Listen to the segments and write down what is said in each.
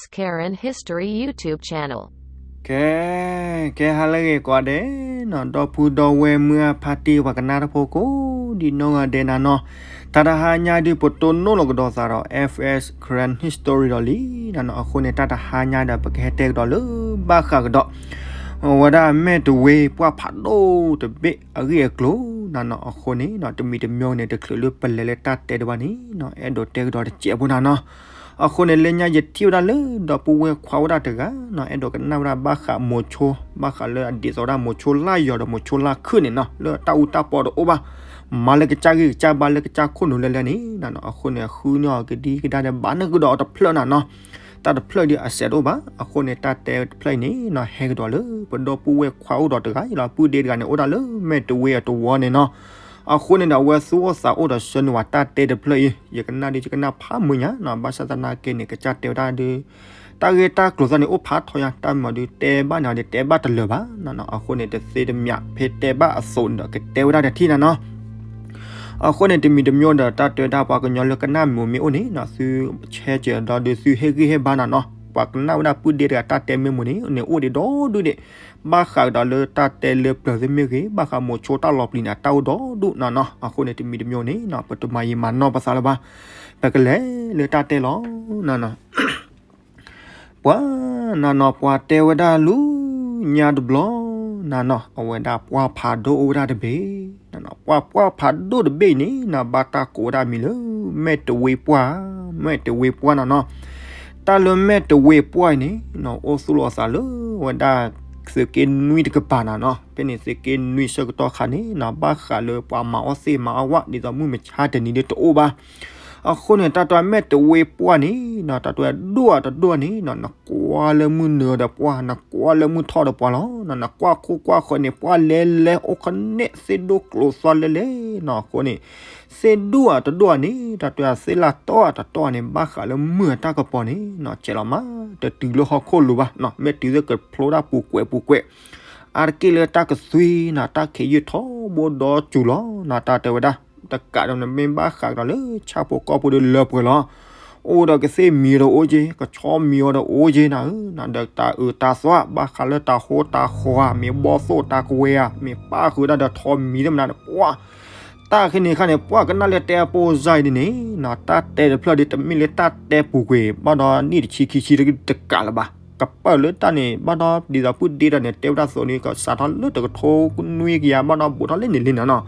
Karen History YouTube channel. ကဲ, ကဲဟါလၢအဂ့ၤကိးဂၤဒဲးနီၤ, ဒီပုၢ်ဒီဝဲၢ်မုၢ်အဖါတံၢ်ပှၤကနၣ်တၢ်ဖိကိးဒံးနီၢ်ဂၤဒဲးနၤနီၤ, တၢ်တဟါညါဒုးပတိၢ်နီၣ်လီၤကဒီးသးဒီး F S Karen History ဒီးလံနၤနီၤ, အဃိန့ၣ် တၢ်တဟါညါဒီးပကဟဲတဲကဒီးလၢဘၣ်ဃးကဒီး အဝဲဒၣ်မဲာ်တဝ့ပှၢ်ဖးဒိၣ်တဘ့ၣ်အဂ့ၢ်အကျိၤနၤနီၤ, အဃိန့ၣ်နီၤ တမံၤတမံၤန့ၣ် တချုးလၢပလဲၤလၢတၢ်တဲတဘၣ်န့ၣ်နီၤ အဲၣ်ဒိးတဲကဒီးတစဲးဖိနၤနီၤ, အဃိန့ၣ် လၢညါယထံၣ်ဝဲဒၣ်လၢ ဒီပုၢ်ဝဲၢ်ခွါဝဲဒၣ်တဂၤနီၤ အဲၣ်ဒိးကနၣ်ဝဲဒၣ်ဘၣ်ဃးမိၤဆိ ဘၣ်ဃးလၢအဒ်သိးဝဲဒၣ်မိၤဆိလၢ်ယီၤဒီးမိၤဆိလၢ်ခုၣ်န့ၣ်နီၤ လၢတၢ်အူတၢ်ပီတအိၣ်ဘၣ်, မၤလၢကစၢ်ဂံၢ်ကစၢ်ဘါလၢကစၢ်ခိၣ်နူာ်လဲၣ်လဲၣ်န့ၣ်နၤနီၤ, အဃိန့ၣ် ဃုန့ၢ်အီၤကဒံကဒါဒီးဘၣ်န့ၢ်ကဒီးအီၤတဖျၢၣ်နၤနီၤ, တၢ်တဖျၢၣ်ဒ်အစဲးတအိၣ်ဘၣ်, အဃိန့ၣ် တၢ်တဲတဖျၢၣ်အံၤန့ၣ်နီၤ ဟဲကဒီးလၢ ပဒီပုၢ်ဝဲၢ်ခွါအိၣ်ဒီးတဂၤအံၤလီၤ, ပုၢ်ဒ့တဂၤန့ၣ် အိၣ်ဒၣ်လၢမဲာ်တဝ့အတဝီန့ၣ်နီၤ, အဃိန့ၣ်ဒီး အဝဲသူၣ်အိၣ်သးအိၣ်ဒီးဆှၢန့ၢ်ဝဲတၢ်တဲတဖျၢၣ်အံၤ, ယကနၣ်ဒ်ယကနၣ်ဖးမုာ်ညါနီၤ, ဘၣ်ဆၣ်သနာ်က့န့ၣ် ကစၢ်တဲဝဲဒၣ်ဒီး တၢ်ဂ့ၢ်တၢ်ကျိၤသ့ၣ်န့ၣ် အိၣ်ဖးထီညါ, တၢ်မၤဒုးတဲဘၣ်န့ၣ်ဒီး တဲဘၣ်တလၢာ်ဘၣ်နၤနီၤ, အဃိန့ၣ် တသ့တမံၤ ဖဲတဲဘၣ်အသိးန့ၣ်ဒီး ကတဲဝဲဒၣ်တထံၣ်နၤနီၤ, အဃိန့ၣ် တမံၤတမံၤဒီး တၢ်တဲဝဲဒၣ်ပှၤကညီလၢကနၣ်မုာ်မ့ၢ်အိၣ်န့ၣ်နီၤ သုဆဲးစၢၤဒီးဒုးသုဟ့ၣ်ဂံၢ်ဟ့ၣ်ဘါနၤနီၤ, ပှၤကနၣ်ဝဲဒၣ်ပုၢ်ဒ့တဂၤတၢ်တဲမ့ၢ်မုာ်န့ၣ် န့ၣ်အိၣ်ဒံးဒီဒူၣ်ဒံး, ဘၣ်ဃးကဒီးလၢတၢ်တဲလၢပျၢၤသ့ၣ်မ့ၢ်ဂ့ၤ, ဘၣ်ဃးမိၤဆိတၢ်လီၤပျံၤန့ၣ် တၢ်အိၣ်ဒီဒူၣ်နၤနီၤ, အဃိန့ၣ် တမံၤတမံၤန့ၣ်နီၤ ပတမၤယံာ်မၤနီၢ်ပသးလၢၤဘၣ်, ပကလဲၤလၢတၢ်တဲလီၤနၤနီၤ ပှၤနၤနီၤ ပှၤတဲဝဲဒၣ်လူညါတဘျီနၤနီၤ, အဝဲဒၣ်ပှၢ်ဖးဒိၣ်အိၣ်ဝဲဒၣ်တဘ့ၣ်, ပှၢ်ပှၢ်ဖးဒိၣ်တဘ့ၣ်အံၤန့ၣ်နီၤ ဘၣ်တၢ်ကိးဝဲဒၣ်မံၤလၢ မဲာ်တဝ့ပှၢ်, မဲာ်တဝ့ပှၢ်နၤနီၤ, တၢ်လၢမဲာ်တဝ့ပှၢ်အံၤန့ၣ်နီၤ အိၣ်သူၣ်လီၤအသးလၢဝဲဒၣ် သုးက့နွံတကပၤနၤနီၤ, ဖဲန့ၣ်သုးက့နွံဆၢကတီၢ်ခါန့ၣ်နီၤ ဘၣ်ဃးလၢပှၤမၤအီၣ်သ့ၣ်မၤအီၣ်ဝၣ် ဒ်သိးမုၢ်မဆါတနံၤဒ်တအိၣ်ဘၣ် အဃိန့ၣ် တၢ်တဲမဲာ်တဝ့ပှၢ်န့ၣ်နီၤ တၢ်တဲဒိၣ်တဒိၣ်န့ၣ်နီၤ နကွၢ်လၢမုၢ်နုာ်ဒီးပှၢ် နကွၢ်လၢမုၢ်ထီၣ်ဒီးပှၢ်လီၤ, နကွၢ်ခိၣ်ကွၢ်ဃၢၤန့ၣ် ပှၢ်လဲၤလဲၤအိၣ်ခနဲၣ်သ့ၣ်ဒိၣ်ကျိၤသွါလဲၤလဲၤနီၤ, အဃိန့ၣ် သ့ၣ်ဒိၣ်အတဒိၣ်န့ၣ် တၢ်တဲသ့ၣ်လၢတီၢ်အတတီၢ်န့ၣ် ဘၣ်ဃးလၢမုၢ်အတၢ်ကပီၤန့ၣ်နီၤ ဆဲးလီၤမး တတုၤလၢဟီၣ်ခိၣ်လိၤဘၣ်နီၤ, မဲာ်တုၤသ့ၣ်ကဖျိတၢ်ပူၤကွဲးပူၤကွဲး အါတက့ၢ်လၢတၢ်ကသွံနီၤ တၢ်ခံးယုၢ်ထီဘိဒီစူၤလီၤနီၤ, တၢ်တဲဝဲဒၣ် တကးဒီးနမ့ၢ်ဘၣ်ဃးကဒီးလၢဆၣ်ဖိကီၢ်ဖိဒီးလၢပှဲၤလီၤ, အိၣ်ဒီးကသ့ၣ်မံၤဒီးအိၣ်က့ၤ ကဆီမံၤအီၤဒီးအိၣ်က့ၤနၤဧၢ, ဒီးတၢ်အၢတၢ်သီ ဘၣ်ဃးလၢတၢ်ဟိတၢ်ဃီ မ့ၢ်ဘီၣ်သိၣ်တၢ်ကဝဲၤဧါ မ့ၢ်ပၣ်ဃုာ်ဒၣ်ဒီးထိးမံၤသ့ၣ်မနုၤန့ၣ် ပှၢ် တၢ်ခဲန့ၣ်ခါန့ၣ် ပှၢ်ကနၣ်လၢတဲအပိၢ်စါအံၤဒ်န့ၣ်နီၤ, တၢ်တဲတဖျၢၣ်ဒ်တမ့ၢ်လၢတၢ်တဲပူၤကွံာ် ဘၣ်ဒီးနံၣ်တဆံခံဆံတကးလၢၤဘၣ်, ကပၢၢ်လၢတၢ်န့ၣ် ဘၣ်ဒီးဒ်သိးပုၢ်ဒ့တၢ်န့ၣ် တဲဝဲဒၣ်သိးန့ၣ် ကစးထီၣ်လၢတကထိနွံကယၤ ဘၣ်ဒီးဘူးထီၣ်လၢန့ၣ်လံနၤနီၤ,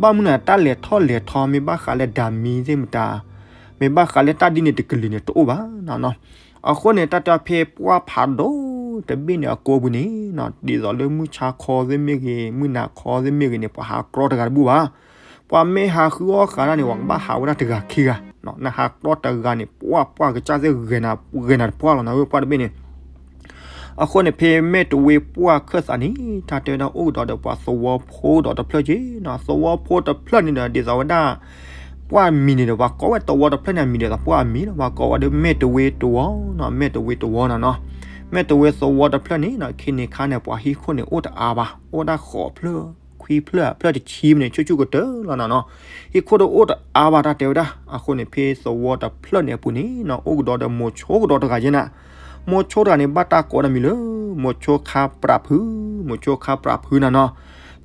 ဘၣ်မနုၤတၢ်လဲၤထီၣ်လဲၤထီ မ့ၢ်ဘၣ်ဃးလၢဒၤမံၤသ့ၣ်မတၤ မ့ၢ်ဘၣ်ဃးလၢတၢ်ဒ်န့ၣ်တကလုာ်န့ၣ် တအိၣ်ဘၣ်နီၤနီၤ, အဃိန့ၣ် တၢ်တဲဖဲပှၢ်ဖးဒိၣ်တဘ့ၣ်န့ၣ်အကိာ်ပူၤန့ၣ်နီၤ ဒ်သိးလၢမုၢ်ဆါခီသ့ၣ်မ့ၢ်ဂ့ၤ မုၢ်နၤခီသ့ၣ်မ့ၢ်ဂ့ၤန့ၣ် ပှၤဟးကြီတဂၤတဘူၣ်ဘၣ်, ပှၤမ့ၢ်ဟးဃုအီၣ်ဃာ်တၢ်န့ၣ် ပှၤကဘၣ်ဟးဝဲဒၣ်တဂၤခံဂၤ, နဟးကြီတဂၤန့ၣ် ပှၢ်ပှၢ်ကစၢ်သ့ၣ်ဂဲၤနၤတပှၢ်လီၤနၤဧၢ ပှၢ်တဘ့ၣ်န့ၣ် အဃိန့ၣ် ဖဲမဲာ်တဝ့ပှၢ်ခၢၣ်သးန့ၣ် တၢ်တဲဝဲဒၣ်အိၣ်ကဒီးဒီးပှၤသဝီဖိဒီးတဖျၢၣ်က့နီၤ, သဝီဖိတဖျၢၣ်န့ၣ်ဒီး ဒ်သိးဝဲဒၣ် ပှၢ်မံၤန့ၣ်ဒီး ပှၤကိးဝဲသဝီတဖျၢၣ်န့ၣ်အမံၤဒီး ပှၢ်အမံၤလီၤ, ပှၤကိးဝဲဒီးမဲာ်တဝ့တဝီနီၤ, မဲာ်တဝ့တဝီနၤနီၤ, မဲာ်တဝ့သဝီတဖျၢၣ်န့ၣ်နီၤ ခဲန့ၣ်ခါန့ၣ် ပှၤဟံၣ်ခိၣ်န့ၣ်အိၣ်တအါဘၣ်, အိၣ်ဒၣ်ဃိးဖျၢၣ် ခွံဖျၢၣ် ဖျၢၣ်တဆံမ့ၢ်န့ၣ် ဆူၣ်ဆူၣ်ကတၢၢ်လီၤနၤနီၤ, ဟံၣ်ခိၣ်တအိၣ်တအါဘၣ် တၢ်တဲဝဲဒၣ်, အဃိန့ၣ် ဖဲသဝီတဖျၢၣ်န့ၣ်အပူၤန့ၣ်နီၤ အိၣ်ကဒီးဒီးမိၤဆိကဒီးတဂၤယဲနၤ, မိၤဆိတဂၤန့ၣ် ဘၣ်တၢ်ကိးဒၣ်မံၤလၢ မိၤဆိခါပြးဖု, မိၤဆိခါပြးဖုနၤနီၤ,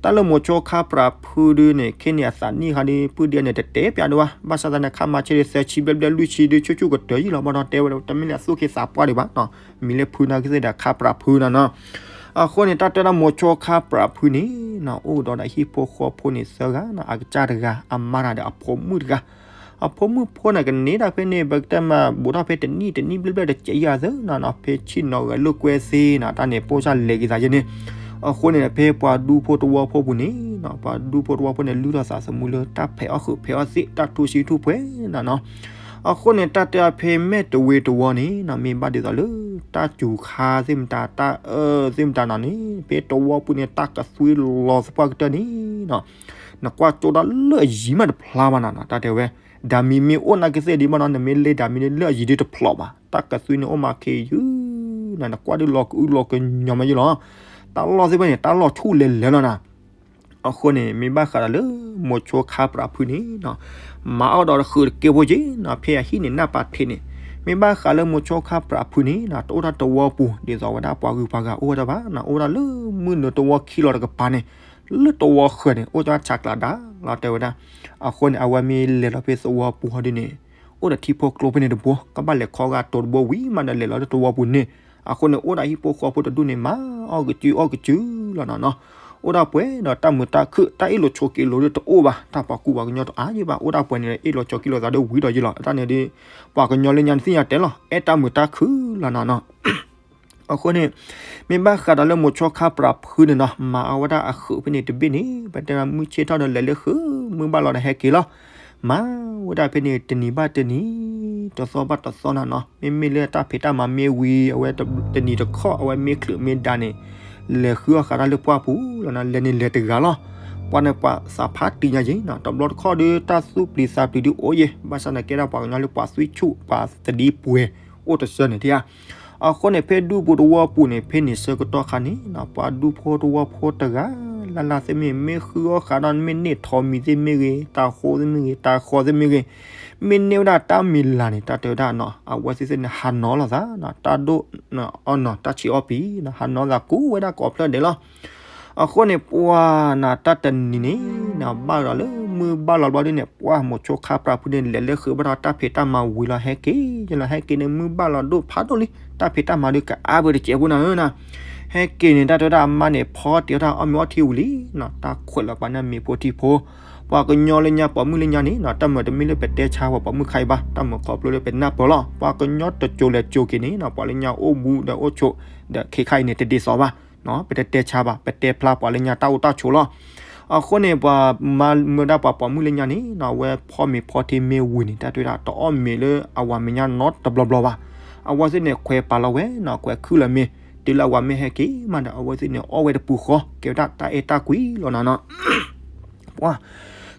တၢ်လၢမိၤဆိခါပြးဖုဒုန့ၣ် ခဲန့ၣ်အသးနံၣ်ခါဒု ပုၢ်ဒ့န့ၣ် တတဲပျးဒံးဘၣ်, ဘၣ်ဆၣ်သနာ်က့ ခါမၤဆ့ၣ်ဒု သၢဆံဘျဲၣ်ဘျဲၣ်လွံၢ်ဆံဒု ဆူၣ်ဆူၣ်ကတၢၢ်ယံၤလီၤ, ဘၣ်ဒီးတဲဝဲဒၣ် တမ့ၢ်လၢအသူၣ်က့သးပှၢ်ဒံးဘၣ်နီၤ, မံၤလၢဖုနာ်က့သ့ၣ်ဒီးခါပြးဖုနၤနီၤ, အဃိန့ၣ် တၢ်တဲဒၣ်မိၤဆိခါပြးဖုန့ၣ်နီၤ အိၣ်ကဒီးဒီးဟံၣ်ဖိဃီဖိန့ၣ်သၢဂၤနီၤ, အကစၢ်တဂၤ အမါတဂၤဒီးအဖိမုၣ်တဂၤ အဖိမုၣ်ဖိန့ၣ်ကန့ၢ်ဒၣ်ဖဲန့ၣ် ပကတဲမး ဘူးထီၣ်ဖဲတနံၣ်တနံၣ်ဘျဲၣ်ဘျဲၣ်တစဲးယၤသၢနီၤနီၤ, ဖဲဆ့ၣ်နီၤဂဲၤလိာ်ကွဲသ့နီၤ, တၢ်န့ၣ် ပိၢ်စၢ်လဲၤက့ၤသးယဲန့ၣ်, အဃိန့ၣ် ဖဲပှၤဒူဖိတဝီဖိပူၤန့ၣ်နီၤ, ပှၤဒူဖိတဝီဖိန့ၣ် လုၢ်ထီၣ်သးသမူလၢတၢ်ဖဲးအီၣ်ဃုာ်ဖဲးအီၣ်သ့ၣ် တၢ်ထူဆံထူၣ်ပှဲၤနီၤနီၤ, အဃိန့ၣ် တၢ်တဲဖဲမဲာ်တဝ့တဝီန့ၣ်နီၤ, မ့ၢ်ဘၣ်ဒ်သိးလၢ တၢ်စူၤခါသ့ၣ်မတၤ တၢ်အၢသ့ၣ်မတၤနီၤန့ၣ် ဖဲတဝီပူၤန့ၣ် တၢ်ကသွံလီၤသပှၢ်ကတၢၢ်န့ၣ်နီၤ နကွၢ်ကၠိဒၣ်လၢအယံၤမးတဖျါဘၣ်နီၤ, တၢ်တဲဝဲ ဓာတ်မီး မ့ၢ်အိၣ်နာ်က့သ့ၣ်ဒံးဘၣ်နီၤ, နမ့ၢ်လဲၤ ဓာတ်မီး န့ၣ် လၢအယံၤဒုတဖျိးဘၣ်, တၢ်ကသွံန့ၣ်အိၣ်မးခ့ယုၢ်နီၤ, နကွၢ်ဒုလီၤကအုလီၤကညီၤမးယုၢ်လီၤ, တၢ်လီၢ်သ့ၣ်တဖၣ်န့ၣ် တၢ်လီၢ်ဆူၣ်လဲၤလဲၤလီၤနီၤ, အဃိန့ၣ် မ့ၢ်ဘၣ်ဃးဒီးလၢ မိၤဆိခါပြးဖုန့ၣ်နီၤ, မၤအီၣ်ဒီးတဃုာ်တကဲဖိက့နီၤ, ဖဲအဟံၣ်န့ၣ် နၢ်ပၤထံးန့ၣ်, မ့ၢ် မ့ၢ်ဘၣ်ဃးလၢမိၤဆိခါပြးဖုန့ၣ်နီၤ တအိၣ်တၢ်တဝီပူၤ ဒ်သိးဝဲဒၣ်ပှၤဂုၤပှၤဂၤအိၣ်ဝဲဒၣ်ဘၣ်နီၤ, အိၣ်ဝဲဒၣ်လၢမုၢ်နုာ်တဝီခံလီၤတကပၤန့ၣ်, လၢတဝီဃၢၤန့ၣ် အိၣ်ကၠၢ်ဆးကျးဒါလီၤတဲဝဲဒၣ်. အဃိန့ၣ် အဝဲမ့ၢ်လဲၤလီၤဖဲသဝီပူၤဟီဒ်န့ၣ် အိၣ်ဒီးထံဖိကျိဖဲန့ၣ်တဘိ ကဘၣ်လဲၤခီဂာ်တိၤတဘိဝံၤမးဒီးလဲၤလီၤလၢတဝီပူၤန့ၣ်, အဃိန့ၣ် အိၣ်ဒီးဟံၣ်ဖိဃီဖိတဒူၣ်န့ၣ် မၤအီၣ်ကစုအီၣ်ကစုလီၤနီၤနီၤ. အိၣ်ဒၣ်ပှဲၤဒီးတၢ်မုာ်တၢ်ခုၣ် တၢ်အ့ၣ်လိာ်ဆိးက့လိာ်ဒ်တအိၣ်ဘၣ်, တၢ်ပှၤကူပှၤကညီတအါယံၤဘၣ်, အိၣ်ဒၣ်ပှဲၤန့ၣ် အ့ၣ်လိာ်ဆိးက့လိာ်သးဒီးဝံၤဒီးယံၤလီၤ. တၢ်န့ၣ်ဒီး ပှၤကညီလၢညါန့ၣ်သ့ၣ်ညါတဲလီၤ အဲၣ်တၢ်မုာ်တၢ်ခုၣ်လီၤနီၤနီၤ. အဃိန့ၣ် မ့ၢ်ဘၣ်ဃးဒီးလၢမိၤဆိခါပြးဖုန့ၣ်နီၤ မၤအီၣ်ဝဲဒၣ်အဃုာ်ဖဲန့ၣ်တဘ့ၣ်န့ၣ် ပတဲမုၢ်ဆ့ၣ်ထီၣ်ဒီးလဲၤလၢဃုာ် မုၢ်ဘၣ်လီၤဒီးဟဲက့ၤလီၤ. မၤဝဲဒၣ်ဖဲန့ၣ်တနံၤဘၣ်တနံၤ တသီဘၣ်တသီနီၤနီၤ. မ့မ့ၢ်လၢတၢ်ဖံးတၢ်မၤမ့ၢ်ဝံၤ အဝဲတနံၤတခီ အဝဲမ့ၢ်ချုးမ့ၢ်ဒါန့ၣ် လဲၤဃုအီၣ်ဃးတၢ်လၢပှၢ်ပူၤလီၤနီၤ, လဲၤန့ၣ်လဲၤတဂၤလီၤ. ပှၤန့ၣ်ပှၤသးဖးတံာ်ညါယံၤနီၤ, တဘျီတခီၣ်ဒီးတၢ်သူၣ်ပျံၤသးပျံၤဒ်အိၣ်ယံၤ, ဘၣ်ဆၣ်န့ၣ်ကဲဒၣ်ပှၤကညီလၢပှၤသွံၣ်ဆူၣ် ပှၤသဒံပှဲၤ အိၣ်တစၢန့ၣ်ဒၣ်ဧါ. အဃိန့ၣ် ဖဲဒူပူၤတဝီပူၤန့ၣ် ဖဲန့ၣ်ဆၢကတီၢ်ခါန့ၣ်နီၤ ပှၤဒူဖိတဝီဖိတဂၤလၢ်လၢ်သ့ၣ်မ့ၢ် မ့ၢ်ဃုအီၣ်ဃးဒီး မ့ၢ်န့ၢ်ထိးမံၤသ့ၣ်မ့ၢ်ဂ့ၤ, တၢ်ဃိသ့ၣ်မ့ၢ်ဂ့ၤ, တၢ်ဃီသ့ၣ်မ့ၢ်ဂ့ၤ, မ့ၢ်န့ၢ်ဝဲဒၣ်တၢ်မံၤလၢ်န့ၣ် တၢ်တဲဝဲဒၣ်နီၤ အဝဲသ့ၣ်သ့ၣ်န့ၣ် ဟးနီၤလိာ်သးနီၤ, တၢ်ဒိၣ်အီၣ်နီၤ တၢ်ဆံးအီၣ်ပံၤနီၤ ဟးနီၤသးကူဝဲဒၣ်ကိးဖျၢၣ်ဒဲးလီၤ. အဃိန့ၣ် ပှၤနီၤ တၢ်တနံၤန့ၣ်နီၤ ဘၣ်ဒီးလၢမုၢ်ဘၣ်လီၤဘျီဒ်န့ၣ် ပှၤမိၤဆိခါပြးဖုန့ၣ် လဲၤလၢဃုာ်ဘၣ်ဒီးတၢ်ဖံးတၢ်မၤဝံၤလီၤ ဟဲက့ၤယလီၤ ဟဲက့ၤန့ၣ် မုၢ်ဘၣ်လီၤဒိၣ်ဖးဒိၣ်လံ တၢ်ဖံးတၢ်မၤဒုးကအါဘၢတစဲးဖိနီၤဧၢနီၤ. ဟဲက့ၤန့ၣ် တၢ်တဲဝဲဒၣ်အမါန့ၣ် ဖီတ့ၢ်တၢ်အီၣ်မ့ၤအီထံဝံၤလံနီၤ, တၢ်ခွဲးလီၤပှၤန့ၣ်မ့ၤဖိထံဖိ ပှၤကညီလၢညါပိာ်မုၣ်လၢညါန့ၣ်နီၤ တၢ်မုာ်တမ့ၢ်လၢပတဲဆါပှၤပိာ်မုၣ်ခါအံၤဘၣ်, တၢ်မုာ်ခီဖျိလၢပနၢ်ပၢၢ်လီၤ. ပှၤကညီတစိၤလဲၤစိၤက့ၤန့ၣ်နီၤ ပှၤလၢညါအိၣ်ဘူးဒီးအိၣ်ဆိး ဒီးခဲခါအံၤန့ၣ် တဒ်သိးဘၣ် ပတတဲဆါဘၣ်, ပတဲဖျါပှၤလၢညါတၢ်အိၣ်တၢ်ဆိးလီၤ. အဃိန့ၣ် ပှၤမၤမုာ်ဒၣ်ပှၤပိာ်မုၣ်လၢညါန့ၣ်နီၤ အဝဲဖီမ့ၤဖီထံမ့ၢ်ဝံၤန့ၣ် တၢ်တဲဝဲဒၣ်တအီၣ်မ့ၤလၢအဝၤမဲာ်ညါနီတဘျီဘျီဘၣ်. အဝဲသ့ၣ်န့ၣ် ခွဲးပာ်လီၤဝဲနီၤ ခွဲးခုၣ်လီၤမ့ၤ တုၤလၢအဝၤမ့ၢ်ဟဲက့ၤမးဒီး အဝဲသ့ၣ်န့ၣ် အီၣ်ဝဲတပူၤဃီ ကဲဝဲဒၣ်တၢ်အဲၣ်တၢ်ကွံလီၤနီၤနီၤ. ပှၤ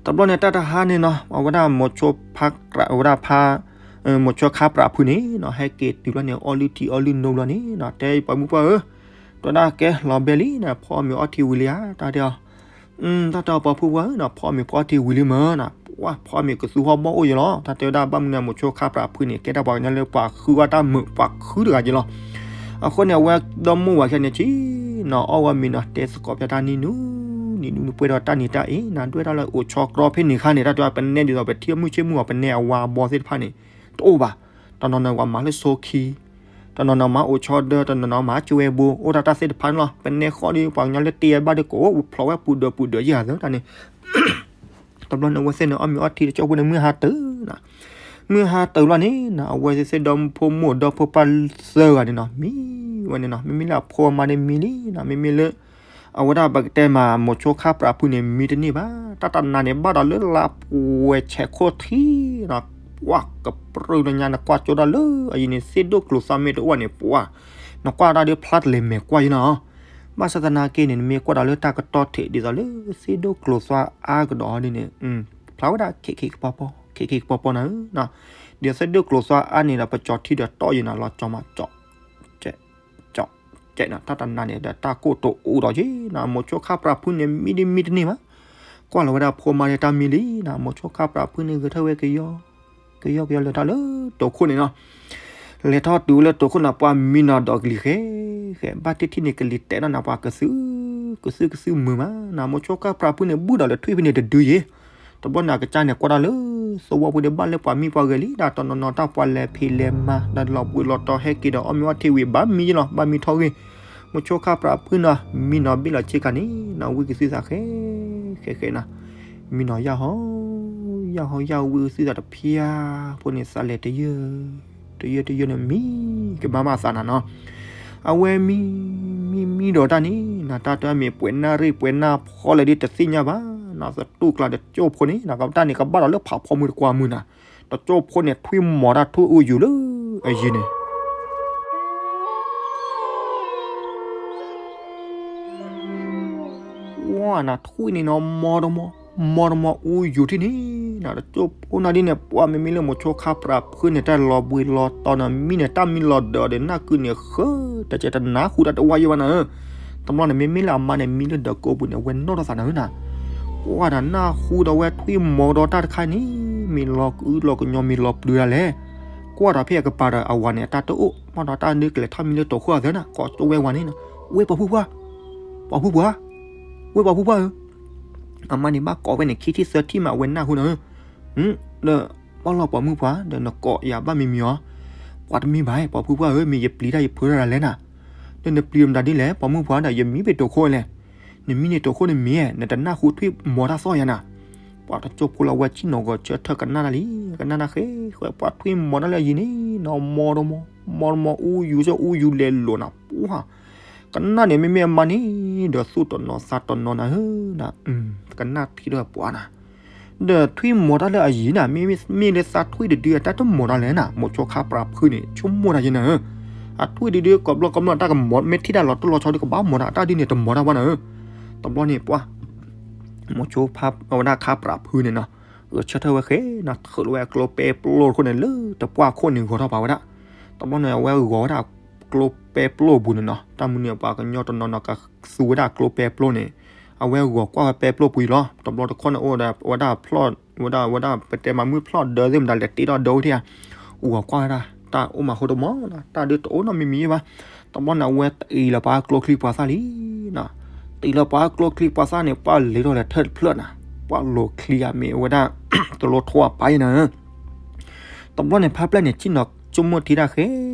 တဘျီန့ၣ် တၢ်တဟါန့ၣ်နီၤ အဝဲဒၣ်မိၤဆိဖါကြး အဝဲဒၣ်ဖါ မိၤဆိခါပြးဖုန့ၣ်နီၤ ဟဲက့ၤတုၤဘျီန့ၣ် အီလုၢ်ထံအီလုၢ်နိဘျီန့ၣ်နီၤ တဲပိာ်မုၣ်ပှၢ်ဧၢ, တဲဝဲဒၣ်ကဲလီၤဘဲလံနီၤ ဖီမ့ၤအီထံဝံၤလံဧါ တၢ်တဲအီၤ တၢ်တဲအီၤပိာ်မုၣ်ပှၢ်ဧၢနီၤ ဖီမ့ၤဖီထံဝံၤလံမ့ၢ်နီၤ ပှၤဖီမ့ၤကသူဟီၣ်ဘီၣ်အိၣ်ယလီၤ တၢ်တဲဝဲဒၣ်ဘၣ်မနုၤန့ၣ် မိၤဆိခါပြးဖုန့ၣ် ကဲဒၣ်ပှၤကညီလၢပှၤဃုအီၣ်တၢ်မုာ် ပှၤဃုတဂၤယလီၤ. အဃိန့ၣ် အဝဲဒီမါဝၤခဲန့ၣ်ဆံနီၤ အီၣ်ဝဲမ့ၤနီၤ တဲသကိးဖျါတၢ်နံၣ်နူ နံၣ်နူနပှဲၤဒီးတၢ်နံၤတၢ်အ့နီၤ ဒွဲၣ်တၢ်လၢအိၣ်ဆီကြီဖဲန့ၣ်ခါန့ၣ် တၢ်တဲဝဲပနဲဒ်သိးပထံၣ်မုၢ်ဆ့ၣ်မုၢ်ဂီၤ ပနဲအဝၤအဘီသ့ၣ်တဖၣ်န့ၣ် တအိၣ်ဘၣ်. တနီၤနီၤဝၤမၤလၢဆိခံ တနီၤနီၤမၤအိၣ်ဆီဒၢ တနီၤနီၤမၤကၠိဝဲဘိ အိၣ်တၢ်တၢ်သ့ၣ်တဖၣ်န့ၣ်လီၤ. ပနဲဃီဒီး ပှၤကညီလၢတ့ဝဲဘၣ်ဒီး ကအိၣ်ဖျိးဝဲပူၤဒၢးပူၤဒၢးယဲၢ်ဂၤသၢတၢ်န့ၣ် တဘျီန့ၣ် အဝဲသ့ၣ်န့ၣ် အီၣ်မ့ၤအီထံတကၠိၢ်ဖိန့ၣ် မုၢ်ဟါတၢၤနီၤ မုၢ်ဟါတၢၤဘျီန့ၣ်နီၤ အဝဲသ့ၣ်ဒီဖိမိၢ်ဒီဖိပၢ်သၢဂၤန့ၣ်နီၤ မံဝဲန့ၣ်နီၤ မ့မ့ၢ်လၢအဖိအမါန့ၣ်မံလံနီၤ မ့မ့ၢ်လၢ အဝဲဒၣ်ပကတဲမး မိၤဆိခါပြးဖုန့ၣ် မံတန့ၢ်ဘၣ် တၢ်တနၤန့ၣ် ဘၣ်ဒီးလၢလါပှဲၤဆဲးခိၣ်ထံနီၤ ပှၤကပြုၢ်လၢညါ နကွၢ်ကၠိဒၣ်လၢအယံၤန့ၣ် သ့ၣ်ဒိၣ်ကျိၤသွါမ့ၢ်တအိၣ်န့ၣ် ပှၤ နကွၢ်ဒၣ်ဒီးဖျါတလဲၤမဲာ်ကွၢ်ယံၤနီၤ ဘၣ်ဆၣ်သနာ်က့န့ၣ် နမ့ၢ်ကွၢ်ဒီးလၢတၢ်ကတီၢ်ထံးဒ်သိးလၢသ့ၣ်ဒိၣ်ကျိၤသွါအါကဒီးဒ်န့ၣ် ဖျါဝဲဒၣ်ခဲခဲကပီပီ ခဲခဲကပီပီနၤဧၢ ဒ်သိးသ့ၣ်ဒိၣ်ကျိၤသွါအါန့ၣ်ဒီး ပကၠီၤထံဒီးတီၢ်ယံၤနၤ လီၤကၠီၤမးကၠီၤ ကၠီၤ ကၠီၤ ကၠီၤနီၤ တၢ်တနၤန့ၣ်ဒီးတၢ်ကိၢ်တအိၣ်ဒီးယံၤနီၤ မိၤဆိခါပြးဖုန့ၣ် မံဒ်မံတန့ၢ်ဘၣ် ကွၢ်လီၤဝဲဒၣ်ဖိမါဒီးတၢ်မံလံနီၤ မိၤဆိခါပြးဖုန့ၣ် ဂဲၤထီၣ်ဝဲကယီ ကယီကယီလဲၤထီၣ်လၢတိာ်ခိၣ်န့ၣ်နီၤ လဲၤထီၣ်တုၤလၢတိာ်ခိၣ်န့ၣ် ပှၤမံနီၤဒီးကလံၤဃဲ ဃဲ ဘၣ်တထံၣ်န့ၣ်ကလံၤတဲာ်နီၤနၤ ပှၤကသု ကသုကသုမုာ်မးနီၤ မိၤဆိခါပြးဖုန့ၣ် ဘုၣ်ဒီးလဲၤထွံၣ်ဖဲန့ၣ်တဒုယံၤ တဘျီန့ၣ် အကစၢ်န့ၣ် ကွၢ်တၢ်လၢ သဝီဖိဒီး ဘၣ်လၢပှၤမံပှၤဂဲၤလံ ဒီးတနီၤနီၤတၢ်ပှၤလဲၤဖံးလဲၤမၤ ဒီးလီၤဘှံးလီၤတီၤဟဲက့ၤဒီး အီၣ်မ့ၤအီထံဝံၤ ဘၣ်မံယံၤလီၤ ဘၣ်မံထီၣ်ဂ့ၤ မိၤဆိခါပြးဖုနီၤ မံနီၤဘ့ၣ်လီၤဆ့ကၤန့ၣ်နီၤ ဝံသးစူၤသးဃဲ ဃဲဃဲနီၤ မံနီၤယၢ်ဟီ ယၢ်ဟီယၢ်ဝံသးစူၤသးတဖျၢၣ် ဖိန့ၣ်သးလဲၤတယၢၢ် တယၢၢ်တယၢၢ်န့ၣ် မံကမၤမၤသးနၤနီၤ အဝဲမံ မံမံဒီးတၢ်န့ၣ်နီၤ တၢ်တမ့ၢ်ပှဲၤနၢ်ရံၣ်ပှဲၤနၢ်ဖီလၢဒ်တသ့ၣ်ညါဘၣ်နီၤ သတူၢ်ကျါတကၠိၢ်ဖိန့ၣ်နီၤ ကဘၣ်တၢ်န့ၣ် ကဘၣ်ဒီးလၢဖးဖီမုၢ်တကွၢ်မုၢ်နၤ တကၠိၢ်ဖိန့ၣ် ထွံၣ်မီၤတၢ်ထွံၣ်အူယူၤလၢအယံၤန့ၣ် ဝါနၤထွံၣ်န့ၣ်နီၤ မီတမီ မီတမီအူယူၤထံၣ်န့ၣ်နီၤ တကၠိၢ်ဖိနၤဒ်န့ၣ် ပှၤမ့မ့ၢ်လၢမိၤဆိခါပြးဖုန့ၣ် တၢ်လီၤဘှံးလီၤတီၤနီၤ မံန့ၣ် တၢ်မံလီၤဒၢးဒီးနၢ်ကုန့ၣ် ဃၢ တကဲတနါဃူတၢ်တဝါယံၤဘၣ်နၤဧၢ တဘျီန့ၣ် မ့မ့ၢ်လၢအမါန့ၣ် မံလၢဒၢးကိးပူၤန့ၣ် အဝဲနီၣ်ထီၣ်သးနၤဧၢနၤ ပှၤနၤ နၢ်ဟူဒီးဝဲထွံၣ်မီၤဒီးတၢ်တခါန့ၣ် မ့ၢ်လီၤကအုလီၤကညီမ့ၢ်လီၤပျုၤဒၣ်လဲၣ် ကွၢ် ကွၢ်ဒီးဖဲအကပၤဒီးအဝၤန့ၣ် အတၢ်တအိၣ် မ့ၢ်ဒီးတၢ်ဒုးကလဲၤထီၣ်မံလၢတိာ်ခိၣ်အသၢနၤ ကိးကၠိဝဲဝၤန့ၣ်နီၤ, ဝဲၢ်ပိာ်ဖုပှၢ်, ပိာ်ဖုပှၢ်, ဝဲၢ်ပိာ်ဖုပှၢ်ဧၢ, အမါန့ၣ်ဘၣ်ကိးဝဲန့ၣ် ခံထံၣ်သၢထံၣ်မး အဝဲနၢ်ဟူနီၤဧၢ, ဒီးပှၢ်လီၤပိာ်မုၣ်ပှၢ် ဒီးနကိးယၤဘၣ်မံမံၤအီၤ, ပှၤတမ့ၢ်ဘၣ် ပိာ်ဖုပှၢ်ဧၢ မ့ၢ်ယပျံၤတၢ်ယဖုးတၢ်ဒ်လဲၣ်နၤ, ဒီးနပျံၤမတၤဒ်လဲၣ် ပိာ်မုၣ်ပှၢ် ဒီးယမံဘၣ်တိာ်ခိၣ်လဲၣ်, နမံန့ၣ်တိာ်ခိၣ်န့ၣ်မ့ၢ် နတနၢ်ဟူထွံၣ်မီၤတၢ်သီၣ်ယၤနၤ ပှၤတကၠိဖိလၢအဝဲစံၣ်နီၤဂီၤဆၢထၢၣ်ကနၣ်တၢ်လံ, ကနၣ်တၢ်ဃဲဃဲ ပှၤထွံၣ်မီၤတၢ်လၢအယံၤန့ၣ်နီၤ မီတမီၤ မီတမီၤ အူယူၤစ့ၢ်အူယူၤလဲၤလိာ်နၤ ပှၤ ကနၣ်န့ၣ် မ့မ့ၢ်အမါန့ၣ် ဒီးသူၣ်တနီၤသးတနီၤနၤဧၢ, ကနၣ်ထံဒီးပှၤနၤ ဒီးထွံၣ်မီၤတၢ်လၢအယံၤနၤ မ့မ့ၢ်လၢသးထွံၣ်တဒုအတၢ်တမီၤတၢ်လဲၣ်နၤ မိၤဆိခါပြးဖုန့ၣ် ဆိကမိၣ်တၢ်ယဲနၤဧၢ, အထွံၣ်တဒုကီးဘျီကီးဘျီတၢ်ကမီၤ မ့ၢ်ထံၣ်တၢ်လီၤတိၢ်လီၤဆီဒီးကဘၣ်မီၤတၢ် အတၢ်ဒုန့ၣ်တမီၤတၢ်ဘၣ်နၤဧၢ, တဘျီန့ၣ်ပှၤ မိၤဆိဖါဝဲဒၣ်ခါပြးဖုန့ၣ်နီၤ, ဂဲၤဆၢထၢၣ်ဝဲဃဲနီၤ ထုးလီၤဝဲအကျိပဲပျိတခိၣ်န့ၣ် လၢတပှၢ်ခိၣ်န့ၣ်ဂီၤထီၣ်ပာ်ဝဲဒၣ်, တဘျီန့ၣ် အဝဲဂီၤဝဲဒၣ်ကျိပဲပျိပူၤန့ၣ်နီၤ, တၢ်မနုၤပှၤကညီတနီၤနီၤကသူဝဲဒၣ်ကျိပဲပျိန့ၣ်, အဝဲဂီၤကွၢ်ဝဲပဲပျိပူၤအံၤလီၤ, တဘျီတခီၣ်န့ၣ်အိၣ်ဒီးဝဲဒၣ်ဖျီၣ် ဝဲဒၣ်ဝဲဒၣ်ပတဲမၤမုၢ်ဖျီၣ်ဒၢသ့ၣ်မတၤလဲၤတ့ထီၣ်ဒၢဝဲထံၣ်ဧါ, ဂီၤကွၢ်ဝဲဒၣ် တၢ်အိၣ်မးဃိတမီၤနီၤ တၢ်ဒုတအိၣ်နီတမံၤမံၤဘၣ်, တဘျီန့ၣ် အဝဲတ့လီၤပှၤကျိချံပှၤသၣ်လံနီၤ, တ့လီၤပှၤကျိချံပှၤသၣ်န့ၣ် ပှၤလဲၤထီၣ်လဲၤထၢၣ်တဖျၢၣ်နၤ, ပှၤလိၤချံဧါ မ့ၢ်ဝဲဒၣ် တလိထိအပၢ်အံၤနၤဧၢ, တဘျီန့ၣ် ဖါပျဲၢ်န့ၣ် စံၣ်နီၤဆိကမိၣ်ထံတၢ်ဃဲ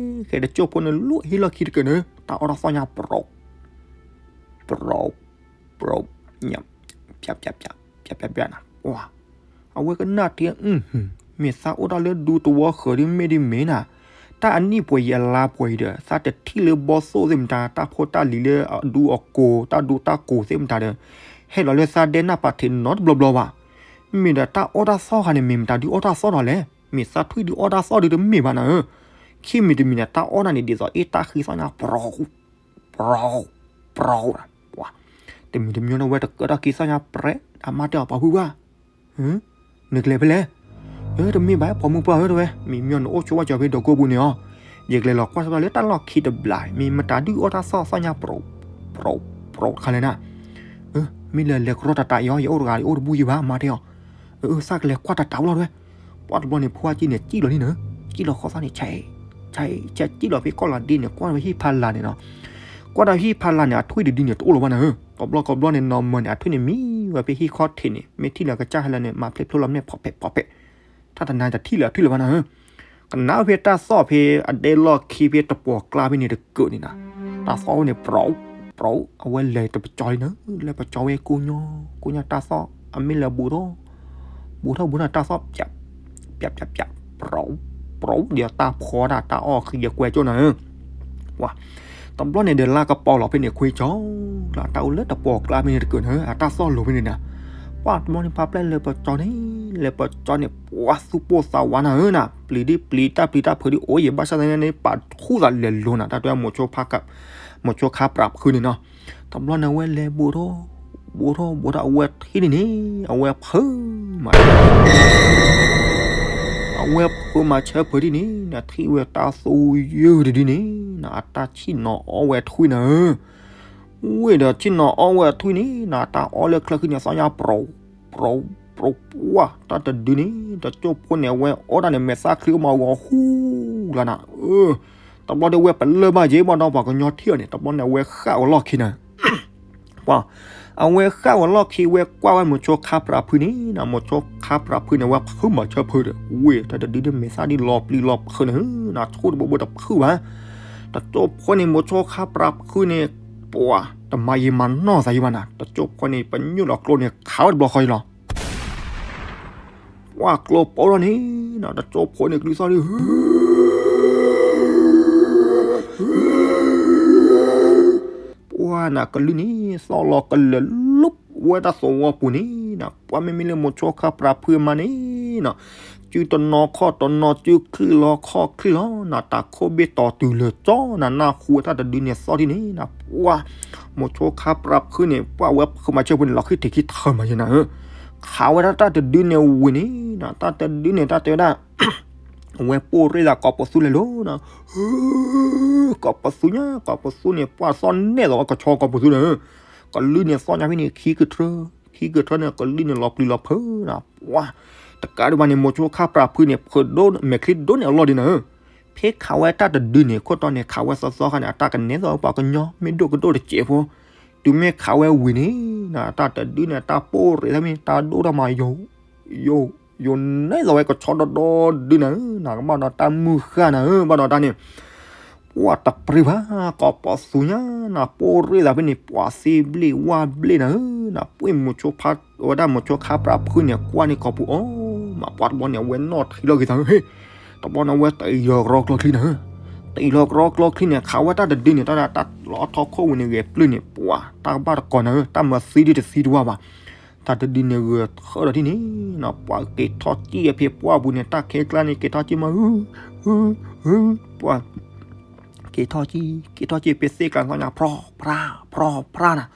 ဃဲတကၠိဖိန့ၣ် လိၣ်ဟ့ၣ်လီၢ်ခံတကၢၢ်န့ၣ် တၢ်အီၣ်တၢ်သီၣ်ညါ ပြီး ပြီး ညၣ် ပျၢ်ပျၢ်ပျၢ် ပျၢ်ပျၢ်ပျၢ်နၤ, ပှၤ အဝဲကနၣ်ထံ မ့ၢ်သးအိၣ်တၢ်လၢဒူသဝီဃၢၤဒ်မ့ၢ်ဒ်မ့ၢ်နၤ, တၢ်အနံၣ်ပှဲၤအံၤအလါပှဲၤအံၤဒီး သးတထံၣ်လၢဘီသိၣ်သ့ၣ်မတၤ တၢ်ဖိတၢ်လံၤလၢအဒူအကိၤ တၢ်ဒူတၢ်ကိၤသ့ၣ်မတၤဒီး ဟဲလီၤလၢသးဒဲနၢ်ပာ်ထံးနီတဘျီဘျီဘၣ်, မ့ၢ်ဒီးတၢ်အီၣ်တၢ်သီၣ်ဃါန့ၣ် မ့ၢ်မတၤဒုးအီၣ်တၢ်သီၣ်ဒီးလဲၣ်, မ့ၢ်သးထွံၣ်ဒုးအီၣ်တၢ်သီၣ်ဒုးတမ့ၢ်ဘၣ်နၤဧၢ, ခံမံၤတမံၤန့ၣ် တၢ်အီၣ်နၤန့ၣ် ဒ်သိးအ့ၣ်တၢ်ဃံသီၣ်ညါ ပြီး ပြီး ပြီး ပှၤ တမံၤတမံၤန့ၣ် ဝဲတကၢထီၣ်ခံသီၣ်ညါပြဲး အမါတဲအီၤ ပှၤဖုပှၢ် နကလဲၤဖဲလဲၣ်, အၢ တမ့ၢ်ဘၣ် ပိာ်မုၣ်ပှၢ်ဧၢ တဲဝဲ, မံမီၢ်နအိၣ်ဆိဝဲကၠီၤဖဲဒိးကိပူၤန့ၣ်အီၤ, ယကလဲၤလီၤကွၢ်ထီၣ်လၢတၢ်လီၢ်ခံတဘျီ မ့ၢ်မတၤဒုးအီၣ်တၢ်သီၣ်သီၣ်ညါ ပြီး ပြီး တခါလဲၣ်နၤ, အၢ မ့ၢ်လၢလဲၤကရီတၢ်တၢ်အံၤအီၤ ယအိၣ်တဂၤ ယအိၣ်တဘူၣ်ယံၤဘၣ် မါတဲအီၤ, အၢ သးကလဲၤကွၢ်တၢ်တၢ်ဝဲလီၤတဲဝဲ, ပှၤတဘျီန့ၣ် ဖိအကၠံၣ်န့ၣ် စံၣ်လီၤလံနၤ, စံၣ်လီၤဃီသီၣ်န့ၣ် ဆဲး ဆဲး ဆဲး စံၣ်လီၤဖဲကီၢ်လီၤဒ့န့ၣ် ကွၢ်ဝဲဟံၣ်ဖးလၢ်န့ၣ်နီၤ, ကွၢ်ဒီးဟံၣ်ဖးလၢ်န့ၣ် အထွံၣ်တဒုန့ၣ် တအိၣ်လၢၤဘၣ်နၤဧၢ, ကဘျီကဘျီန့ၣ် နီၢ်မၢန့ၣ် အထွံၣ်န့ၣ်မံဝဲဖဲဟံၣ်ခီၣ်ထံးန့ၣ် မ့ၢ်ထံၣ်လၢကစၢ်ဟဲလၢာ်န့ၣ် မၤဖျဲၣ်ဖျိလီၤမ့ၢ်ဖီၣ်ဖဲးဖီၣ်ဖဲး, တၢ်တနၤတထံၣ်လၢာ်ထွံၣ်လၢၤဘၣ်နၤဧၢ, ကနၣ်ဖဲတၢ်သီၣ်ဖဲအဒဲလီၢ်ခံဖဲတပှီၤကျါဖဲန့ၣ်တကၢးန့ၣ်နၤ, တၢ်သီၣ်ဖဲန့ၣ် ပြီး ပြီး အဝဲလဲၤတပကၠီလံနၤ, လဲၤပကၠီဝဲကိညိ ကိညိတၢ်သီၣ် အမ့ၢ်လၢဘူးထီၣ် ဘူးထီၣ်ဘူးထီၣ်တၢ်သီၣ် ပျး ပျး ပျး ပျး ပြီး ပြီး ဒီးတၢ်ဖီဒၣ်တၢ်အီၣ်ဃံအကွဲကၠိၣ်နၤဧၢ, ပှၤ တဘျီန့ၣ်ဒီးလါကပီၤလီၤဖဲန့ၣ်ခွ့ကၠီလီၤ, တၢ်အိၣ်လၢတပှီၤကျါဖဲန့ၣ်တကၢးနၤဧၢ, အတၢ်သီၣ်လိၤဖဲန့ၣ်နၤ, ပှၤတဘျီန့ၣ် ဖါပျဲၢ်လဲၤပကၠီန့ၣ် လဲၤပကၠီန့ၣ် ပှၤသူၣ်ပိၢ်သးဝးနၤဧၢနၤ, ပျံၤဒ်ပျံၤတၢ်ပျံၤတၢ်ဖုးဒ်အိၣ်ယံၤ ဘၣ်ဆၣ်သနာ်က့န့ၣ် ပာ်ထူသးလဲၤလိၤနၤ, တၢ်တဲမိၤဆိခါ မိၤဆိခါပြးဖုန့ၣ်နီၤ, တဘျီန့ၣ် အဝဲလဲၤဘူးထီၣ် ဘူးထီၣ်ဘူးထီၣ် အဝဲထံၣ်န့ၣ်န့ၣ် အဝဲဖုးမၤ အဝဲဖုးမၤဆၢဖုးဒ်န့ၣ် နထံၣ်ဝဲတၢ်သူယုၢ်တဒုန့ၣ် နအတၢ်ဆံၣ်နီၤအီၣ်ဝဲထွံၣ်နၤဧၢ, ဝ့ၢ်ဒီးဆံၣ်နီၤအီၣ်ဝဲထွံၣ်န့ၣ် နတၢ်အီၣ်လၢချၢဃံန့ၣ် သီၣ်ညါပြီး ပြီး ပြီး ပှၢ် တၢ်တဒုန့ၣ် တကၠိၢ်ဖိန့ၣ် အဝဲအီၣ်တၢ်န့ၣ် မဲာ်သၣ်ချံအိၣ်မးဂီၤဟူလီၤနၤ, အၢ တဘျီဒီးဝဲပလၢၢ်ဘၣ်ယ့ၢ်ဘၣ်ဒီးပှၤကညီထံၣ်အီၤန့ၣ် တဘျီန့ၣ် အဝဲဃၣ်ဝဲလီၢ်ခံနၤ ပှၤ အဝဲဃၣ်ဝဲလီၢ်ခံ ဝဲကွၢ်ဝဲမိၤဆိခါပြးဖုန့ၣ်နၤ, မိၤဆိခါပြးဖုန့ၣ် ဝဲဖုးမၤဆၢဖုးဒီး ဝ့ၢ်တၢ်တဒုန့ၣ် မဲာ်သၣ်ဒ်လီၤပျံၤလီၤဖုးနၤဧၢ, နဆိၣ်တဘိဘိတဖုးဘၣ်, တကၠိၢ်ဖိန့ၣ် မိၤဆိခါပြးဖုန့ၣ် ပှၤ တမၤယံာ်မၤနီၢ်သးယံာ်ဘၣ်နၤ, တကၠိၢ်ဖိန့ၣ် ပညိၣ်လီၤကျိန့ၣ် ခးဝဲတဘျီဃီအံၤလီၤ ပှၤကျိပိထီၣ်န့ၣ်နၤ, တကၠိၢ်ဖိန့ၣ် ကလုၢ်သီၣ်ဒ် ပှၤနၤ ကလုၢ်န့ၣ် သီၣ်လီၤကလၢာ်လီၤဝဲတၢ်သဝီပူၤန့ၣ်နၤ, ပှၤမ့မ့ၢ်လၢမိၤဆိခါပြးဖုအမါန့ၣ်နၤ, စုတနီၤခီၣ်တနီၤ စုချံၣ်လီၤခီၣ်ချံၣ်လီၤနၤ, တၢ်ခိၣ်ဘ့ၣ်တီၤတုၤလၢာ်ကၠီနၤ, နၢ်ဟူဝဲတၢ်တဒုန့ၣ်သီၣ်ဒ်န့ၣ်နၤ, ပှၤ မိၤဆိခါပြးဖုန့ၣ် ပှၤဝဲဖုးမၤဆၢဖုးန့ၣ် လီၤခံထံးခံထၢမးယဲနၤဧၢ, ခးဝဲဒၣ်တၢ်တဒုန့ၣ်ဝံၤန့ၣ်နၤ, တၢ်တဒုန့ၣ် တၢ်တဲဝဲဒၣ် အဝဲပိၢ်ရ့ၣ်သးကိးပသူလဲၤလိၤနၤ, ကိးပသူညါ ကိးပသူန့ၣ် ပှၤသီၣ်နဲၣ်သးဝဲကဆီကိးပသူန့ၣ်ဧၢ, ကလုၢ်န့ၣ်သီၣ်ညါဖဲန့ၣ် ခံကထၢ ခံကထၢန့ၣ် ကလုၢ်န့ၣ်လီၤပျံၤလီၤဖုးနၤ, ပှၤ တကးဒံးဘၣ်န့ၣ် မိၤဆိခါပြးဖုန့ၣ် ဖုးဒိၣ်မဲာ်ချံဒိၣ်န့ၢ်အလီၢ်ဒ်နၤဧၢ ဖဲခးဝဲတၢ်တဒုန့ၣ် ခိၣ်တီန့ၣ် ခးဝဲသီသီခါန့ၣ် အတၢ်ကနဲသိးပှၤကညီ မ့ၢ်ဒိၣ်ကဒိၣ်တစဲးဖိ, တုၤမ့ၢ်ခးဝဲဝံၤန့ၣ် တၢ်တဒုန့ၣ် တၢ်ပိၢ်ရ့ၣ်သးမ့ၢ် တၢ်ဒိၣ်ထီၣ်မး ယိာ် ယိာ် ယိာ်နဲသိးဝဲကဆီဒီဒီဒုနၤဧၢ, နကဘၣ်ဒီးတၢ်မုၢ်ဃၢ်နၤဧၢ, ဘၣ်ဒီးတၢ်န့ၣ် ပှၤတပြံဘၣ် ကိးပသူညါနၤ, ပိၢ်ရ့ၣ်သးဖဲန့ၣ် ပှၤသ့ဘျ့ဝၣ်ဘျ့နၤဧၢ, နပှ့ၤမိၤဆိဖး အဝဲဒၣ်မိၤဆိခါပြးဖုန့ၣ် ကွၢ်န့ၣ်ကိးပူၤအီၤ, မးပှၤတဘျီန့ၣ် အဝဲနီၣ်ထံလီၤဂ့ၤသးဧၢ, ဟ့ၣ်, တဘျီန့ၣ်အဝဲတအံၤလီၤကရီကျိချံနၤဧၢ, တအံၤလီၤကရီကျိချံန့ၣ် ခးဝဲတၢ်တဒုန့ၣ် တၢ်ဒၣ်တၢ်လီၤထီၣ်ခိၣ်ဝံၤန့ၣ် ဂဲၤပျုၢ်န့ၣ် ပှၤတၢ်ကဘၣ်တကိးနၤဧၢ, တၢ်မၤသံဒ်တသံတဝၢ်ဘၣ် တၢ်တဒုန့ၣ်ဂဲၤထၢၣ်ဒီးထံၣ်န့ၣ်, ပှၤက့ၤထီၣ်ကံၣ်အဖဲပှၢ်ပူၤန့ၣ် တၢ်ခဲကျါန့ၣ် က့ၤထီၣ်ကံၣ်မး ဟု ဟု ဟု ပှၤ က့ၤထီၣ်ကံၣ် က့ၤထီၣ်ကံၣ်ဖဲသ့ၣ်ကျါသီညါ ဖြီဖြါ ဖြီဖြါနၤ,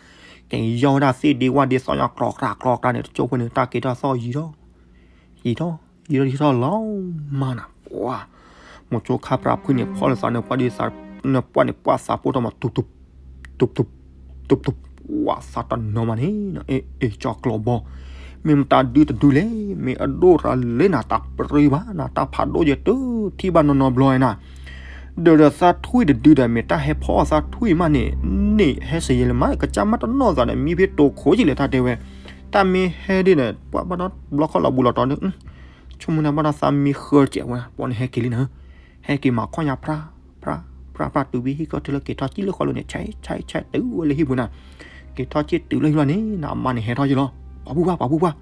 က့ၤယီၢ်ဝဲဒၣ်သ့ၣ်ဒ့ဝၣ်ဒ့သီညါ ကြီကြၤကြီကြၤန့ၣ် တကၠိဖိန့ၣ် တၢ်က့ၤထီၣ်သီၣ်ယံၤထီၣ် ယံၤထီၣ် ယံၤထီၣ်ယံၤထီၣ်လီၤမးနၤ, ပှၤ မိၤဆိခါပြးဖုန့ၣ် ဖီၣ်လၢသးန့ၣ် ပှၤဒ်သး နပှၢ်န့ၣ် ပှၢ်သးပိၢ်ထီၣ်မး တူးတူး တူးတူး တူးတူး ပှၤသးတနီၤမးန့ၣ် အ့ အ့ ကၠီကျီဘီ မ့ၢ်မတၤဒုတဒုလဲၣ်, မ့ၢ်အဒိၣ်ရၤလၢနၤ တၢ်ပြံဘၣ်နၤ တၢ်ဖးဒိၣ်ယဲၢ်တုၤထံၣ်ဘၣ်နီၢ်နီၢ်ဘျီနၤ, ဒီးဒီးသးထွံၣ်တဒုဒီး မ့ၢ်တၢ်ဟဲဖီၣ်သးထွံၣ်မးန့ၣ် န့ၢ်ဟဲစ့ၢ်ယဲၢ်လၢမး ကစၢ်မးတနီၣ်သးဒီး မံဖဲတိၤခိၣ်ကလဲၣ် တၢ်တဲဝဲ, တၢ်မ့ၢ်ဟဲဒ်န့ၣ် ပှၤဘၣ်ဒီးဘျီခီၣ်လီၤဘူးလီၤတီၤန့ၣ် ဆိကမိၣ်န့ၣ် ဘၣ်ဒီးသးမံဃၢကဲးဝဲ ပှၤန့ၣ်ဟဲက့ၤလံနၤ ဟဲက့ၤမၤခီၣ်ညါဖြါ ဖြါ ဖြါ ဖြါ တုၤဝံၤဟံၣ်ကီၢ်တုၤလၢက့ၤထီၣ်ကံၣ်လၢဃီလိၤန့ၣ် ဆဲး ဆဲး ဆဲး တုၤဝဲလၢဟံၣ်ပူၤနၤ, က့ၤထီၣ်ကံၣ်တုၤလၢဟံၣ်လီၤန့ၣ် နအမါန့ၣ်ဟဲထီၣ်က့ၤလီၤ, ပှၤဘူၣ်ပှၢ် ပှၤဘူၣ်ပှၢ်,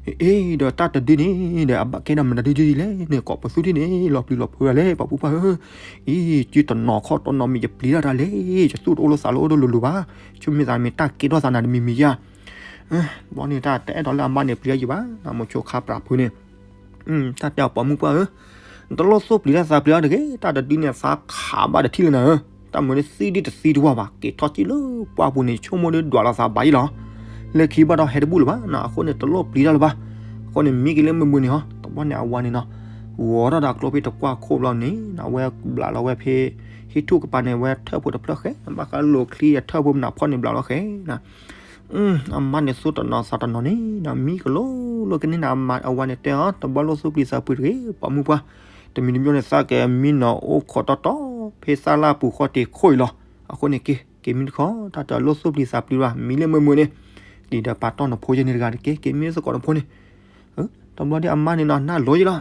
အ့ ဒီးတၢ်တဒုန့ၣ်ဒီး အဘၣ်ကဲဒီးမတၤဒုဒုလဲၣ်န့ၣ် ကိးပသူထံၣ်န့ၣ် လီၤပျံၤလီၤဖုးဒၣ်လဲၣ် ပှၤဘူၣ်ပှၢ်ဧၢ, အံၤ စုတနီၤခီၣ်တနီၤမ့ၢ်ယပျံၤတၢ်တၢ်လဲၣ် ယသူၣ်တအိၣ်လၢသးလၢအိၣ်ဒိၣ်လိၤလိၤဘၣ်, ဆိမိၣ်သးမ့ၢ်တၢ်ကဲထီၣ်သးနၤတမံၤမံၤယါ ဘီန့ၣ်တၢ်တအဲၣ်ဒိးလၢအမါန့ၣ်ပျံၤယံၤဘၣ် မိၤဆိခါပြးဖုန့ၣ်, တၢ်တဲအီၤပိာ်မုၣ်ပှၢ်ဧၢ, နတလိၣ်သိၣ်ပျံၤတၢ်သးပျံၤအီၤတဂ့ၤ, တၢ်တဒုန့ၣ်သးခးဘၣ်ဒီးထံၣ်လၢနၤဧၢ, တၢ်မၤန့ၣ်သံဒ်တသံတဝၢ်ဘၣ်, က့ၤထီၣ်ကံၣ်လၢပှၢ်ပူၤန့ၣ် ဆိကမိၣ်ဒီးဒွးလီၤသးဘၣ်ယံၤလီၤ, လၢခံဘၣ်ဒီးဟဲတဘူၣ်လၢၤဘၣ်နၤ, အဃိန့ၣ်တလိၣ်ပျံၤတၢ်လၢၤဘၣ်, အဃိန့ၣ်မံက့ၤလၢမုာ်မုာ်န့ၣ်ဟီ, တဘျီန့ၣ်အဝၤန့ၣ်နီၤ, ဂီၤထီၣ်ဒီးကျိဖဲတကွၢ်ခိၣ်ဘျီန့ၣ် အဝဲဘျးလီၤဝဲဖဲ ဟံၣ်ထူၣ်ကပၤန့ၣ် အဝဲထၢၣ်ဖိတဖျၢၣ်ဃဲ ဘၣ်ဃးလိာ်ချံအထၢၣ်ဖိမနၤဖီၣ်န့ၣ်ဘျးလီၤဃဲနၤ အမါန့ၣ်သူၣ်တနီၤသးတနီၤန့ၣ် မံကလိလိကန့ၢ်နၤ အဝၤန့ၣ်တဲအီၤ တဘျီလိၣ်သူၣ်ပျံၤသးပျံၤတဂ့ၤ ပိာ်မုၣ်ပှၢ်, တမံၤတမံၤန့ၣ် သးကမံနီၤအိၣ်ခိးတီတီ ဖဲသၣ်လၢပူၤဃီတ့ၢ်ခိၣ်အံၤလီၤ, အဃိန့ၣ်က့ၤ က့ၤမံတခီ တၢ်တလိၣ်သူၣ်ပျံၤသးပျံၤဘၣ် မံလၢမုာ်မုာ်န့ၣ်, ဒ်ဒီးပာ်တီၢ်နဖိယဲန့ၣ်တဂၤတက့ၢ် က့ၤမံသကိးနဖိန့ၣ် တဘျီဒီးအမါန့ၣ်နီၤ နၢ်လိၤယံၤလီၤ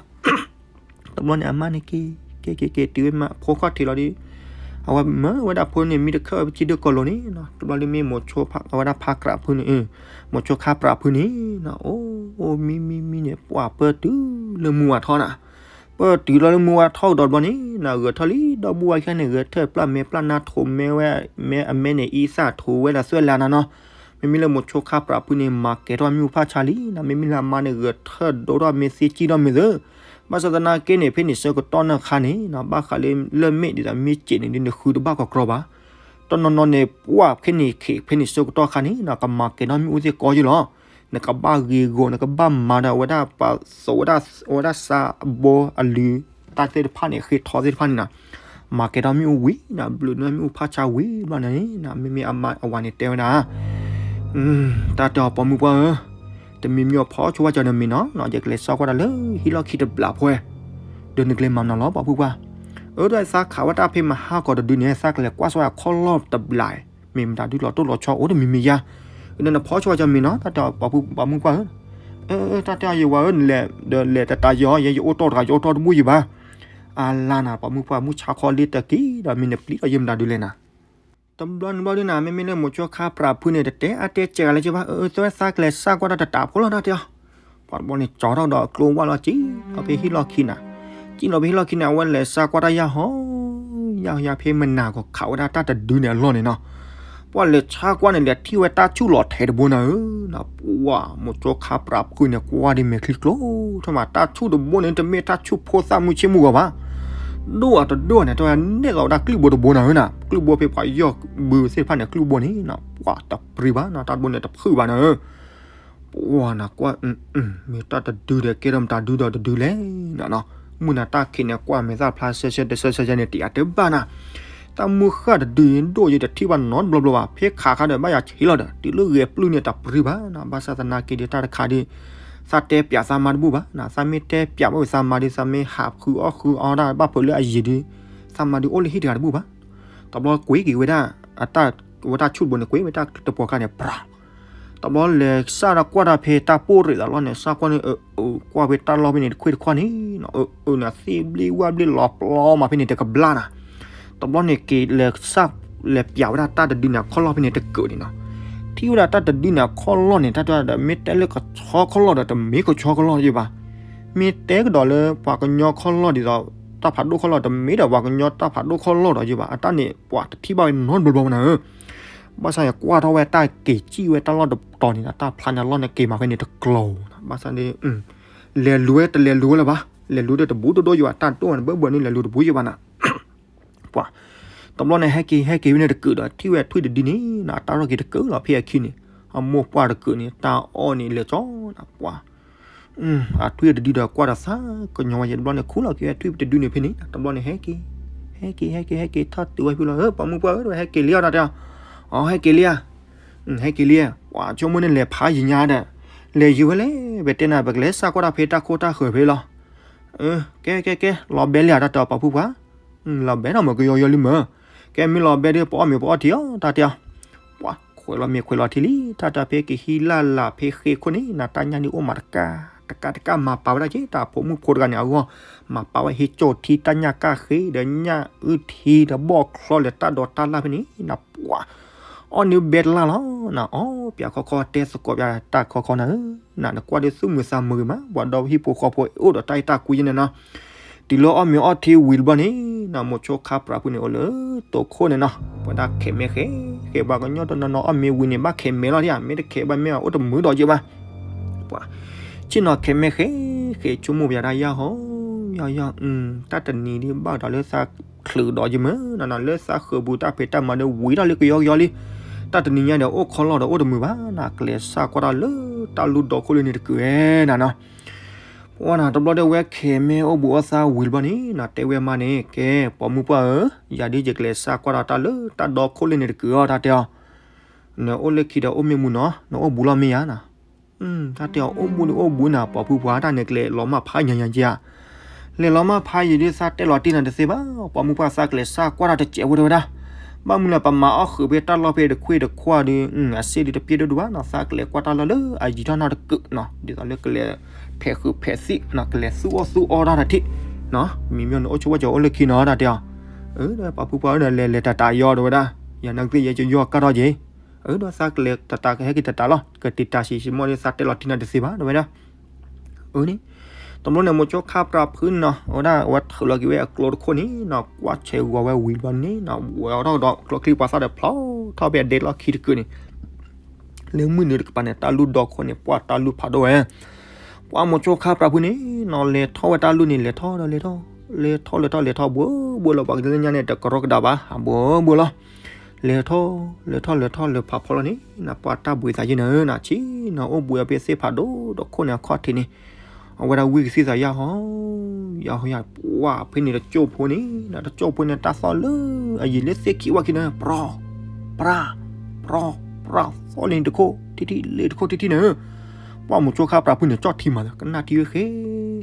တဘျီန့ၣ်အမါန့ၣ်က့ၤ က့ၤက့ၤက့ၤတုၤဝဲမး ဖိခီၣ်ထံးလီၤဒီး အဝဲမၢဝဲဒၣ်ဖိန့ၣ် မံတခၢၣ်ဝဲပစံဒိၣ်ကီၢ်လိၤန့ၣ်နီၤ တဘျီဒီးမ့ၢ်မိၤဆိဖး အဝဲဒၣ်ဖးကြးဖုန့ၣ် မိၤဆိခါပြးဖုန့ၣ်နီၤ အိၣ်အိၣ်မံမံမံန့ၣ် ပှၢ်ပၢၢ်တုၤလၢမုၢ်ဝါထီၣ်နၤ ပၢၢ်တုၤလီၤလၢမုၢ်ဝါထီၣ်ကဒီးဘျီန့ၣ်နီၤ ဂဲၤထၢၣ်လံ ဒီဘူၣ်ဝါခဲန့ၣ် ဂဲၤထၢၣ်ပျၢ်မဲာ်ပျၢ်နါထိးမဲဝဲ မဲာ်အမဲာ်န့ၣ် အံသၣ်ထိးဝဲဒၣ်သွဲၣ်လၢနၤနီၤ မ့မ့ၢ်လၢမိၤဆိခါပြးဖုန့ၣ် မၤကဲၤထီၣ်မ့ၣ်အူဖးဆါလံနီၤ မ့မ့ၢ်လၢအမါန့ၣ် ဂဲၤထၢၣ်ဒိၣ်ထီၣ်မ့ၢ်သ့ကံၣ်ထီၣ်မ့ၢ်သ့ ဘၣ်ဆၣ်သနာ်က့န့ၣ် ဖဲန့ၣ်ဆၢကတီၢ်နၢ်ခါန့ၣ်နီၤ ဘၣ်ဃးလၢလၢၢ်မ့ၣ်ဒ်သိးမ့ၢ်စဲးန့ၣ် ဒ်နဃုတဘၣ်ကီးကြီဘၣ် တနီၤနီၤန့ၣ် ပှၢ်ဖဲန့ၣ်ခ့ၣ်ဖဲန့ၣ်ဆၢကတီၢ်ခါန့ၣ်နီၤ ကမၤကဲၤထီၣ်မ့ၣ်အူသ့ၣ်ကီယ့လီၤ နကဘၣ်ဂ့ၤဂီၤ နကဘၣ်မၤဒီးအဝဲဒၣ်ပှၤသိးဝဲဒၣ် အဝဲဒၣ်စးအဘီအလုာ် တၢ်သ့ၣ်တဖၣ်န့ၣ် ဃ့ထီသ့ၣ်တဖၣ်န့ၣ်နီၤ မၤကဲၤထီၣ်မ့ၣ်အူဝံၤနီၤ ဘျုးနွဲၣ်မ့ၣ်အူဖးဆါဝံၤဘျီန့ၣ်နီၤ မ့မ့ၢ်အမါအဝၤန့ၣ်တဲဝဲဒၣ် တၢ်တဲအီၤပိာ်မုၣ်ပှၢ်ဧၢ, တမံၤမံၤအဖီဆိဝဲကၠီနမံၤနီၤ ယကလဲၤစးကွၢ်တၢ်လၢဟံၣ်လီၢ်ခံတဘျးဖိ ဒီးနကလဲၤမၤနီၤလီၤ ပိာ်မုၣ်ပှၢ်, အၢ ဒီးသးခးဝဲတၢ်ဖဲမဟါကီးတဒုန့ၣ် သးကလဲၤကွၢ်စၢၤအခီၣ်လီၢ်တဘျး, မ့ၢ်မတၤဒုလီၤတိၢ်လီၤဆီအိၣ်တမံၤမံၤယါ, နနဖီဆိဝဲကၠီမံၤနီၤ တၢ်တဲအီၤပိာ်မုၣ်ပှၢ်ဧၢ, အၢ တၢ်တဲအီၤယဝၤဧၢ နလဲၤ ဒီးလဲၤတတၤယီၤ ယဲယအိၣ်တီၢ်တဂၤ ယအိၣ်တီၢ်တဘူၣ်ယဘၣ်, အလါနၤ ပိာ်မုၣ်ပှၢ် မုၢ်ဆါခီလံတက့ၢ် ဒီးမ့ၢ်နပျံၤဒီးယဲမတၤဒုလဲၣ်နၤ တဘျီန့ၣ်ဘျီဒုန့ၣ် မ့မ့ၢ်လၢမိၤဆိခါပြးဖုန့ၣ် တတဲအါတဲစဲးဂၤလၢၤဘၣ်, အၢ သဝဲသးကလဲၤစးကွၢ်တၢ်တတးဖိလီၤတၢ်တဲအီၤ, ပှၤတဘျီန့ၣ် ကၠီထီၣ်ဒီးကျိဝဲလီၤ ကံၣ်လီၤဖဲဟံၣ်လီၢ်ခံန့ၣ်, ကံၣ်လီၤဖဲဟံၣ်လီၢ်ခံန့ၣ် အဝဲလဲၤစးကွၢ်တၢ်ယၢ်ဟီ, ယၢ်ဟီယၢ်ဖဲမနၤကီးခးဝဲဒၣ်တၢ်တဒုန့ၣ်အလီၢ်န့ၣ်နီၤ, ပှၤလဲၤစးကွၢ်န့ၣ် လဲၤထံၣ်ဝဲတၢ်ဆူၣ်လီၤထဲတဘိနၤဧၢ, ပှၤမိၤဆိခါပြးဖုန့ၣ် ကွၢ်ဒ်မဲာ်ချံကျိ ထီၣ်မး တၢ်ဆူၣ်တဘိန့ၣ် တမ့ၢ်တၢ်ဆူၣ်ဖိသၣ်မုၢ်ဆ့ၣ်မုၢ်ဂီၤဘၣ် ဒိၣ်အတဒိၣ်န့ၣ် တဝဲနဲၣ်လီၤဝဲဒၣ်ကျုၢ်ဘိတဘိနၤဧၢနၤ, ကျုၢ်ဘိဖဲပှၤယီၢ်ဘုသ့ၣ်တဖၣ်န့ၣ် ကျုၢ်ဘိန့ၣ် ပှၤတပြံဘၣ်နၤ, တၢ်တဘိန့ၣ်တဖုၣ်ဘၣ်နၤဧၢ, ပှၤနၤကွၢ် မ့ၢ်တၢ်တဒုဒီးကဲထီၣ်မတၤဒုဒီးတဒုလဲၣ်နၤနီၤ, မုၢ်နၤတၢ်ခံးန့ၣ် ကွၢ်မဲာ်သၣ်ဖျါဆၢဆၢတဆၢဆၢဆၢန့ၣ် တယာ်တဘၣ်နၤ, တၢ်မုၢ်ဃၢ်တဒုဒိၣ်ယံၤတထံၣ်ဘၣ်နီတဘျီဘျီဘၣ်, ဖဲခးခါဒီးဘၣ်ယၤဆံးလီၤဒီး တုၤလၢဂဲၤပျုၢ်န့ၣ်တပြံဘၣ်နၤ, ဘၣ်ဆၣ်သနာ်က့ဒီးတၢ်တခါဒီး သးတဲပျးသးမါတဘူၣ်ဘၣ်, သးမ့ၢ်တဲပျးဘၣ်ဝဲသးမါဒီး သးမ့ၢ်ဟးဃုအီၣ်ဃုအီတၢ်ဘၣ်ဖုးလၢအယံၤဒီး သးမါဒီးအိၣ်လၢဟံၣ်တဂၤတဘူၣ်ဘၣ်. တဘျီကွံာ်က့ၤဝဲဒၣ် အတၢ် ဝဲတၢ်ဆူၣ်တဘိန့ၣ် ကွံာ်ဝဲတၢ်တပှီၤခါန့ၣ် ပြး တဘျီလဲၤစၢ်တၢ်ကွၢ်တၢ်ဖဲတၢ်ပိၢ်ရ့ၣ်သးလီၢ်န့ၣ် စၢ်ကွၢ်န့ၣ် ကွၢ်ဖဲတၢ်လီၢ်ဖဲန့ၣ် တခွ့ၣ်တခွါန့ၣ် အၢ အၢ နသ့ၣ်ဘျ့ၣ်ဝၣ်ဘျ့ၣ်လီၤပျီမးဖဲန့ၣ် တကဘျၣ်နၤ. တဘျီန့ၣ်က့ၤလဲၤစၢ် လဲၤပျးဝဲဒၣ်တၢ်တဒုန့ၣ် အခီၣ်လီၢ်ဖဲန့ၣ်တကုးန့ၣ်နီၤ. ထံၣ်ဝဲဒၣ်တၢ်တဒုန့ၣ် အခီၣ်လီၢ်န့ၣ် တၢ်တဲဒီး မ့ၢ်တဲလၢကဆီခီၣ်လီၢ်ဒီး တမ့ၢ်ကဆီခီၣ်လီၢ်ယဘၣ်. မ့ၢ်တဲကဒီးလၢပှၤကညီခီၣ်လီၢ်ဒ်သိး တၢ်ဖးဒိၣ်ခီၣ်လီၢ် တမ့ၢ်ဒီးပှၤကညီတၢ်ဖးဒိၣ်ခီၣ်လီၢ်ဒီးယဘၣ်. အတၢ်န့ၣ် ပှၤတထံၣ်ဘၣ်ဝဲနီတဘျီဘျီနၤဧၢ. ဘၣ်ဆၣ်ယကွၢ်ထီၣ်ဝဲတၢ်က့ၤစံၣ်ဝဲတၢ်လီၢ်တတီၤန့ၣ် တၢ်ဖျါန့ၣ်လီၢ်န့ၣ်က့ၤမးဖဲန့ၣ်တကျိၤနီၤ. ဘၣ်ဆၣ်ဒီး လဲၤလူၤဝဲတလဲၤလူၤဝဲလၢၤဘၣ်. လဲၤလူၤဒီးတဘူးတဒိၣ်ယဘၣ် တၢ်တိၢ်ဝဲန့ၣ်ဘၣ်ဘၣ်န့ၣ် လဲၤလူၤတဘူးယဘၣ်နၤ. ပှၤ တဘျီန့ၣ် ဟဲက့ၤဟဲက့ၤဖဲန့ၣ်တကုးဒီး ထံၣ်ဝဲထွံၣ်တဒုန့ၣ် အတၢ်ထီၣ်က့ၤတကုးလီၤ ဖဲအခံန့ၣ် အမိၢ်ပှၢ်တကုးန့ၣ် တၢ်အီၣ်န့ၣ်လဲၤကၠီနၤ ပှၤ အထွံၣ်တဒုဒီးကွၢ်ဒီးသးကညီၤဝဲယဲ တဘျီန့ၣ် ခူၣ်လီၤက့ၤထွံၣ်တဒုန့ၣ်ဖဲန့ၣ် တဘျီန့ၣ် ဟဲက့ၤ ဟဲက့ၤ ဟဲက့ၤ ဟဲက့ၤ ထီၣ်တုၤဝဲဖဲလီၤ ပှၤမုၢ်ပှၢ်ဧၢ ဟဲက့ၤလံအီၤတၢ်တဲအီၤ အီၤ ဟဲက့ၤလံဧါ ဟဲက့ၤလံ ပှၤဆိကမိၣ်န့ၣ်လဲၤဖးယံၤညါဒီး လဲၤယံၤဝဲလဲၣ် ပတဲနၤ ပကလဲၤစၢ်ကွၢ်တၢ်ဖဲတၢ်ခိတၢ်ဃၢၤဖဲလီၤ ကဲ ကဲ ကဲ လီၤဘဲလံဧါတၢ်တဲအီၤ ပှၤဖုပှၢ် လီၤဘဲနီၤ မ့ၢ်ကယီယီလံမ့ၢ် ကဲမ့ၢ်လီၤဘဲဒီး ပအီၣ်မ့ၤပအီထံအီၤ တၢ်တဲအီၤ ပှၤခွဲးလီၤမ့ၤခွဲးလီၤထံလံ တၢ်တဲအီၤ ဖဲကဟံးလၢ်လၢ်ဖဲဃ့ခိၣ်န့ၣ် နတၢ်ညၣ်န့ၣ် အိၣ်မးတကး တကးတကး မၤပာ်ဝဲဒၣ်က့ၤ တၢ်ဖိမုၣ်ဖိတဂၤန့ၣ် အဂီၢ် မၤပာ်ဝဲဟ့ၣ်ကၠီၣ်ထံ တၢ်ညၣ်ကၣ်ဃ့ဒီး ညၣ်အုၣ်ထံဒီး ဘီၣ်ချီလၢတၢ်ဒိးတၢ်လၢ်ဖဲန့ၣ် နပှၤ အီၣ်န့ၢ်ဘဲတလၢ်လီၤ နအီၣ်ပၠးခီခီ တဲသကိးပၠးတၢ်ခီခီနၤဧၢ နနကွၢ်ဒီးသူၣ်မုာ်သးမုာ်ဂ့ၤမး ပှၤဒီဟံၣ်ဖိဃီဖိအိၣ်ဒီးတၢ်အဲၣ်တၢ်ကွံယဲန့ၣ်နီၤ တုၤလၢအီၣ်မ့ၤအီထံဝံၤတဘျီန့ၣ် နမိၤဆိခါပြးဖုန့ၣ် အိၣ်လၢတိခိၣ်န့ၣ်နီၤ ပဝဲဒၣ်ခဲးမဲဃဲ ဃဲပှၤကညီတနီၤနီၤ အီၣ်မ့ၤဝံၤန့ၣ် ဘၣ်ခဲးမဲလီၤဒံးဧါ မ့ၢ်တခဲးဘၣ်မ့ၢ်အအိၣ်တမုာ်ဒီးယဲဘၣ် ပှၤ ဆ့ၣ်နီၤခဲးမဲဃဲ ဃဲဆိကမိၣ်ပၠးဒၣ်ယၢ်ဟီ ယၢ်ယၢ် တၢ်တနံၤဒ်ဘၣ်ဒီးလၢသးချုးဒီးယမ့ၢ်နီၤ လၢသးဃုာ်ပူၤတၢ်ဖံးတၢ်မၤဒီးဝံၤထီၣ်လၢကယီကယီလံ တၢ်တနံၤညါဒီးအိၣ်ခီလီၢ်ဒီးအိၣ်တမုာ်ဘၣ် နကျဲးစၢ်ကွၢ်တၢ်လၢတၢ်လူၢ်ဒီခိၣ်လၢန့ၣ်တကုးဝဲနၤနီၤ ပှၤနၤတဘျီဒီးဝဲခဲးမဲအိၣ်ဘူးအီၣ်သးဝံၤတဘျီန့ၣ် နတဲဝဲမါန့ၣ် ကဲ ပိာ်မုၣ်ပှၢ်ဧၢ ယၤဒ်ယကျဲးစၢ်ကွၢ်တၢ်တၢ်လၢတၢ်ဒီခိၣ်လၢန့ၣ်တကုးအီၤ တၢ်တဲအီၤ နအိၣ်လၢခံဒီးအိၣ်မ့ၢ်မူနီၤ နအိၣ်ဘူးလီၤမ့ၢ်ယၤနီၤ တၢ်တဲအီၤ အိၣ်ဘူးန့ၣ်အိၣ်ဘူးနၤ ပိာ်ဖုပှၢ်တၢ်န့ၣ် ကျဲးလီၤမၢ်ဖးညါညါက့ဧါ လဲၤလီၤမၢ်ဖးယံၤဒ်သးတဲလီၤတံၢ်နၤတသ့ဘၣ် ပိာ်မုၣ်ပှၢ်သးကျဲးစၢ်ကွၢ်တၢ်တစဲးဖိတဲဝဲဒၣ် ဘၣ်မနုၤလၢပမၤအီၣ်ဃုာ်ဖဲတၢ်လီၢ်ဖဲတခွ့တခွါဒီး အစ့ၣ်ဒ်တပျဲၢ်ဒိၣ်ဒိၣ်ဘၣ်နီၤ သးကျဲးကွၢ်တၢ်လီၢ်လၢအယံၤထီၣ်နီတကုးနီၤ ဒ်သိးလၢကလဲၤဖဲးဃုာ်ဖဲးသံၣ်နီၤ ကလဲၤသူၣ်အီၣ်သူၣ်အီတၢ်တထံၣ်နီၤ မံၤမ့ၢ်နအိၣ်ဆိဝဲကအိၣ်လၢခံနီၤ တၢ်တဲအီၤ အၢ ဒီးပိာ်ဖုပှၢ်ဧၢ ဒီးလဲၤလဲၤတၢ်တၢ်ယီတဲဝဲဒၣ် ယၤနကသ့ၣ်ယဲယီၢ်ကၢ်ထီၣ်က့ၤ အၢ ဒီးသးကလဲၤတၢ်တၢ်ကဟဲက့ၤတၢ်တၢ်လီၤ ကတံာ်တာ်ဆံးဆံးမီၢ်ဒီး သးတဲလီၤတံၢ်နၤတသ့ဘၣ်တဲဝဲဒၣ် အၢန့ၣ် တဘျီန့ၣ် မိၤဆိခါပြးဖုန့ၣ်နီၤ အဝဲဒၣ်အဝဲထုးလီၤက့ၤဝဲအကျိတခိၣ်န့ၣ်နီၤ ကွၢ်ဆဲးဂီၤဝဲဝံၤတဘျီန့ၣ်နီၤ ဝဲအီၣ်ထီၣ်ကဒီးကျိချံပှၤသၣ်ဒီး ဖျီထီၣ်ဖဲအဒဲတလီၢ်ခံတကုးန့ၣ် လၢမုၢ်နုာ်တကပၤန့ၣ် တၢ်လူၢ်ဒီခိၣ်န့ၣ် ပှၤတၢ်လူၢ်ဖးဒိၣ်ဝဲ ပှၤမိၤဆိခါပြးဖုန့ၣ်နီၤ လဲၤထီၣ်ဝဲတၢ်လူၢ်န့ၣ် လဲၤထီၣ်ဒီးလဲၤထီၣ် လဲၤထီၣ်လဲၤထီၣ်လဲၤထီၣ် ဘှီဘှီလီၤ ပှၤကညီညါန့ၣ် တကရီကဒါဘၣ် ဘှီဘှီလီၤ လဲၤထီၣ် လဲၤထီၣ်လဲၤထီၣ်လဲၤဖးဖီလီၤန့ၣ် နပှၤတၢ်ဘှံးသးယဲၢ်နၤဧၢ နဆံးနီၤ အိၣ်ဘှံးအီၤဖဲသ့ၣ်ဖးဒိၣ်ဒီခိၣ်န့ၣ်အခီၣ်ထံးန့ၣ် အဝဲဒၣ်ဝံၣ်ကသံၣ်သးယၢ်ဟီ ယၢ်ဟီယၢ် ပှၤဖဲန့ၣ်တကၠိၢ်ဖိန့ၣ် တကၠိၢ်ဖိန့ၣ် တၢ်သီၣ်လၢအယံၤလၢသ့ၣ်ခံဝၣ်ခံန့ၣ် ပြီ ပြီ ပြီ ပြီ သီၣ်လၢန့ၣ်တခိၣ်ထံထံၣ်လၢတခိၣ်ထံထံၣ်န့ၣ် ပှၤမိၤဆိခါပြးဖုန့ၣ် ကၠီၣ်ထံမး ကနၣ်ထံဝဲဃဲ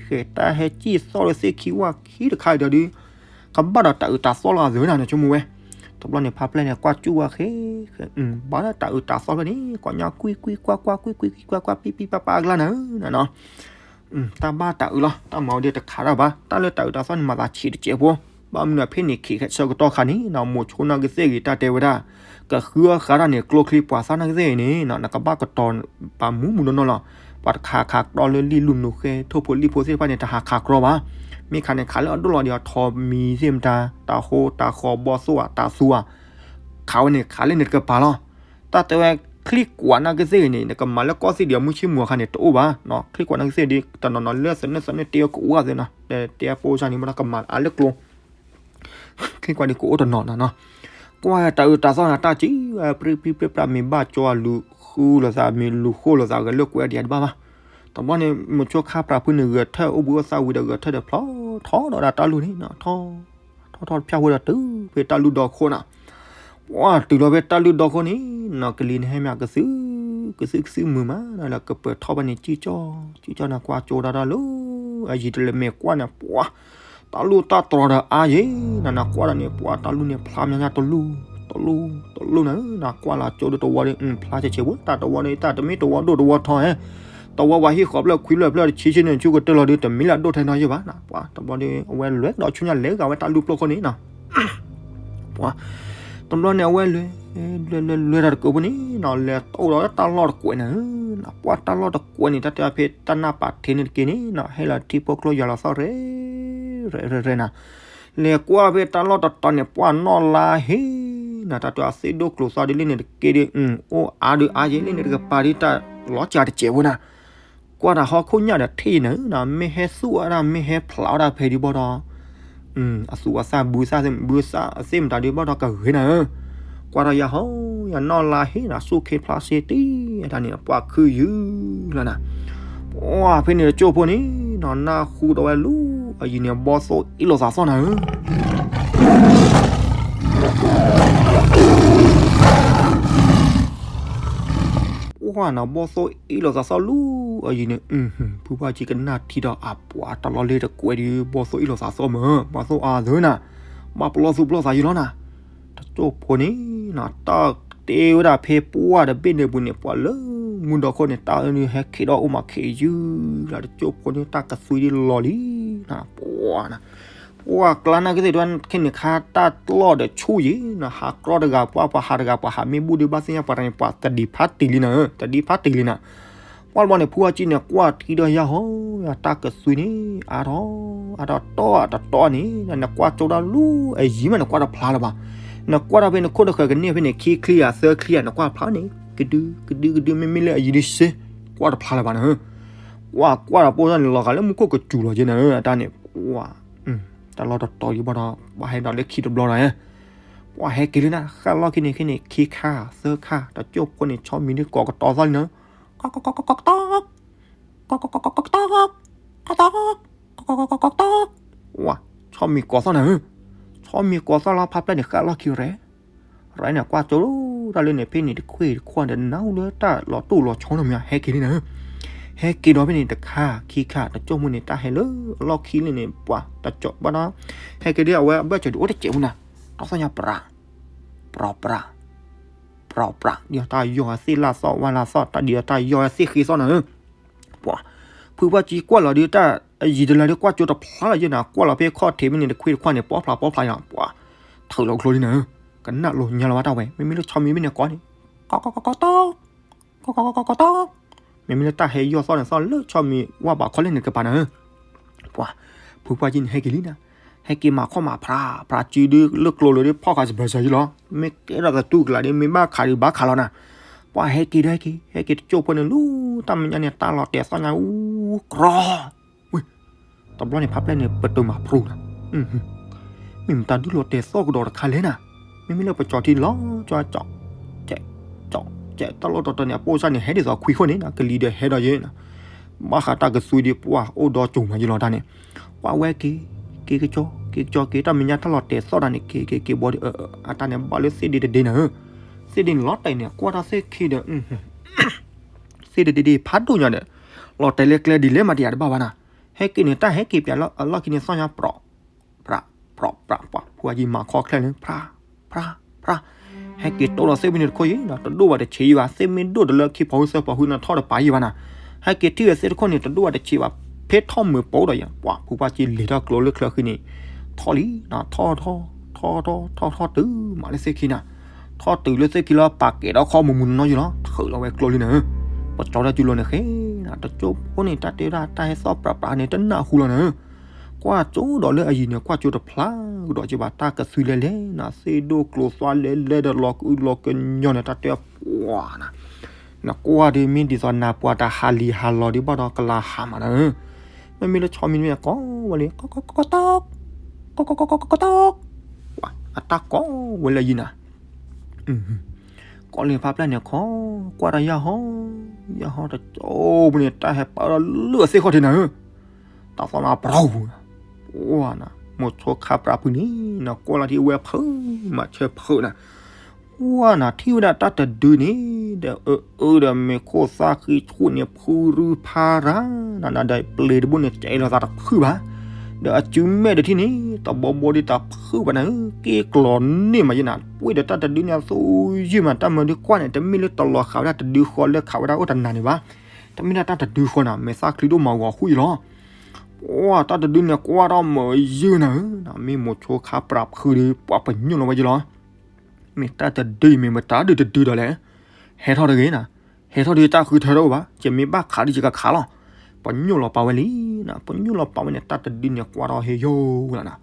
ဃဲ တၢ်ဟဲကံၣ်သီၣ်လၢသ့ၣ်ခံဝၣ်ခံတခါဒီး ကဘၣ်ဒီးတၢ်အုးတၢ်သီၣ်လီၤအသးနၤ နဆိကမိၣ်ဝဲ တဘျီန့ၣ် ဖါပျဲၢ်န့ၣ် ကွၢ်ကၠူၣ်ဝဲဃဲ ဘၣ်ဒီးတၢ်အုးတၢ်သီၣ်ဖဲန့ၣ် ကွၢ်ညါကွံကွံကွၢ်ကွၢ်ကွံကွံကွံကွၢ်ကွၢ် ပံပံပၢ်ပၢ်အကျါနၤဧၢ နနီၤ တၢ်ဘၣ်တၢ်အုးလီၤ တၢ်မၤဝဲဒ်တခါတၢ်ဘၣ် တၢ်လၢတၢ်အုးတၢ်သီၣ်န့ၣ် မၤသးဆံးတစဲးဖိ ဘၣ်မနုၤဖဲန့ၣ်ခံဆၢကတီၢ်ခါန့ၣ်နီၤ မိၤဆိနၢ်ကသ့ၣ်ဂ့ၤတၢ်တဲဝဲဒၣ် ကဃုအီၣ်ဃာ်တၢ်န့ၣ် ကျိချံပှၤသၣ်နၢ်ကသ့ၣ်ဂ့ၤန့ၣ်နီၤ နကဘၣ်ကတီၤပာ်မူမူနီၢ်နီၢ်လီၤ ပှၤတခးခးကတီၤလၢလံၣ်လူၢ်နူၤဃဲ ထိၣ်ဖိလံၣ်ဖိသ့ၣ်တဖၣ်န့ၣ် တဟးခးကြီဘၣ် မ့ၢ်ခးန့ၣ်ခးလၢအဒိၣ်လီၤဒီး ထိးမံၤသ့ၣ်မတၤ တၢ်ဟိတၢ်ဃီဘီသိၣ်ဧါ တၢ်သူဧါ ခးဝဲန့ၣ် ခးလၢန့ၣ်တကပၤလီၤ တၢ်တဲဝဲ ချံကွၢ်နၢ်ကသ့ၣ်ဂ့ၤန့ၣ် နကမၤလၢကီၢ်သ့ၣ်ဒံးအမုၢ်ဆ့ၣ်မူၤအခါန့ၣ် တအိၣ်ဘၣ် ချံကွၢ်နၢ်ကသ့ၣ်ဒံး တနီၤနီၤလၢသနၢၣ်သနၢၣ်တ့အကအိၣ်သ့နီၤ တဲအပိစၢ်န့ၣ် မ့ၢ်တၢ်ကမၤအါလၢကျိ ချံကွၢ်ဒံးကအိၣ်တနီၤနီၤနီၤ ကွၢ်တၢ်အုးတၢ်သီၣ်နၤတၢ်ကံၣ်ဝဲ ပြံပြံပြံပြံ မ့ၢ်ဘၣ်ကၠီအလူၤဃုလိာ်သး မ့ၢ်လူၤဃိလိာ်သး ဂဲၤလိာ်ကွဲဒံးတဘၣ်ဘၣ် တဘျီန့ၣ် မိၤဆိခါပြးဖုန့ၣ် ဂဲၤထၢၣ်အိၣ်ဘှံးအိၣ်သါဝံၤဒီး ဂဲၤထၢၣ်ဒီးဖျီ ထီၣ်ဒီးဒၣ်တၢ်လူၢ်န့ၣ်နီၤ ထီၣ် ထီၣ်ထီၣ်တဖၠၣ်ဝဲဒီးတုၤဖဲတၢ်လူၢ်ဒီခိၣ်နီၤ ပှၤတုၤလီၤဖဲတၢ်လူၢ်ဒီခိၣ်န့ၣ်နီၤ ကလံၤန့ၣ်ဟဲမ့ၢ်အကသု ကသုၣ်ကသုၣ်မုာ်မး လၢကပၢၤထီၣ်ဘၣ်န့ၣ် ကံၣ်ကၠီ ကံၣ်ကၠီ နကွၢ်ကၠိဒၣ်ဒီးလၢ အယံၤတလဲၤမဲာ်ကွၢ်န့ၣ် ပှၤ တၢ်လူၢ်တၢ်တြီၤဒီးအါယဲ နနကွၢ်ဒီးန့ၣ် ပှၤတၢ်လူၢ်န့ၣ်ဖျါမးညါတလူၢ် တလူၢ် တလူၢ်နၤဧၢ နကွၢ်လၢကၠိဒီးတဝီဒီး ဖျါဆဲးဆဲးဝဲ တၢ်တဝီန့ၣ် တၢ်တမ့ၢ်တဝီဒိၣ်တဝီထီဧါ တဝီဝဲဟံၣ်ဃီဖျၢၣ်ခွံဖျၢၣ်ဖျၢၣ်တဆံဆံန့ၣ် ဆူကတၢၢ်လီၤဒီး တမ့ၢ်လၢအဒိၣ်ထဲနီၤယဲဘၣ်နၤ ပှၤတဘျီဒီး အဝဲလဲၤဒီးဆူညါလဲၤဂာ်ဝဲတၢ်လူၢ်ပျိၢ်ခိၣ်န့ၣ်နၤ ပှၤ တဘျီန့ၣ် အဝဲလဲၤ လဲၤလဲၤလဲၤတၢ်တကိးဖိန့ၣ်နီၤ လဲၤတိၢ်ဒီးတၢ်လီၢ်တကွဲးနၤဧၢ နပှၤတၢ်လီၢ်တကွဲးန့ၣ် တၢ်တဲဖဲတၢ်နၢ်ပာ်ထံးန့ၣ်တက့ၢ်န့ၣ်နီၤ ဟဲလီၤထံဖိကျိယွၤလီၤသီၣ်ရဲၣ် ရဲၣ်ရဲၣ်ရဲၣ်နၤ လဲၤကွၢ်ဖဲတၢ်လီၢ်တတီၤန့ၣ် ပှၤနီၣ်လါဟ့နၤ တၢ်တဲအသ့ၣ်ဒိၣ်ကျိၤသီၣ်ဒ်လံန့ၣ်တက့ၢ်ဒီး အိၣ်အါဒုးအါယဲလံန့ၣ် တကပၤဒ်တၢ်လီၤစှၤတစဲးဖိနၤ ကွၢ်တၢ်ဟီၣ်ခိၣ်ညၣ်ဒီးထံၣ်နၤဧၢနၤ မ့ၢ်ဟဲသူၣ်အါဒၣ် မ့ၢ်ဟဲဖျးအါဒၣ်ဖဲဒံးဘၣ်ဒီး အသူၣ်အသၣ်ဘုသၣ် ဘုသၣ်အသ့ၣ်မတၤဒံးဘၣ်ဒီးကဂ့ၤနၤဧၢ ကွၢ်ဒီးယၤဟီ ယနီၣ်လါဟ့နၤ စူၢ်ခ့ဖျါစ့တံၢ် တၢ်န့ၣ် ပှၤခုယုၢ်လီၤနၤ ပှၤဖဲန့ၣ်တကၠိၢ်ဖိန့ၣ်နီၤ နၢ်ဟူဒီးဝဲလူၤ အယံၤန့ၣ် ဘီသိၣ်အ့ၣ်လိာ်သးသီၣ်နၤဧၢ ပှၤနၤ ဘီသိၣ်အ့ၣ်လိာ်သးသီၣ်လူၤ အယံၤန့ၣ် ဖုပှၢ်ကံကနၣ်ထံဒီးအပှၤတၢ်လီၢ်လ့တကွဲးဒီး ဘီသိၣ်အ့ၣ်လိာ်သးသီၣ်မး ဘီသိၣ်အါသၢနၤ ဘၣ်ပလီၢ်သူၣ်ပလီၢ်သးယံၤလီၤနၤ တကၠိၢ်ဖိန့ၣ်နီၤ တၢ်တဲဝဲဒၣ်ဖဲပှၢ်တဘ့ၣ်န့ၣ်ပူၤန့ၣ် ပှၤလၢမူဒီခိၣ်န့ၣ် တၢ်အၢနုဟဲက့ၤဒီးအိၣ်မးခဲအံၤယုၢ်လီၤ တကၠိၢ်ဖိန့ၣ် တၢ်ကသွံဒ်လီၤလံနၤ ပှၤနၤ ပှၤကျါနၢ်ကသ့ၣ်တဝဲခဲန့ၣ်ခါ တၢ်တလီၢ်ဒီးဆူၣ်ယံၤနၤ ဟးကြီတဂၤပှၤ ပှၤဟးတဂၤ ပှၤဟးမ့ၢ်ဘူၣ်ဒုးဘၣ်သ့ၣ်ညါ ပှၤတဂၤန့ၣ် ပှၤတဒံးဖးတံၢ်လံနၤဧၢ တဒံးဖးတံၢ်လံနၤ ပှၤတဘျီန့ၣ် ဖုဝါကံန့ၣ် ကွၢ်ထံဒီးယၤဟီ တၢ်ကသွံန့ၣ် အါထီၣ် အါထီၣ်တီၢ်တတီၢ်န့ၣ် နကွၢ်ကၠိဒၣ်လူၤ အယံၤမး နကွၢ်တဖျါလၢၤဘၣ် နကွၢ်ထီၣ်ဖဲနခိၣ်တဃၢၤကန့ၢ်ဖဲန့ၣ် ခံချံဧါသၢချံဧါ နကွၢ်ဖျါန့ၣ် ကဒု ကဒု ကဒု မ့မ့ၢ်လၢအယံၤဒုးစ့ ကွၢ်တဖျါလၢၤဘၣ်နၤဧၢ ကွၢ်ကွၢ်ဒီးပိၢ်စၢ်န့ၣ် လီၤဂာ်လၢမူခိၣ်ကစူၤလီၤက့နၤဧၢ အတၢ်န့ၣ် ပှၤ တၢ်လီၢ်တတီၤယံၤဘၣ်ဒီး ပှၤဟဲဒီးလၢခံတဘျီဒီး ပှၤဟဲက့ၤလံနၤ ဃၣ်လီၢ်ခံန့ၣ် ခံန့ၣ် ခံခါ သၢခါ တကၠိၢ်ဖိန့ၣ် ဆီမံၤဒုးကိးကတီၤသီၣ်လံနၤ ကီကီကီကီကတီၢ် ကီကီကီကတီၢ် ကီတီၢ် ကီကီကီကတီၢ် ဝါ ဆီမံၤကိးသီၣ်နၤဧၢ ဆီမံၤကိးသီၣ်လီၤ ဖးဖျဲၣ်န့ၣ် ဃၣ်လီၢ်ခံရဲၣ် ရဲၣ်န့ၣ် ကွၢ်ကၠိတၢ်လၢန့ၣ် ဖဲန့ၣ်တခွ့ၣ်တခွါဒီး နၢ်ဟူလၢတၢ်လီၤတိၢ်လီၤဆီနီတမံၤ ဟဲက့ၤလံနၤဧၢ ဟဲက့ၤဒီးဖဲန့ၣ် တခါ ခံခါ တကၠိၢ်ဖိန့ၣ် တၢ်ဟဲလၢအလီၢ်ခံလၢန့ၣ် ပှၤတကၠိၢ်ဘၣ်ဒီး ဟဲက့ၤဒီးအဝဲအဘၢၣ်စၢၤဒုးအိၣ်တစဲးဖိနၤ တီၢ်သီၣ်ညါပြး ပြးပြး ပြးပြး ဒ်တၢ်ယီၢ်သ့ၣ်လၢ်သီၣ်ဝါလၢ်သီၣ် တၢ်ဒ်တၢ်ယီၢ်သ့ၣ်ဃ့သီၣ်နၤဧၢ ပှၤ ဖုပှၢ်ကံကွၢ်လီၤဒုးတၢ် အယံၤတလၢဒုးကွၢ်ကၠိတဖျါလီၤယဲနၤ ကွၢ်လီၤဖဲခီၣ်ထံးဖဲန့ၣ် တခွ့ၣ်တခွါန့ၣ် ပီဖျါပီဖျါယဲနၤ ပှၤ ထုးလီၤကျိလံနၤဧၢ ကနၣ်လိာ်ညါလီၤဘၣ်တၢ်ဝဲ မ့မ့ၢ်လၢဆီမံၤဖဲန့ၣ်ကိးန့ၣ် ကီကီကီကတီၢ် ကီကီကီကတီၢ် မ့မ့ၢ်လၢတၢ်ဟဲယီၢ်သီၣ်န့ၣ်သီၣ်လၢဆီမံၤဝါဘၣ်ခီလဲၣ်န့ၣ်ကပၤနၤဧၢ ပှၤ ဖုပှၢ်ကံန့ၣ် ဟဲက့ၤလံနၤ ဟဲက့ၤမၤခီၣ်မၤဖြး ဖြးစုဒုးလၢကျိၤလၢဒုးဖီၣ်ဃာ်စဘၢၣ်စၢၤယံၤလီၤ မ့ၢ်ကဲထီၣ်သတူၢ်ကလာ်ဒုး မ့ၢ်ဘၣ်ခးဒုးဘၣ်ခးလီၤနၤ ပှၤဟဲက့ၤဒီးဟဲက့ၤ ဟဲက့ၤတကၠိၢ်ဖိန့ၣ်လူၤ တၢ်မဲာ်ညါန့ၣ် တၢ်လီၤတဲာ်သီၣ်ညါအူကြီ ဝ့ၢ် တဘျီန့ၣ် ဖးဖျဲၣ်န့ၣ် ပတုာ်မၤဖရူနၤ မ့ၢ်မတၤဒုးလီၤတဲာ်သီၣ်ကဒီးတခါလဲၣ်နၤ မ့မ့ၢ်လၢပကၠီထံလီၤ ကၠီ ကၠီ ကၠီ ကၠီ တၢ်လီၢ်တတီၤန့ၣ် အပိၢ်စၢ်န့ၣ် ဟဲဒ်သိးခွံခိၣ်န့ၣ် ကလံၤဒီးဟဲဒီးယဲနၤ ဘၣ်ဃးတၢ်ကသွံဒုး ပှၤအိၣ်ဒီးကၠိမးယံၤလီၤတၢ်န့ၣ် ပှၤဝဲက့ၤ က့ၤကၠီ က့ၤကၠီ က့ၤတၢ်မဲာ်ညါတၢ်လီၤတဲာ်သီၣ်တၢ်န့ၣ် က့ၤက့ၤက့ၤဘီဒုး အတၢ်န့ၣ်ဘၣ်လၢသ့ၣ်ဒ့တဒ့နၤဧၢ သ့ၣ်ဒ့န့ၣ်လီၤတဲာ်န့ၣ် ကွၢ်တၢ်သ့ၣ်ခံဒီး သ့ၣ်ဒ့တဒ့ဖးဒိၣ်ညါဒီး လီၤတဲာ်လၢကျဲဒ်လဲၣ်မးတယၤတဘၣ်ဘၣ်နၤ ဟဲက့ၤန့ၣ် တၢ်ဟဲက့ၤပၠးလၢအလီၢ်ခံန့ၣ်သီၣ်ညါပြီး ပြး ပြး ပြး ပှၤ ဖုအယံၤမၤခီချဲလၢ ဖြး ဖြး ဖြး ဟဲက့ၤတိၢ်ဒီးသ့ၣ်ဖဲန့ၣ်တခိၣ်ယံၤဒီး တဒိၣ်ဘၣ်တဆံးယံၤဘၣ် သ့ၣ်မ့ၢ်ဒိၣ်တလၢခံဖီဟူသၢဖီဟူနၤထီၣ်တပၤယံၤဘၣ်နၤ ဟဲက့ၤထံၣ်ဝဲသ့ၣ်တခိၣ်န့ၣ် တဒိၣ်ဘၣ်တဆံးဘၣ် ဖဲထီၣ်မုာ်ပိာ်ဒီးယံၤ ပှၤ ဖုပှၢ်ကံလဲၤထီၣ်ကျိလၢချၢဃံန့ၣ် ထီၣ်လံ ထီၣ်ထီၣ် ထီၣ်ထီၣ် ထီၣ်ထီၣ်တုၤမးလၢသ့ၣ်ခံနၤ ထီၣ်တုၤလၢသ့ၣ်ခံလီၤ ပာ်ကဲၤဒီးခီမူမူနီၢ်နီၢ်ယံၤလီၤ ထုးလီၤဝဲကျိလံနၤဧၢ ပကၠီတၢ်စုလိၤန့ၣ်ဃ့နၤ တကၠိၢ်ဖိန့ၣ် တၢ်တဲဝဲဒၣ်တၢ်ဟဲသီၣ်ပြးပြးန့ၣ် တနၢ်ဟူလီၤနၤဧၢ ကွၢ်ကၠိဒီးလၢအယံၤန့ၣ် ကွၢ်ကၠိတဖျါကဒီးက့ၤဘၣ် တၢ်ကသွံလဲၤလဲၤနၤ သ့ၣ်ဒိၣ်ကျိၤသွါလဲၤလဲၤဒီးလီၤကအုလီၤကညီန့ၣ် တၢ်တဲပှၤနၤ နကွၢ်ဒုးမ့ၢ်ဒ်သိးနၤပှၤတဟးလံၤဟးလီၤဒုးဘၣ်ဒီးကလၤဟးမးနၤဧၢ မ့မ့ၢ်လၢဆီမံၤမ့ၢ်ကိးဝဲလံ ကီကီကီကတီၢ် ကီကီကီကတီၢ် အတၢ်ကိးဝဲလၢယံၤနၤ ကိးလံဖးဖျဲၣ်န့ၣ်ခီ ကွၢ်တၢ်ယၢ်ဟီ ယၢ်ဟီတကၠိၢ်ပူၤန့ၣ် တၢ်ဟဲပာ်ဒီးလၢအသ့ၣ်ခီၣ်ထံးနၤဧၢ တၢ်သီၣ်မးပရီပူၤ ပှၤနၤ မိၢ်ဆိခါပြးဖုန့ၣ် နကွၢ်လီၤထံဝဲဖုမၤဆၢဖုနၤ ဝါနၤ ထံၣ်ဝဲဒၣ်တၢ်တဒုန့ၣ် ဒီးအၢအၢဒီးမ့ၤခိၣ်သၣ်ဃံဆူၣ်န့ၣ် ဖုရူဖးရၤနၤ ဒီးပျ့ၤတဘိန့ၣ် စဲးလီၤသးတဖုဘၣ်, ဒီးအစုမဲာ်တထံၣ်န့ၣ် တဘီဘီဒ်တၢ်ဖုဘၣ်နၤဧၢ, က့ၤကျီၤန့ၢ်မးယဲနၤ, ပှ့ၤဒီးတၢ်တဒုန့ၣ်အသိယုၢ်မး တၢ်မၤဒုးကွၢ်န့ၣ် တမ့ၢ်လၢတလီၤဃာ်ဝဲဒၣ်တဒုဃီလၢခးဝဲဒၣ်အိၣ်တနၤန့ၣ်ဘၣ်, တမ့ၢ်ဒၣ်တၢ်တဒုဃီနၤ မ့ၢ်သၣ်ချံဒိၣ်မးဂီၤဃုာ်ယလီၤ. ပှၤတၢ်တဒုန့ၣ် ကွၢ်ထီၣ်မုာ်ယုၢ်နၤဧၢ, မ့ၢ်မိၤဆိခါပြးဖုဒီး ပှၤပညိၣ်လီၤဝဲယလီၤ. မ့ၢ်တၢ်တဒုအံၤ မ့ၢ်မတၤဒုတဒုဒီးလဲၣ်, ဟဲထီၣ်တဂ့ၤနၤ, ဟဲထီၣ်ဒုတၢ်ဃုထၢထီၣ်ဘၣ်, ယမ့ၢ်ဘၣ်ခးဒုယကခးလီၤ. ပညိၣ်လီၤပာ်ဝဲလံနၤ, ပညိၣ်လီၤပာ်ဝဲန့ၣ် တၢ်တဒုန့ၣ် ကွၢ်ထီၣ်ဟ့ယိာ်လီၤနၤ,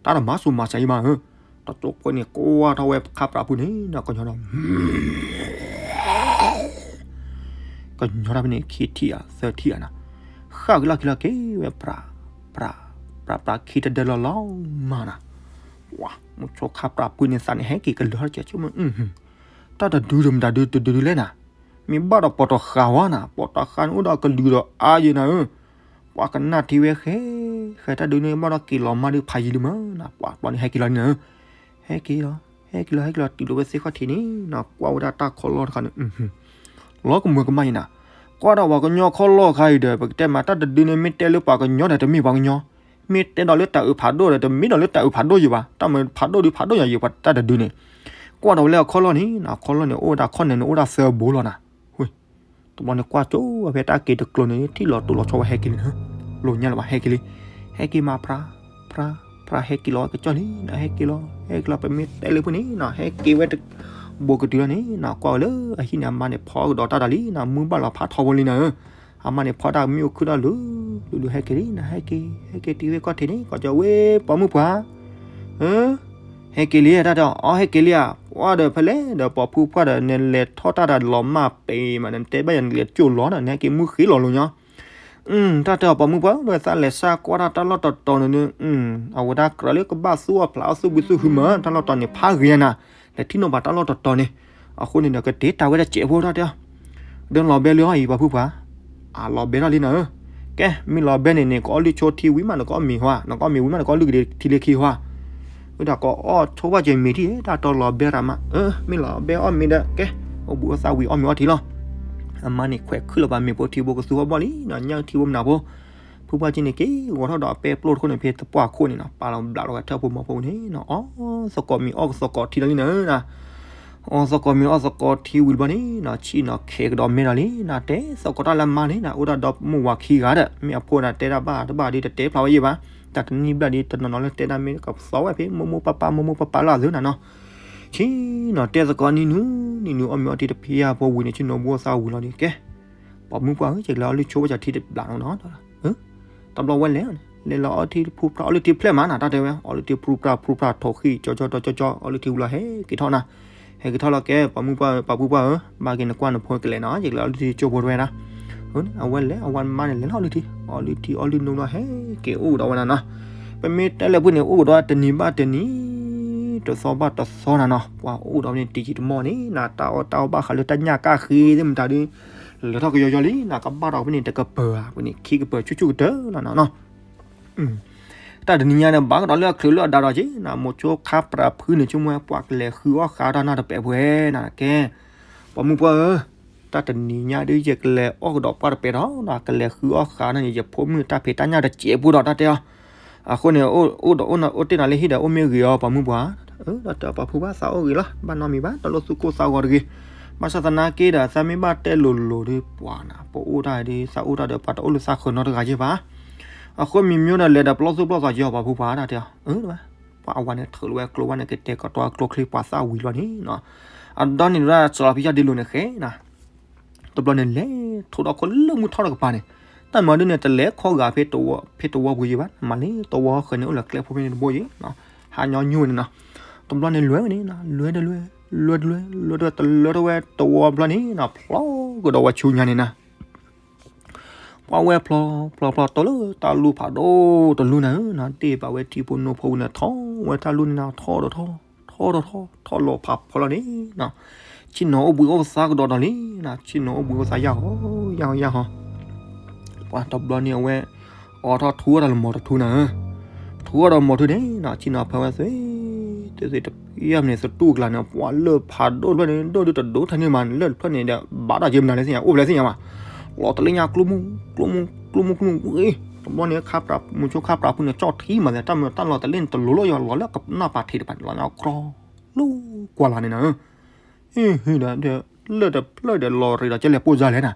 တၢ်တမၤဆူၣ်မၤစၢၤယဘၣ်ဧၢ, တကၠိဖိန့ၣ် ကွၢ်ထီၣ်ဝဲခါပြးဖုန့ၣ်နၤ ကညီဒီး ကညီတၢ်ဖဲန့ၣ် ခံထံၣ်ဧါ သၢထံၣ်ဧါနၤ, ဃၣ်ကလီၢ်ခံလီၢ်က့ၤဝဲ ပြး ပြး ပြး ပြး ခံတဒၢလီၤလီၤမးနၤ, ဝါ မိၤဆိခါပြးဖုန့ၣ်သးန့ၣ် ဟဲက့ၤကလၢာ်ထီၣ်ကဲဆိကမိၣ်, တၢ်တဒုဒီးမတၤဒုတဒုဒုလဲၣ်နၤ, မ့ၢ်ဘၣ်ဒီးပီၤတဃာ်ဝဲနၤ, ပီၤတဃာ်န့ၣ်အိၣ်ဒီးကလုာ်ဒီးအါယဲနၤဧၢ, ပှၤကနၣ်ထံဝဲဃဲ ဃဲတၢ်ဒုန့ၣ်ဘၣ်ဒီးက့ၤလီၤမးဒုဖးယံၤလံမးနၤ, ပှၤပျီန့ၣ်ဟဲက့ၤလီၤန့ၣ်နၤဧၢ, ဟဲက့ၤလီၤ ဟဲက့ၤလီၤ ဟဲက့ၤလီၤ တုၤလီၤဝဲသ့ၣ်ခီၣ်ထံးန့ၣ်နၤ ကွၢ်ဝဲဒၣ်တၢ်ခီလီၢ်တခါန့ၣ် လီၤကမၢကမၣ်ယဲနၤ, ကွၢ်ဒီးပှၤကညီခီလီၢ်ခါအံၤဒီး ပကတဲမး တၢ်တဒုန့ၣ် မ့ၢ်တဲလၢပှၤကညီဒီးတမ့ၢ်ပှၤကညီ, မ့ၢ်တဲဒီးလၢတၢ်အုးဖးဒိၣ်ဒီး တမ့ၢ်ဒီးလၢတၢ်အုးဖးဒိၣ်ယံၤဘၣ်, တၢ်မၤဖးဒိၣ်ဒုဖးဒိၣ်ယံၤယံၤ ပှၤတၢ်တဒုန့ၣ်, ကွၢ်ဒီးဝဲလၢအခီလီၢ်န့ၣ်နၤ အခီလီၢ်န့ၣ် အိၣ်ဝဲဒၣ်ခီၣ်နဲၣ်န့ၣ် အိၣ်ဝဲဒၣ်သၢဘိလီၤနၤ, တဘျီန့ၣ်ကွၢ်ကၠိဝဲဖဲတၢ်က့ၤတကျိၤန့ၣ် ထံၣ်လီၤတိၢ်လီၤဆီဝဲဟဲက့ၤလံနၤ, လိာ်ညါလၢၤဘၣ်ဟဲက့ၤလံ, ဟဲက့ၤမး ပြး ပြး ပြး ဟဲက့ၤလီၤကစၢၢ်လံနၤ, ဟဲက့ၤလီၤ ဟဲက့ၤလီၤ ပမ့ၢ်တဲလၢဖုန့ၣ်နၤ ဟဲက့ၤဝဲတဘိကတုၤလီၤန့ၣ်နၤ ကွၢ်ဝဲလၢအဟံၣ်န့ၣ် အမါန့ၣ်ဖီကဒီးတၢ်တၢ်လံနၤ မုၢ်ဘၣ်လီၤဖးထီဘိလံနၤဧၢ, အမါန့ၣ်ဖီတၢ်မ့ၣ်အူခုၣ်တၢ်လူၤလူၤလူၤ ဟဲက့ၤလံနၤ ဟဲက့ၤ ဟဲက့ၤတုၤဝဲခီၣ်ထံးန့ၣ် ကွၢ်ကၠိဝဲ ပိာ်မုၣ်ပှၢ် ဧၢ, ဟဲက့ၤလံတၢ်တဲအီၤ ဟဲက့ၤလံဧါ, ပှၤဒီးဖဲလဲၣ်ဒီး ပိာ်မုၣ်ပှၢ်ဒီး နလဲၤထီၣ်တၢ်ဒီးလီၤမၢ်ပ့ၤမး နတဲဘၣ်ယၤနလဲၤကၠိလီၤဒီး နဟဲက့ၤမုၢ်ဃ့လီၤလိာ်ညီ, တၢ်တဲအီၤ ပိာ်မုၣ်ပှၢ် ပသးလဲၤစၢ်ကွၢ်တၢ်တၢ်လီၢ်တတီၤန့ၣ်, အဝဲဒၣ်ကြၢးလၢကဘၣ်သူၣ်အီၣ်ဖျးအီၣ်သူၣ်ဘုသူၣ်ဟုမး တၢ်လီၢ်တတီၤန့ၣ် ဖးဂ့ၤနၤ, လဲၤထံၣ်နီၣ်ဘၣ်တၢ်လီၢ်တတီၤန့ၣ်, အဃိန့ၣ်ဒီး ကတ့တၢ်ဝဲဒၣ်စဲးဖိတၢ်တဲအီၤ ဒီးလီၤဘဲလၢအီၤအံၤ ပိာ်မုၣ်ပှၢ်, အလီၤဘဲထီၣ်လံနၤဧၢ, ကဲ မ့ၢ်လီၤဘဲန့ၣ်န့ၣ် ကအီၣ်လုၢ်ဆိထံဝံၤမး နကအီၣ်မ့ၤဟါ, နကအီၣ်မ့ၤဝံၤမး နကအီၣ်လုၢ်က့ၤထံလၢခံဟါ, ဝဲဒၣ်ကအီၣ်ဆိဘၣ်က့ၤမ့ၤထံၣ် တၢ်တီလီၤဘဲရၤမး, အၢ မ့ၢ်လီၤဘဲအီၣ်မ့ၤဒီး ကဲ အိၣ်ဘှံးအိၣ်သါဝံၤအီၣ်မ့ၤအီထံလီၤ, အမါန့ၣ်ခွဲးခုၣ်လီၤဘၣ်မ့ၤဖိထံဖိကသူအီၣ်ဘီၣ်လံနၤ ညၣ်ထံဖိမနၤဖိ, ဖုပှၢ်က့န့ၣ် က့ၤဂီၤထီၣ်ဒီးအပဲပျိၢ်တခိၣ်န့ၣ် ဖဲသပှၢ်ခိၣ်န့ၣ်နၤ ပာ်လီၤဘျးလီၤဝဲထၢၣ်ဖိမီၤဖိန့ၣ်နၤ အီၣ်သကိးမ့ၤအီၣ်သကိးထံလီၤလံနၤဧၢ, အီၣ်သကိးမ့ၤအီၣ်သကိးထံဝံၤတဘျီန့ၣ်နၤ ဆ့ၣ်နီၤခဲကဒီးမဲဒီးလံနၤ တဲသကိးတၢ်လၢအမါန့ၣ်နၤ အိၣ်ဒၣ်ဒီမိၢ်ဝၤခံဂၤဒီး မ့ၢ်အဖိနၤတဲတၢ်ဘၣ်တဘၣ်ဒီးတတဲဖျါဝဲယံၤဘၣ်, တၢ်တနံၣ်ဘျဲၣ်ဒီးတနီၤနီၤလၢတဲတၢ်မ့ၢ်ကသီဝဲဖဲမိၢ်မိၢ်ပၢ်ပၢ်မိၢ်မိၢ်ပၢ်ပၢ်လၢအသုနၤနီၤ, ဆ့ၣ်နီၤတဲသကိးနံၤနူ နံၤနူအီၣ်မ့ၤအီထံတဖံးယါဖိဝံၤန့ၣ် ဆ့ၣ်နီၤဘှီသးဝံၤလီၤဒီး ကဲ ပိာ်မုၣ်ပှၢ်ဧၢ ယကလဲၤအီၣ်လုၢ်ဆိဘၣ်စၢ်ထံတဘျးနီၤနီၤ, တဘျီဝဲလဲၤ လဲၤလီၤအီထံဖုဖျါအီၣ်လုၢ်ထံဖျဲၣ်မးနၤ တၢ်တဲဝဲ အီၣ်လုၢ်ထံဖုဖျါဖုဖျါထိၣ်ဃံၣ်ကၠီကၠီကၠီကၠီ အီၣ်လုၢ်ထံဝံၤလီၤ ဟဲက့ၤထီၣ်နၤ, ဟဲက့ၤထီၣ်လီၤ ကဲ ပိာ်မုၣ်ပှၢ် ပာ်ဖုပှၢ်ဧၢ, ဘၣ်က့ၤနကွၢ်နဖိကလဲၤနီၤ ယကလဲၤအီၣ်လုၢ်ထံကၠိဖိတဝဲဒၣ်, အဝဲလဲၤ အဝဲမါန့ၣ်လဲၤလီၤအီၣ်လုၢ်ထံ အီၣ်လုၢ်ထံအီၣ်လုၢ်နုာ်လီၤ ဟဲက့ၤအိၣ်ဒီးဝဲနၤနီၤ, ပမ့ၢ်တဲလၢဖုန့ၣ် အိၣ်ဒီးတနံၤဘၣ်တနံၤ တသီဘၣ်တသီနၤနီၤ ပှၤအိၣ်ဒီးန့ၣ် တယံာ်တမီၢ်န့ၣ်နၤ တၢ်အီၣ်တၢ်အီဘၣ်ဃးလၢတၢ်ညၣ်ကၣ်ဃ့သ့ၣ်မတၤဒု လဲၤထီၣ်ကယီယီလံနၤ ကဘၣ်ဒီးဖဲန့ၣ် တကပၤဧါ ဖဲန့ၣ် ခံကပၤဆူၣ်ဆူၣ်ကတၢၢ်လီၤနၤနီၤ တၢ်တနံၤညါန့ၣ် ဘၣ်ကဒီးလၢအချုးလၢအဒါဒီးက့ၤနၤ မိၤဆိခါပြးဖုန့ၣ် ဆိကမိၣ်ဝဲပှၤကလဲၤဃုအီၣ်ဃာ်တၢ်နၢ်တပဲာ်ပှဲၤနၤ ကဲ ပိာ်မုၣ်ပှၢ်ဧၢ, တၢ်တနံၤညါဒုး ယကလဲၤအီၣ်ကဒီးပှၢ်တပဲာ်ဒီး ကလဲၤဃုအီၣ်ဃာ်နၢ်န့ၣ် ယဖိမုၣ်တၢ်ဖံးတၢ်ညၣ်တစဲးဖိဒီးတၢ်တဲအီၤ, အဃိန့ၣ် အိၣ်ဒီးအိၣ်တ့ၢ်နၤလၢဟံၣ်ဒီး အိၣ်မ့ၢ်ဂ့ၤအီၤ ပိာ်မုၣ်ပှၢ်, ဒီးတဲပှၤဖုဘၣ်သးအိၣ်ဂ့ၤလီၤ ဘၣ်နီတမံၤဘၣ် တလိၣ်သူၣ်ကိၢ်သးဂီၤတဂ့ၤ, ဘၣ်ဆၣ်သနာ်က့ဒီး သးမ့ၢ်ဘၣ်တဲလိၤလိၤဒီး ပှၤနၤ ပအိၣ်တၢ်ဒီး သးအိၣ်တၢ်ဒီး ပှၤတအိၣ်လၢသးဃၢၤနီတဂၤယဲၢ်ဘၣ် အဃိမ့ၢ်မ့ၢ်ဒီးလဲၤဒီးပလီၢ်သူၣ်ပလီၢ်သးယီၤ ပှၤဖုပှၢ်တၢ်တဲအီၤ, ပှၤအဝၤန့ၣ်ထုးလီၤဝဲကျိဘၣ်န့ၣ် ကတဲာ်ကတီၤကျိချံပှၤသၣ်ဝံၤလီၤန့ၣ်, အဒီန့ၣ်ဒၣ်စလီၤဖံယၢ်ဒ့လိၤန့ၣ်ဃဲနၤ, တဘျီန့ၣ်လဲၤ ထိးဒီးခိၣ်လၢမုၢ်ထီၣ်တကပၤန့ၣ်, တၢ်မၤဒ်န့ၣ် တလဲၤခီဂာ်ဖဲတဝီဖဲတဝီပူၤယံၤဘၣ် မၤလၢတဝီဃၢၤန့ၣ် အိၣ်လၢကျဲဖိဖဲန့ၣ်တဘိယံၤ, ဟါညီညိဝဲန့ၣ်နီၤ, တဘျီန့ၣ်လွဲဝဲန့ၣ်နၤ လွဲတလွဲ လွဲတလွဲ လွဲတလွဲ တလၢထီၣ်ဝဲတဝီဘျီန့ၣ်နၤ ဖျီကဒီးဝဲဆူညါန့ၣ်နၤ ပှၤဝဲဖျီ ဖျီ ဖျီ တိၢ်လၢတၢ်လူၢ်ဖးဒိၣ်တလူၢ်နၤဧၢ, နၤတ့ၢ်ဘၣ်ဝဲထံဖိနိဖိဝံၤန့ၣ် ထီၣ်ဝဲတၢ်လူၢ်န့ၣ်နၤ ထီၣ်ဒီးထီၣ် ထီၣ်ဒီးထီၣ် ထီၣ်လီၤဖးဖီလီၤန့ၣ်နၤ, ဆ့ၣ်နီၤအိၣ်ဘှံးအိၣ်သါကဒီးဒီးလံနၤ, ဆ့ၣ်နီၤအိၣ်ဘှံးအိၣ်သါယၢ်ဟီ ယၢ်ဟီ ယၢ်ဟီ ပှၤတဘျီန့ၣ်အဝဲ အိးထီၣ်ထူအီၣ်ဒီးလၢမီၤတထူနၤဧၢ, ထူအီၣ်ဒီးမီၤထူန့ၣ်နၤ ဆ့ၣ်နီၤဖဲဝဲသွံၣ် သ့ၣ်သ့ၣ်တဖၣ်န့ၣ် သတူၢ်ကျါန့ၣ် ပှၤလၢၢ်ဖးဒိၣ်တဖျၢၣ်န့ၣ် ဒိၣ်ဒုတဒိၣ်ထဲန့ၣ်မး လၢၢ်တဖျၢၣ်န့ၣ်ဒီး ဘၣ်တၢ်က့မနုၤလဲၣ်သ့ၣ်ညါ အိၣ်ဖဲလဲၣ်သ့ၣ်ညါမး, လီၤတလ့ၣ်ညါကျိမူ ကျိမူ ကျိမူ ကျိမူ တဘျီန့ၣ် မုဆိခါပြးဖုန့ၣ် ကၠီၣ်ထံမးသ့ၣ် တၢ်မ့ၢ်တၢ်လီၤတလ့ၣ်န့ၣ် တလိၤလၢယွၤလီၤလၢကနၢ်ပာ်ထံးတဖၣ်န့ၣ် လီၤညါကြီ လူၤကွၢ်လၢ်န့ၣ်နၤဧၢ, ဟ့ၣ်ဒီး လၢၢ်တဖျၢၣ်ဒီးလီၤရ့းဒီး ကဲလဲၤပိၢ်စါလဲၣ်နၤ,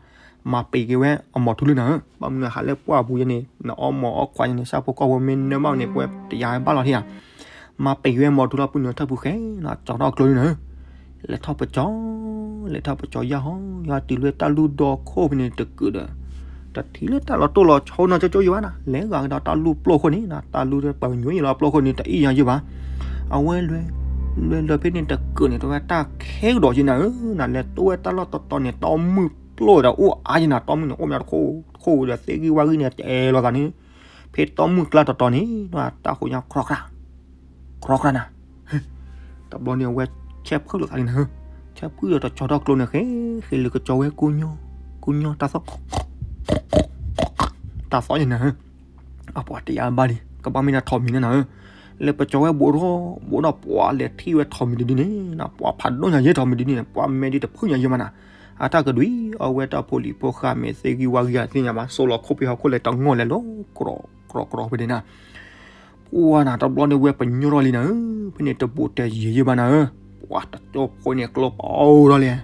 မၤပ့ၤက့ၤဝဲအမိၢ်ထူလံနၤဧၢ, ဘၣ်မနုၤဟးလၢပှၢ်ပူၤယဲန့ၣ် နအီမိၢ်အီခွါယဲန့ၣ် ဆၣ်ဖိကီၢ်ဖိမ့ၢ်နၢမးန့ၣ် ပဝဲတယၤဘၣ်လီၤထံဧါ, မၤပ့ၤက့ၤဝဲမိၢ်ထူလီၤ ပုၢ်နုာ်ထၢၣ်ဖူခဲနၤ ကၠီထီၣ်ကျိန့ၣ်နၤဧၢ, လဲၤထီၣ်ပကၠီ လဲၤထီၣ်ပကၠီယၢ်ဟီ ယၢ်တုၤလၢတၢ်လူၢ်ဒီခိၣ်ဖဲန့ၣ်တကုာ်ဒီး တထံၣ်လၢတၢ်လီၤတိၢ်လီၤဆီနီၤကၠိကၠိယံၤဘၣ်နၤ, လဲၤဂၤကဒီးတၢ်လူၢ်ပျိၢ်ခိၣ်န့ၣ်နၤ, တၢ်လူၢ်ပှၤကညီအံၤလီၤပျိၢ်ခိၣ်န့ၣ် တအံၣ်ယၤယံၤဘၣ်, အဝဲလွဲ လွဲလွဲဖဲန့ၣ်တကုာ်န့ၣ် တဝဲတၢ်ခဲကဒီးယံၤနၤဧၢ, နလဲၤတိၢ်ဝဲတၢ်လီၢ်တတီၤန့ၣ် တီမုၢ်ပျိၢ်ဒီးအိၣ်အါယံၤနၤ, တီမုၢ်န့ၣ် အိၣ်မးတခိၣ်တခိၣ်ဒီး သ့ၣ်ဂံၢ်ဝၣ်ဂံၢ်န့ၣ် တဲလီၤသးန့ၣ်, ဖဲတီမုၢ်ကျါတတီၤန့ၣ် တၢ်ဃိညါ ခြီခြီနၤ တဘျီန့ၣ် အဝဲဆဲးဖုၣ်လိာ်သးလံနၤဧၢ, ဆဲးဖုၣ်ဒီးတကၠီထီၣ်ကျိန့ၣ် ဃဲဃဲလၢကကၠီဝဲကိညိ ကိညိ တၢ်သီ တၢ်သီယဲနၤဧၢ, အပှၤတယၤဘၣ်လံ ကဘၣ်မ့ၢ်ဒၣ်ထိးမံၤန့ၣ်နၤဧၢ, လဲၤပကၠီဝဲဘူးထီၣ်ဘူးထီၣ် ပှၤလဲၤထံၣ်ဝဲထိးမံၤတဒုန့ၣ် ပှၤဖးဒိၣ်ညါယဲထိးမံၤတဒုန့ၣ် ပှၤမဲာ်ဒ်တဖုၣ်ညါယဲမးနၤ, အတၢ်ကဒွံ အဝဲတၢ်ဖိလံၤဖိဃာ်မ့ၢ်သ့ၣ်ဂံၢ်ဝၣ်ဂံၢ်အသ့ၣ်ညါဘၣ် စိးလီၤခိၣ်ဖံးဟီၣ်ခိၣ်လဲၤတငီၢ်လဲၤလီၤ ကြီကြီဖဲန့ၣ်နၤ ပှၤနၤတဘျီန့ၣ်ဝဲပညိၣ်ထီၣ်လံနၤဧၢ, ဖဲန့ၣ်တဘူးတဲယံာ်ယံာ်ဘၣ်နၤဧၢ, ပှၤတကၠိဖိန့ၣ်ကျိပိၢ်ထီၣ်လံ,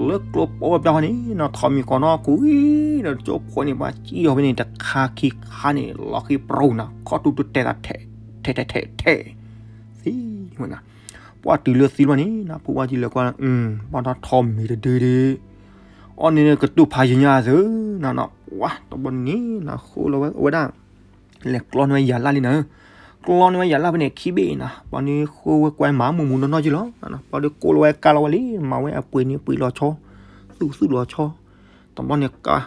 လၢကျိပိၢ်ဝဲပျၢ်ဃီန့ၣ် နီၢ်ထိးမံၤကိးနီၢ်ကွံဒီးတကၠိဖိန့ၣ် ပှၤစံၣ်ထီၣ်ဖဲန့ၣ်တခါခံခါန့ၣ် လီၤဃံပြူၤနၤ ခီၣ်တူာ်တူာ်တဲသးထဲ ထဲထဲထဲထဲ သံဝဲနၤ, ပှၤတုၤလၢသံဘျီန့ၣ် နဖုဝါကံလဲၤကွၢ် ဘၣ်ဒီးထိးမံၤတဒုဒု အီၤန့ၣ်ကတူၢ်ဖးယံာ်ညါသုနၤနီၤ, ပှၤတဘျီန့ၣ် နဃိလီၤဝဲဝဲဒၣ် လဲၤကျီန့ၢ်ဝဲယၤလၢ်လံနၤ, ကျီန့ၢ်ဝဲယၤလၢ်ဖဲန့ၣ်ခံဘ့ၣ်နၤ, ဘျီန့ၣ်ဃိဝဲကွၢ်မၤမုာ်မုာ်နီၢ်နီၢ်က့လီၤ, ဘျီဒီးကိးလီၤဝဲကါလီၤဝဲလံ မၤဝဲအပှ့ၤန့ၣ်ပှ့ၤလီၤဆီ, သူၣ်သူၣ်လီၤဆီ, တဘျီန့ၣ်ကါ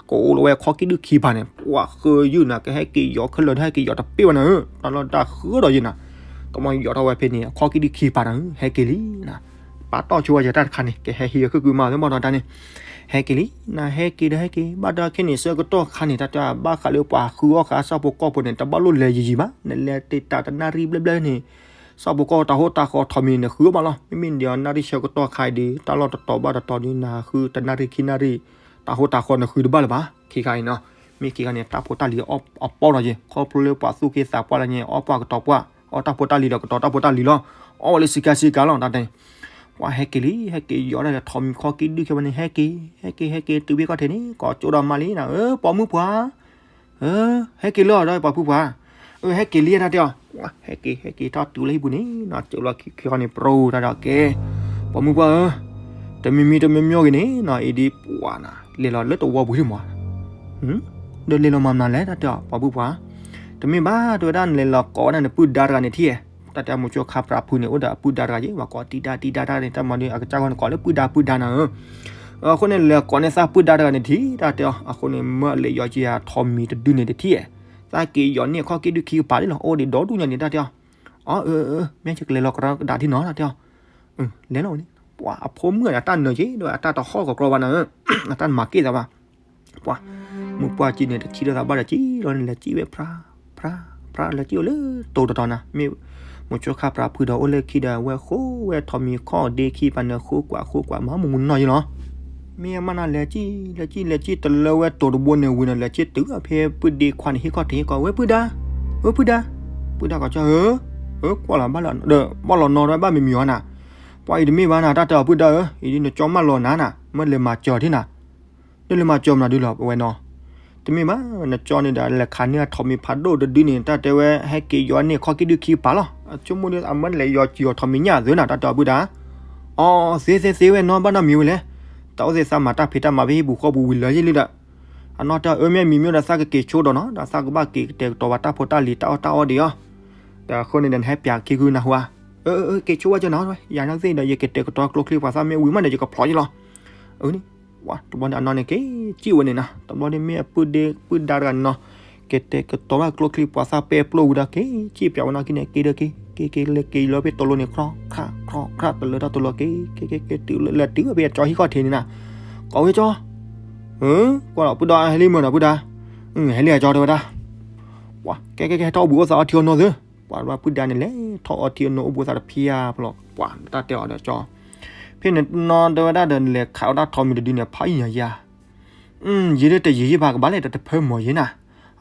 ကိးလီၤဝဲခီၣ်ကံၣ်ဒုၣ်ခံပၤန့ၣ် ပှၤဃုယုၢ်နၤ ကဟဲက့ၤယီၤခဲလၢာ် ဟဲက့ၤယီၤတပ့ၢ်ဘၣ်နၤဧၢ, တၢ်လီၢ်တၢ်ဃုဒီးယဲနၤ, တဘျီယီၤထီၣ်ဝဲဖဲန့ၣ် ခီၣ်ကံၣ်ဒုၣ်ခံပၤနၤဧၢ ဟဲက့ၤလံနၤ, ပာ်တီၢ်ဆိဝဲယတၢ်တခါန့ၣ် ကဟဲဟံးအီၤခုၣ်ကုမၤသ့ၣ်မီၢ်ဒီးတၢ်န့ၣ် ဟဲက့ၤလံ, နဟဲက့ၤဒီးဟဲက့ၤ ဘၣ်ဒီးခဲန့ၣ် ဆၢကတီၢ်ခါန့ၣ် တၢ်တဲဘၣ်ဃးလၢပှၤဃုအီၣ်ဃာ်ဆၣ်ဖိကီၢ်ဖိန့ၣ် တဘၣ်လိၣ်လဲၤယံာ်ယံာ်ဘၣ်, နလဲၤတ့ၢ်တၢ်တနၣ်ရံၣ်ဘျဲၣ်ဘျဲၣ်န့ၣ် ဆၣ်ဖိကီၢ်ဖိတၢ်ဟိတၢ်ဃီထိးမံၤန့ၣ် နဃုအီၣ်ဘၣ်လီၤ, မ့မ့ၢ်ဒီးနၣ်ရံၣ်ဆၢကတီၢ်ခါအံၤဒီး တၢ်လီၢ်တတီၤဘၣ်တတီၤဒီး နဃုတနၣ်ရံၣ်ခံနၣ်ရံၣ် တၢ်ဟိတၢ်ဃီနဃုတဘၣ်လၢၤဘၣ်, ခံခါအံၤနီၤ, မ့ၢ်ခံခါန့ၣ် တၢ်ဖိတၢ်လံၤအီၣ်အပီၣ်ဒီးယဲ ခီဖျိလၢပှၤသူၣ်က့သးပှၢ်လၢညါ အီၣ်ပှၢ်ကတီၤပှၢ် အီၣ်တၢ်ဖိတၢ်လံၤဒီးကတီၤတၢ်ဖိတၢ်လံၤလီၤ, အီၣ်ဝဲလၢစံကါစံကါလီၤ တၢ်တဲ ပှၤဟဲက့ၤလံ ဟဲက့ၤယီၤဒၣ်လဲာ် ထိးမံၤခီၣ်ကံၣ်ဒုၣ်ခဲဝဲန့ၣ် ဟဲက့ၤ ဟဲက့ၤ ဟဲက့ၤ တုၤဖဲခီၣ်ထံးန့ၣ် ကိးကၠိဒီးမါလံနၤ အၢ ပိာ်မုၣ်ပှၢ် အၢ ဟဲက့ၤလၢအီၤဒီးပှၤဖုပှၢ်, အၢ ဟဲက့ၤလံတၢ်တဲအီၤ, ဟဲက့ၤ ဟဲက့ၤ ထီၣ်တုၤလၢဟံၣ်ပူၤန့ၣ်နီၤ ကၠိလီၤခံခီန့ၣ် ပြူၤတၢ်ဒီးကဲ, ပိာ်မုၣ်ပှၢ်ဧၢ, တမံၤမံၤတမံၤမံၤဂ့ၤန့ၣ်နီၤ အံၤဒ်ပှၤနၤ လဲၤလီၤလၢတဝီပူၤဒ်မး, ဒီးလဲၤလီၤမၤမနုၤလဲၣ် တၢ်တဲအီၤ ပိာ်မုၣ်ပှၢ်, တမ့ၢ်ဘၣ် တဲဝဲဒၣ်နလဲၤလီၤကိးဝဲဒၣ်နပုၢ်ဒါတဂၤန့ၣ်ထံၣ်, တၢ်တဲမိၤဆိခါပြးဖုန့ၣ် အိၣ်ဒီးအပုၢ်ဒါတဂၤယဲ ပှၤကိးတံၢ်ဒါတံၢ်ဒါတၢ်န့ၣ် တၢ်မၤဒ်အကစၢ်ဂီၢ်န့ၣ် ကိးလၢပုၢ်ဒါပုၢ်ဒါနၤဧၢ အဃိန့ၣ် လဲၤကိးန့ၢ်သးပုၢ်ဒါတဂၤန့ၣ်ထံၣ် တၢ်တဲအီၤ, အဃိန့ၣ် မၢအလဲၤယီၤက့ၤယၤထိးမံၤတဒုန့ၣ်တထံၣ်, သးက့ၤယီၤန့ၢ်ခီၣ်ကံၣ်ဒုၣ်ခံကပၤလံလီၤ အိၣ်ဒံးဒီဒူၣ်ညါန့ၣ် တၢ်တဲအီၤ, အၢ မ့ၢ်ယကလဲၤလီၤကဒီးကဒါထံၣ်နီၤ တၢ်တဲအီၤ, လဲၤလီၤဝဲန့ၣ်, ပှၤအဖိမုၣ်အတၢ်နၢၤက့ၤဒီး အတၢ်တဟီၣ်ကီးကြီဘၣ်နၤဧၢ, အတၢ်မၤက့ၤသးဘၣ် ပှၤ မုၢ်ပှၢ်ကံန့ၣ် တထံၣ်လိာ်သးဘၣ်ဒီးကံလီၤန့ၣ် လဲၤကံဝဲဖြါ ဖြါ ဖြါ လဲၤကံအိၣ်လၢတိၤတတီၤနၤ, မ့ၢ် မိၤဆိခါပြးဖုဒီးအိၣ်လၢခံဒီး အဝဲဃိဝဲထိးမံၤခီၣ်ဒ့ခံပၤန့ၣ် ဃိကွၢ်ဃိကွၢ်မၤမုာ်မုာ်နီၢ်ယံလီၤ, မ့ၢ်အမးနၤ လဲၤကံ လဲၤကံ လဲၤကံ တလၢဝဲတိၤတဘိန့ၣ်ဝံၤဒီး လဲၤကံတုၤဖဲပုၢ်ဒ့ခွါန့ၣ် ဟံၣ်ခီၣ်ထံးဟံၣ်ခီၣ် ဝဲပုၢ်ဒါ ဝဲပုၢ်ဒါ, ပုၢ်ဒါကိးကၠီ ဧၢ ဧၢ ကွၢ်လီၤဘၣ်လီၤဒီး ဘၣ်လီၤနီၤဒီးဘၣ်မံၤမံၤအီၤနၤ, ပှၤအံၤတမ့ၢ်ဘၣ်နၤ တၢ်တဲအီၤပုၢ်ဒါဧၢ, အံၤဒ်နကၠီမၢလီၤနၤနၤ, မၢလဲၤမၤစၢၤထံၣ်နၤ နလဲၤမၤစၢၤမနုၤဒုလီၤ ပဝဲနီၤ, တမ့ၢ်ဘၣ် နကၠီန့ၣ်ဒီး လဲၤခးန့ၢ်အထိးမံၤဖးဒိၣ်တဒုန့ၣ် တၢ်တဲဝဲ ဟဲက့ၤယီၤန့ၢ်ခီၣ်ကံၣ်ဒုၣ်ခံကပၤလီၤ, အဆိကမိၣ်ဒီး အမၢလဲၤယီၤစၢၤအီၤထိးမံၤညၣ်သုနၤ တၢ်တဲအီၤပုၢ်ဒါ, အီ သ့သ့သ့ဝဲနီၤ ဘၣ်နီတမံၤဝဲလဲၣ်, တၢ်အိၣ်သ့ၣ်သးမၤတၢ်ဖံးတၢ်မၤဖဲဟံၣ်ပူၤဃီပူၤဝံၤလၢယ့ၢ်လံဒီး, အနီၢ်တၢ်အၢ မ့ၢ်မံၤမ့ၢ်ဒီး သးကက့ၤဆိဒီးနီၤ ဒီးသးကဘၣ်က့ၤကတဲာ်ကတီၤဘၣ်တၢ်ဖိတၢ်လံၤတၢ်အီၣ်တၢ်အီဒံးအီၤ, ဒီးအဃိန့ၣ်ဒီး နဟဲပျးခံဂုၢ်နၢ်ဟူဧါ, အၢ အၢ က့ၤဆိဝဲကၠီနၤ, ယၤန့ၣ်သ့ၣ်ဒီး ယကတဲာ်ကတီၤကျိချံပှၤသၣ်မ့ၢ်ဝံၤမးဒီး ယကဖျိးယ့ၢ်လီၤ, အန့ၣ် တဘျီန့ၣ် အနီၢ်န့ၣ်က့ၤစံၣ်ဝဲန့ၣ်နၤ, တဘျီန့ၣ် မ့ၢ်အပုၢ်ဒ့ပုၢ်ဒါတဂၤန့ၣ်နီၤ, ကတဲာ်ကတီၤဘၣ်ကျိချံပှၤသၣ်ပဲပျိဝံၤဒီး က့ၤစံၣ်ပျးဝဲနီၢ်ကံၢ်န့ၣ် က့ၤဒီးက့ၤ က့ၤက့ၤလဲၤက့ၤလီၤဖဲတိၤလိၤန့ၣ် ခြောက်ခြောက်ခြောက် တလၢတၢ်တိၤလိၤ က့ၤက့ၤက့ၤက့ၤတုၤလၢ လဲၤတုၤဖဲအကၠီဟံၣ်ခီၣ်ထံးန့ၣ်နၤ, ကိးဝဲကၠီ, ကွၢ်လီၤပုၢ်ဒါဟဲလံမုၢ်နီၤပုၢ်ဒါ, ဟဲလံအကၠီတဲဝဲဒၣ်, ပှၤ ကဲကဲကဲ ဟဲထီၣ်အိၣ်ဘှံးအိၣ်သါအီထံအီနိသ့ ပှၤဘၣ်ပုၢ်ဒါန့ၣ် လဲၤထီၣ်အီထံအနိအိၣ်ဘှံးသးတဖျၢၣ်ဖျိ ပှၤတၢ်တဲအီၤဒီးကၠီ ဖဲန့ၣ်နီၤတဲဝဲဒၣ်ဒီး လဲၤခးဝဲဒၣ်ထိးမံၤတဒုန့ၣ် ဖးယံာ်ညါယါ ယံာ်ဒ်တယံာ်ယံာ်ဘၣ်ကဘၣ်လဲၣ် တတဖၢမီၤယံာ်နၤ,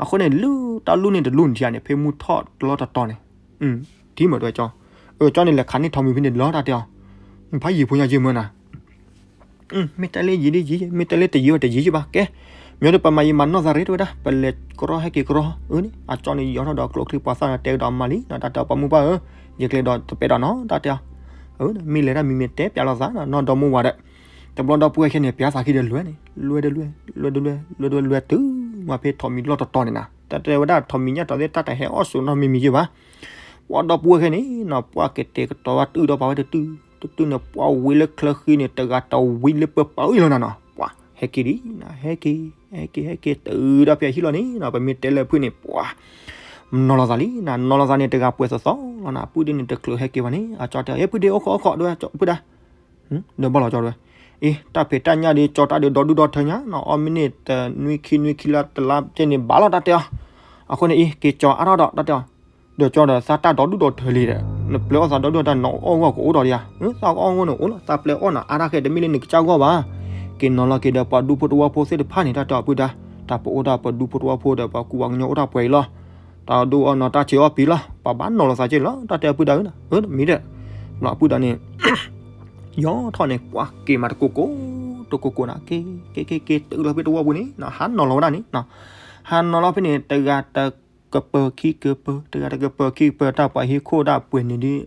အဃိန့ၣ် လုၢ်တၢ်လူၢ်န့ၣ်တလူၢ်န့ၣ်ထံဂၤန့ၣ် ဖဲမုၢ်ထီၣ်တလီၢ်တတီၤန့ၣ်, ထံမးတဲဝဲကၠီ, အကၠီန့ၣ်လဲၤခးန့ၢ်ထိးမံၤဖဲန့ၣ်လီၤတၢ်တဲအီၤ, ဖးယံာ်ဖိညါယံာ်မၢနၤ မ့ၢ်တဲလၢယံာ်ဒ်ယံာ်, မ့ၢ်တဲလၢတယံာ်ဝဲတယံာ်ယံာ်ဘၣ်ကဲ, မ့ၢ်ဒီးပမၤယံာ်မၤနီၢ်သးရ့တဲဝဲဒၣ်, ပလဲၤကရီဟဲက့ၤကရီ, အန့ၣ် အကၠီန့ၣ်ယီၤထီၣ်ဒီးကျိချံပှၤသၣ်န့ၣ် တဲကဒီးမၤလံနီၤ တၢ်တဲအီၤပှၤမုၢ်ပှၢ်ဧၢ, ယကျဲဒီးတပဲဒီးနီၤ တၢ်တဲအီၤ, မ့ၢ်လဲၤတၢ်မံၤမ့ၢ်တဲပျးလိာ်သးနီၤ ဒီမါဝၤဒီး, တဘျီဒီပုၢ်ဝဲၢ်ခဲန့ၣ် ပျးသးခံဒီးလွဲန့ၣ်, လွဲတလွဲ, လွဲတလွဲလွဲတလွဲလွဲတုၤမ့ၢ်ဖဲထိးမံၤလီၢ်တတီၤန့ၣ်နၤ, တၢ်တဲဝဲဒၣ်ထိးမံၤညၣ်တီၤသ့ၣ်တၢ်တဟဲအီၣ်ဆိးနီတမံၤမံၤယံာ်ဘၣ် ပှၤဒီပုၢ်ဝဲၢ်ခဲန့ၣ်နီၤ ပှၤကတဲာ်ကတီၤဝဲတုၤဒီးပာ်ဝဲတတုၤ, တတုၤန့ၣ် ပှၤဝံၤလၢချၢဃံန့ၣ် တဂၤတဝံၤလၢပပာ်အံၤလီၤနၤနီၤ, ပှၤဟဲက့ၤလံနၤ ဟဲက့ၤ, ဟဲက့ၤ ဟဲက့ၤ တုၤဒီးဖဲအဟံၣ်လီၤန့ၣ်နီၤ ပမ့ၢ်တဲလၢဖုၣ်န့ၣ် ပှၤ နီၤလီၤသးလံနၤ, နီၤလီၤသးန့ၣ် တဂၤပှဲၤသီသီလီၤနၤ, ပုၢ်ဒ့န့ၣ်တချုးဟဲက့ၤဘၣ်န့ၣ် အကၠီတဲအီၤ ဟဲပုၢ်ဒ့အိၣ်ခိးအိၣ်ခိးဒဝဲ, ပုၢ်ဒါ ဒီးဘၣ်လီၤကၠီဒဝဲ, အ့ တၢ်ဖံးတၢ်ညၣ်ဒ်ကၠီတၢ်ဒ်ဒီဒူၣ်ဒီထၢညါနီၤ, အီၣ်မ့ၢ်န့ၢ်တနွံခံနွံခံလါတလါကဲန့ၣ်ဘၣ်လီၤတၢ်တဲအီၤ, အဃိန့ၣ်အ့ က့ၤကၠီအါထီၣ်ဒီးတၢ်တဲအီၤ, ဒီးကၠီဒီးသးတၢ်ဒီဒူၣ်ဒီထၢလံဒီး, နပျဲအီၣ်သးဒီဒူၣ်တၢ်နအီၣ်ဂီၢ်ကအိၣ်ဒီးဒံးဧါ, သးကအီၣ်ဂီၢ်န့ၣ်အိၣ်လီၤ သးပျဲအီၣ်နၤအါတၢ်ခဲတမ့ၢ်လၢနကစၢ်ဂီၢ်ဘၣ်, က့ၤနီၤလီၤက့ၤဒီးပှၤဒူဖိတဝၢဖိသ့ၣ်တဖၣ်န့ၣ် တၢ်တဲအီၤပုၢ်ဒါ, တၢ်ပအိၣ်ဒၣ်ပှၤဒူဖိတဝၢဖိဒီးပှၤကူပှၤကညီအိၣ်တၢ်ပှဲၤအံၤလီၤ, တၢ်ဒိၣ်အီၣ်နီၤတၢ်ဆံးအီၣ်ပံၤလီၤ, ပှၤဘၣ်နီၤလီၤသးက့လီၤ တၢ်တဲအီၤပုၢ်ဒါဧၢ, မ့ၢ်ဒီး, လီၤအပုၢ်ဒါန့ၣ် ယီၤထီၣ်န့ၣ် ပှၤက့ၤမးတကိးကိး, တကိးကိးနၤ က့ၤ က့ၤ က့ၤ က့ၤ တုၤလီၤဖဲတဝီပူၤန့ၣ် ဟးနီၤလီၤဝဲဒၣ်န့ၣ်, ဟးနီၤလီၤဖဲန့ၣ် တဂၤတကပၤခံကပၤ, တဂၤတကပၤခံကပၤ တၢ်ပှၤဟံၣ်ခိၣ်ဒၣ်ပှဲၤန့ၣ်ဒ်,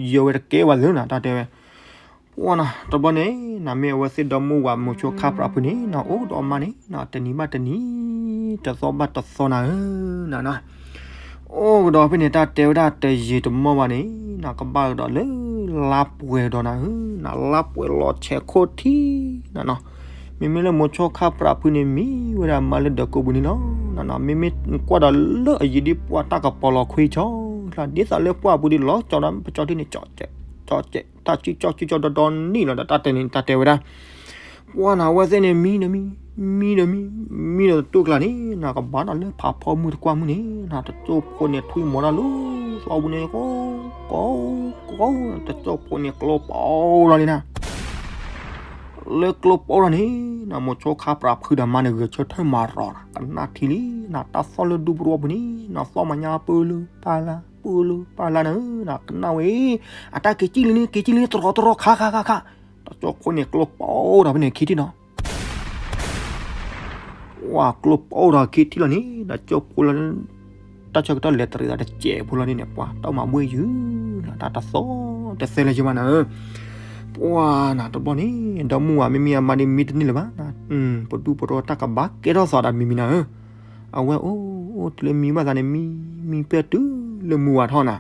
ယီၤဝဲတကဲဝဲလၢနၤ တၢ်တဲဝဲ, ပှၤနၤ တဘျီန့ၣ် နမ့ၢ်အဝဲသ့ၣ်ဒီမါဝၤမိၤဆိခါပြးဖုန့ၣ် နအိၣ်ဒီးမါန့ၣ် နတနံၤဘၣ်တနံၤ, တသီဘၣ်တသီနၤဧၢ, နနီၤ အိၣ်ကဒီးဖဲန့ၣ် တၢ်တဲဝဲဒၣ်တယံာ်တမီၢ်ဘၣ်န့ၣ် နကဘၣ်ကဒီးလၢလါပှဲၤဒီးနၤဧၢ, နလါပှဲၤလီၤဆဲးခိၣ်ထံနၤနီၤ, မ့မ့ၢ်လၢမိၤဆိခါပြးဖုန့ၣ် မံဝဲဒၣ်မါလၢဒၢးကိးပူၤန့ၣ်လီၤ, နနီၤ မ့မ့ၢ်ကွၢ်ဒီးလၢအယံာ်ဒ်ပှၤတၢ်ကပီၤလီၤခွံကၠီ, ဒ်သိးလၢပှၢ်ပူၤဒ်လီၤကၠီဒီး ပကၠီထံန့ၣ် ကၠီကဲး, တၢ်ကၠီကၠီကၠီဒီဒီနံၣ်လီၤဒီး တၢ်တဲန့ၣ် တၢ်တဲဝဲဒၣ် ပှၤနၤ အဝဲသ့ၣ်န့ၣ် မံဒီးမံ, မံဒီးမံ, မံဒီးတတူၢ်ကျါန့ၣ် နကဘၣ်နီၤလၢဖးဖီမုၢ်တကွၢ်မုၢ်န့ၣ် နတကၠိဖိန့ၣ် ထွံၣ်မီၤတၢ်လၢ သီပူၤန့ၣ် ကိးကိးကိး, တကၠိဖိန့ၣ် ကျိပိၢ်ထီၣ်လံနၤ, လၢကျိပိၢ်ထီၣ်န့ၣ် နမိၤဆိခါပြးဖုဒီးမါန့ၣ် ဂဲၤဆၢထၢၣ်မၤရီၤနၤ ကနၣ်ထံလံနၤ, တၢ်သီၣ်လၢဒူပရိဝီပူၤန့ၣ် နသီၣ်မၤညါပၢလၢပၢ်လၢ် ပၢလၢပၢလၢ်နၤဧၢ, နကနၣ်ဝဲ အတၢ်က့ၤကံၣ်လံန့ၣ် က့ၤကံၣ်လံ တရီတရီ ခးခးခးခး, တကၠိဖိန့ၣ် ကျိပိၢ်ထီၣ်ဖဲန့ၣ်ခံထံၣ်နီၤ ပှၤကျိပိၢ်ထီၣ်ခံထံၣ်လီၤန့ၣ် ဒီးကၠိဖိလီၤ, တၢ်ဆၢကတီၢ်လဲၤတရံးသးတစဲးဖိလီၤန့ၣ် ပှၤတၢ်မၤဘှ့ၣ်ယုာ်လီၤ တၢ်တသီတသဲလၢၤယမးနၤဧၢ, ပှၤနၤတဘျီန့ၣ် ဒီမါဝၤမ့မ့ၢ်အမါဒ်မံတန့ၢ်လၢၤဘၣ်, ပဒူပရိတၢ်ကဘၣ်ကဲထီၣ်သးဒီးမံမံနၤဧၢ, အဝဲအိၣ်အိၣ်တုၤလၢမံဘၣ်သးန့ၣ် မံမံပၢၢ်တုၤလၢမုၢ်ဝါထီၣ်နၤ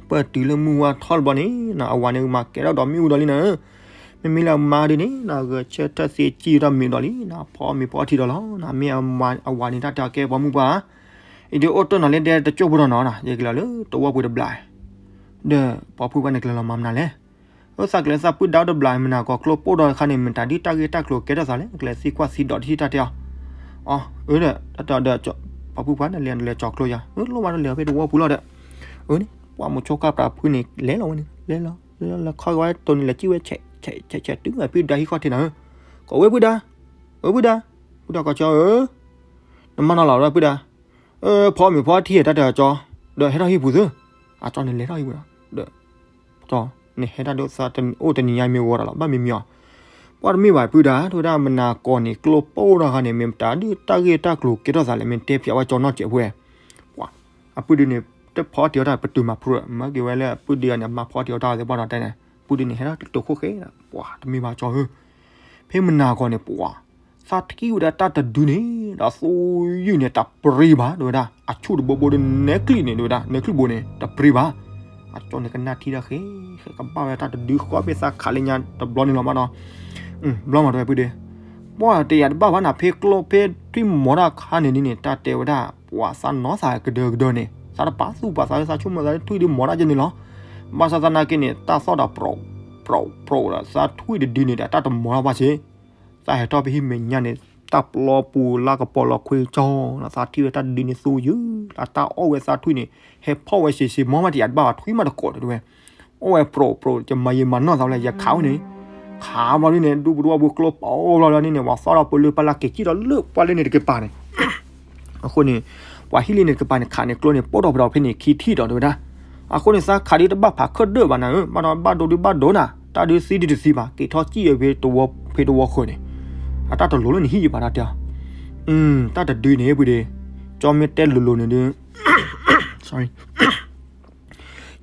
ပၢၢ်တုၤလၢမုၢ်ဝါထီၣ်တဘျီန့ၣ် အဝၤန့ၣ်မၤကဲထီၣ်ဒီးမ့ၣ်အူဒီးလံနၤ, မ့မ့ၢ်လၢအမါဒ်န့ၣ် ဂဲၤဆၢထၢၣ်သ့စံၣ်ထီၣ်မ့ၤဒီးလံနၤ, ဖီမ့ၤဖီထံဒီးလီၤနၤ, မ့ၢ်အဝၤန့ၣ်တၢ်တဲအကဲပှၤမုၢ်ပှၢ်ဧါ, အံၤဒ်အိၣ်တၢၢ်နီၤလၢဒဲတကၠိဖိဒီးနီၤ, ယကလဲၤလၢတဝီပူၤတဘျီ, ဒီးပှၤဖုပှၢ်န့ၣ်ကလဲၤလီၤမၤမနုၤလဲၣ်, အသးကလဲၤသးပုၢ်ဒါတဘျီ မနၤကိးကျိပိၢ်ဒီးခါန့ၣ် မတၤဒ်တၢ်ဂ့ၢ်တၢ်ကျိၤကဲထီၣ်သးလဲၣ်, ကလဲၤသံကွၢ်သံဒိးတထံၣ်တၢ်တဲအီၤ, အၢ ဒီး တၢ်တဲအီၤဒီး ပှၤဖုပှၢ်န့ၣ်လဲၤလဲၤကၠီၤကျိယၤ, အၢ လိၣ်ဘၣ်တလဲၤဖဲတဝီပူၤလီၤဒီး, အၢန့ၣ် ပှၤမိၤဆိခါပြးဖုန့ၣ် လဲၤလီၤဝဲန့ၣ် လဲၤလီၤ လဲၤလီၤလဲၤခီကဝဲတိၢ်န့ၣ် လဲၤစံၣ်ဝဲဆဲးဆဲးဆဲးဆဲးတုၤဝဲဖုဒါဟံၣ်ခီၣ်ထံးနၤဧၢ, ကိးဝဲပုၢ်ဒါ, ဝဲပုၢ်ဒါ, ပုၢ်ဒါကီၢ်ကၠီဧၢ, နမၤနီၤလီၤဝဲပုၢ်ဒါ, ဖီမ့ၤဖီထံတၢ်တဲအီၤကၠီ, ဒီးဟဲထီၣ်ဟံၣ်ပူၤသု, အကၠီန့ၣ်လဲၤထီၣ်ဟံၣ်ပူၤဒီး, ဒီး ကၠီ နဟဲတၢ်ဒ်အိၣ်သးတနံၤညါမ့ၢ်ဂီၤတၢ်လီၤ ဘၣ်မံမံအီၤ, ပှၤတမ့ၢ်ဘၣ်ပုၢ်ဒါ တဲဝဲဒၣ်မနၤကိးန့ၣ် ကျိပိၢ်ထီၣ်ခါန့ၣ် မ့ၢ်မတၤဒ်တၢ်ဂ့ၢ်တၢ်ကျိၤကဲထီၣ်သးလဲၣ် မ့ၢ်တဲဖျါဝဲကၠီနီၢ်စဲးဖိဝဲ, ပှၤ အပုၢ်ဒုန့ၣ် တဖီအီၣ်ထံအီတၢ်ပတုာ်မၤဖုး မၤက့ၤဝဲလၢအပုၢ်ဒုအန့ၣ် အမါဖီအီၣ်ထံအီတၢ်သ့ၣ်ပှၢ်ဒီးတဲန့ၣ် ပုၢ်ဒုန့ၣ် ဟဲထီၣ်တိာ်ခိၣ်ဃဲဒီး ပှၤတမ့ၢ်ဘၣ်ကၠီဧၢ, ဖဲမနၤကိးန့ၣ် ပှၤ သးထံၣ်ဝဲဒၣ်တၢ်တဒုန့ၣ် ဒီးသိယုၢ်န့ၣ် တပျံၤဘၣ် တဲဝဲဒၣ် အဆူၣ်တဘိဘိဒီးနဲချံၣ်န့ၣ် တဲဝဲဒၣ် နဲချံၣ်ဘိန့ၣ် တပျံၤဘၣ်, အကၠီန့ၣ်ကနၣ်ထံတၢ်ဃဲ ဃဲကဘၣ်ဝဲတၢ်တဒုဃီဖဲသးခးလၢညါတဘျီန့ၣ်လီၤမးနီၤ, ဘျီမးတဲဝဲပုၢ်ဒု ပှၤတယာ်တဘၣ်ဘၣ်နၤ ဖဲကျိဖဲထွံၣ်မီၤတၢ်ခါန့ၣ်ဒ်န့ၣ် တၢ်တဲဝဲဒၣ် ပှၤသးနီၢ်သးကဒၢကဒၢန့ၣ် သးတပာ်သူၣ်ပာ်သးလၢသးဆိကမိၣ်သးလၢထွံၣ်ဒ်မီၤတၢ်ကဲန့ၣ်လီၤ, ဘၣ်ဆၣ်သနာ်က့န့ၣ် တၢ်သီၣ်ဒီး ပြိးပြိးဒီး သးထွံၣ်တဒုန့ၣ်ဒီး တၢ်တမီၤတၢ်ဘၣ်ဆ့ သးဟဲထီၣ်ဖဲဟံၣ်မဲာ်ညါန့ၣ် တၢ်ပျီပူၤလၢကပီၤလီၤခွံကၠီနီၤ, သးထံၣ်ဝဲတၢ်တဒုန့ၣ်သူယုၢ်, အတၢ်အီၣ်ဝဲသးထွံၣ်န့ၣ် ဟဲဖီၣ်ဝဲစ့စ့မီၢ်မးတယၤတဘၣ်ဘၣ်ထွံၣ်မးတကိးတဲဝဲ, အီၣ်ဝဲပြိးပြိး ယမၤယံာ်မၤနီၢ်သးဝဲလၢယခးဝဲန့ၣ်, ခးဘျီဒ်န့ၣ် ဒူပဒူအပူၤကျိပာ်အိၣ်ဘျီဒ်န့ၣ် ပှၤသီၣ်ဒီးပလၢပလၢက့ၤကံၣ်ဒီးလၢပှၤလၢန့ၣ်တကပၤန့ၣ် အဃိန့ၣ် ပှၤဟံၣ်လၢန့ၣ်တကပၤန့ၣ် ခးန့ၣ်ကျိန့ၣ် ပိၢ်ထီၣ်ဖဲဒီးဖဲန့ၣ်ခံထံၣ်ဒီးတဲဝဲဒၣ်, အဃိန့ၣ် သးခးဒုတဘၣ်ဖးခၢၣ်ဒၢၣ်ဘၣ်နၤဧၢ, ဘၣ်ဒီးဘၣ်ဒိဒုဘၣ်ဒိနၤ, တၢ်ဒုသံဒုတသံဘၣ်, က့ၤထီၣ်ကံၣ်အဖဲတဝီဖဲတဝီဃၢၤန့ၣ်, အတၢ်တလိၤလၢနဟံၣ်ယဘၣ်တၢ်တဲအီၤ, တၢ်တဒုန့ၣ်ပှၤဒီး ကၠီမ့ၢ်တဲလိၤလိၤန့ၣ်ဒု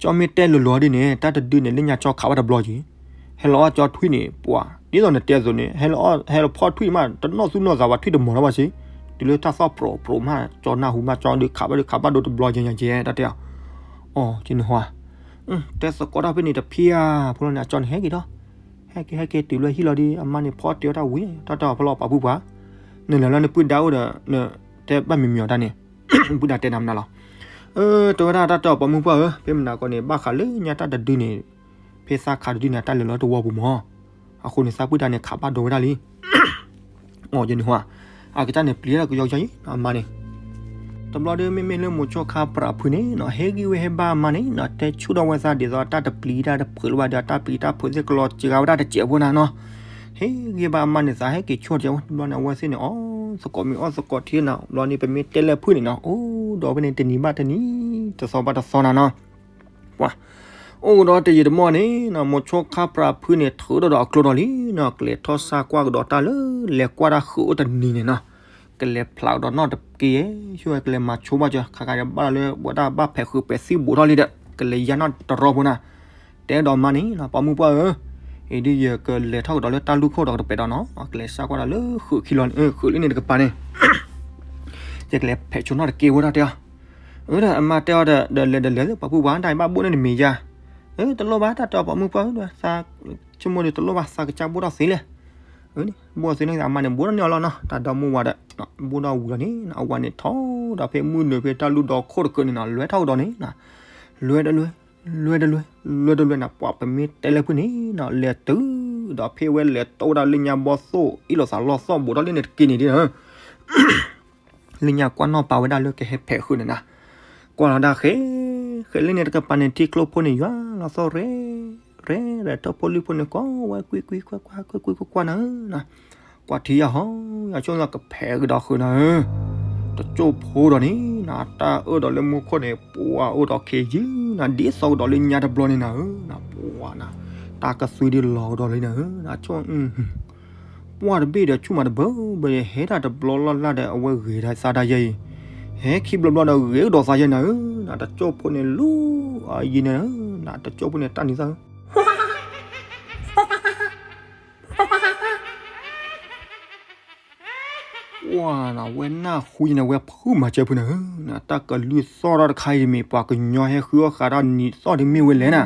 ကၠီမ့ၢ်တဲလိၤလိၤဒ်န့ၣ် တၢ်တဒုန့ၣ် လၢညါကၠီခးဘၣ်တဘျီက့ၤ, ဟဲလီၤအီၣ်ကၠီထွံၣ်န့ၣ် ပှၤ ဒ်သိးနတဲအသိးန့ၣ် ဟဲလီၤအီၣ် ဟဲလီၤဖီၣ်ထွံၣ်မး တနီၣ်သူၣ်နီၣ်သးဝဲထွံၣ်တမီၤလီၤဘၣ်စ့ၢ်, တုၤလၢတၢ်သီၣ်ပြိးပြိးမး ကၠီနၢ်ဟူမး ကၠီဒုးခးဘၣ်ဒုးခးဘၣ်ဒိတဘျီက့ၤညါက့ၤ တၢ်တဲအီၤ, အီ ကန့ၣ်ဟါ တဲသကိးတၢ်ဖဲန့ၣ်တဖံဧါ ဖိလီၤန့ၣ် အကၠီန့ၣ်ဟဲက့ၤဒီး ဟဲက့ၤဟဲက့ၤတုၤလၢဟံၣ်လီၤဒီး အမါန့ၣ်ဖီၣ်တဲအီၤတၢ်ဝံၤ တၢ်တဲအီၤဖီလီၤပာ်ဖုပှၤ နလဲၤလၢနပုၢ်ဒါအိၣ်ဒီး နတဲဘၣ်မံၤမံၤအီၤတၢ်န့ၣ် ပုၢ်ဒါတဲနၤမနုၤလီၤ. အၢ တဲဝဲဒၣ်တၢ်တဲအီၤပိာ်မုၣ်ပှၢ်ဧၢ, ဖဲမနုၤကီးန့ၣ် ဘၣ်ဃးလၢညါတၢ်တဒုန့ၣ် ဖဲသးခးတဒုန့ၣ် တၢ်လဲၤလီၤတဝီပူၤမၢ်, အဃိန့ၣ် သးပုၢ်ဒါန့ၣ်ခးဘၣ်ဒိဝဲဒၣ်လံ အီ ယန့ၣ်ဟါ အကစၢ်န့ၣ်ပျံၤတၢ်ကယီကယီအံၤ အမါန့ၣ် တဘျီဒီးမ့မ့ၢ်လၢမိၤဆိခါပြးဖုန့ၣ်နီၤ ဟဲဂံၢ်ဝဲဟဲဘါအမါန့ၣ်နီၤ တဲဆူၣ်ထီၣ်ဝဲသးဒ်သိးတၢ်တပျံၤတၢ်တဖုးလၢၤဘၣ်ဒီး တၢ်ပျံၤတၢ်ဖုးသ့ၣ်ကလီၤစှၤဝဲဒၣ်တစဲးဖိနၤနီၤ, ဟဲဂံၢ်ဘါအမါန့ၣ် သးဟဲက့ၤဆူၣ်ထီၣ်ဝဲ တဘျီန့ၣ်အဝဲသ့ၣ်န့ၣ် အီၣ်သကိးမ့ၢ်အီၣ်သကိးထံနီၤ ဘျီန့ၣ် ပမ့ၢ်တဲလၢဖုၣ်န့ၣ်နီၤ အိၣ်ဒီးဖဲန့ၣ်တနံၤဘၣ်တနံၤ တသီဘၣ်တသီနၤနီၤ ပှၤ အိၣ်ဒီးတယံာ်တမီၢ်န့ၣ်နီၤ မိၤဆိခါပြးဖုန့ၣ် ထုးထီၣ်ဒီးအကျိဒီးလံနီၤ ကလဲၤထီၣ်စၢ်ကွၢ်ကဒီးတၢ်လၢ လဲၤကွၢ်တၢ်ဃုာ်အိၣ်တနံၤန့ၣ်နီၤ ကလဲၤဖျးကဒီးနီၢ်တက့ၢ် ဆိကလဲၤမၤဆိဘၣ်ကၢ ခါခါဒီးဘၣ်လၢဝဲဒၣ်ဘၣ်ဖဲးဃုာ်ပဲာ်သံဘိးထီၣ်လံဒီး ကလဲၤယါနီၢ်တရီဖိနၤ တဲဒီးမါန့ၣ်နီၤ ပိာ်မုၣ်ပှၢ်ဧၢ, အံၤဒ်ယကလဲၤထီၣ်ကဒီးလၢတၢ်လူၢ်ခိၣ်ဒီးကတပဲာ်ဒီးနီၤ ကလဲၤစၢ်ကွၢ်ဒီးလၢဃုာ်ခံလီၤန့ၣ် ဃုာ်လံန့ၣ်တကပၤန့ၣ် ယကလဲၤဖဲးဆိနီၢ်တက့ၢ်ဝဲဒၣ်တဲအီၤ အၢ ဒီးအမါတဲအီၤဒီး ဒီးလဲၤဒီးလဲၤလၢပှၤပုၢ်ပှၢ်တၢ်ဘၣ်ဘိၣ်န့ၣ်တမ့ၢ်ယါ, အၢ တလိၣ်ဘၣ် တၢ်တဲအီၤပိာ်မုၣ်ပှၢ်ဧၢ ဒီးသး ဆိကမိၣ်ဒီးတလိၣ်ဘၣ် သးကစၢ်ဘိၣ်ထီၣ်သ့လဲၣ်, ဘိၣ်ထီၣ်သ့န့ၣ် အမါန့ၣ် ဘိၣ်ထီၣ်န့ၢ်အီၤလီၤနီၤ တၢ်ဒီမါဝၤဒီး ဘိၣ်ထီၣ်ဝံၤလီၤန့ၣ် အဝၤန့ၣ်ထီၣ်ဒီးဖဲမုၢ်နုာ်ဖဲတၢ်လူၢ်ဒီခိၣ်တကၢန့ၣ်နီၤ လွဲထီၣ်ကဒီးန့ၣ် လွဲတလွဲ လွဲတလွဲ လွဲတလွဲန့ၣ် ပှၤပမ့ၢ်တဲလၢဖုၣ်န့ၣ်နီၤ လဲၤတုၤဒီးဖဲဝဲလဲၤတိၢ်ဝဲဒၣ်လၢညါဘီသိၣ် အ့ၣ်လိာ်သးလီၢ်သီၣ်ဘိးထီၣ်လံန့ၣ်တက့ၢ်န့ၣ်ဒ် လၢညါကွၢ်နီၢ်ပာ်ဝဲဒၣ်လၢကဟဲဖဲးဃုာ်န့ၣ်နၤ, ကွၢ်လီၤဒၣ်ဃဲ ဃဲလၢန့ၣ်တကပၤန့ၣ် ထံကျိဖိန့ၣ်ယွၤလီၤသီၣ်ရဲ ရဲ ဒီးထိၣ်ဖိလံၣ်ဖိန့ၣ် ကိးဝဲကွံကွံကွၢ်ကွၢ် ကွံကွံကွၢ်ကွၢ်နၤဧၢ, ကွၢ်ထံယၤဟီ ယဆိကမိၣ်ကဖဲးကဒီးဃုာ်နၤဧၢ, တကၠိၢ်ဖိဒီးန့ၣ်နၤ တၢ်အၢၣ်ဒီးလၢမူခိၣ်န့ၣ် ပှၤအိၣ်ဒီးခ့ယုၢ်နၤ ဒ်သိးကဒီးလၢညါတဘျီန့ၣ်နၤဧၢ, နၤပှၤနၤ တၢ်ကသွံဒ်လီၤကဒီးလံနၤဧၢ, နဆိ ပှၢ်တဘ့ၣ်ဒီးဆူၣ်မးတဘၢ ဘၣ်ဒီးဟဲတၢ်တဘျီလီၢ်လၢ်ဒီး အဝဲဂဲၤဒၣ်သးဒၣ်ယဲအံၤ, ဟဲခံဘျီဘျီဒီးဂဲၤကဒီးသးယဲနၤဧၢ, နတကၠိၢ်ဖိန့ၣ်လူၤအယံၤနၤဧၢ, နတကၠိၢ်ဖိန့ၣ်တၢ်နံၤသၣ်ဧၢ, ပှၢ်နၤ ဝဲနၢ်ဟူယန့ၣ် ဝဲဖုမၤစၢၤဖုနၤဧၢ, နတၢ်ကလုၢ်သီၣ်ထီၣ်တခါအံၤတမ့ၢ် ပှၤကညီဟဲဃုအီၣ်ဃာ်တၢ်နံၤသီၣ်တမ့ၢ်ဝဲလဲၣ်နၤ,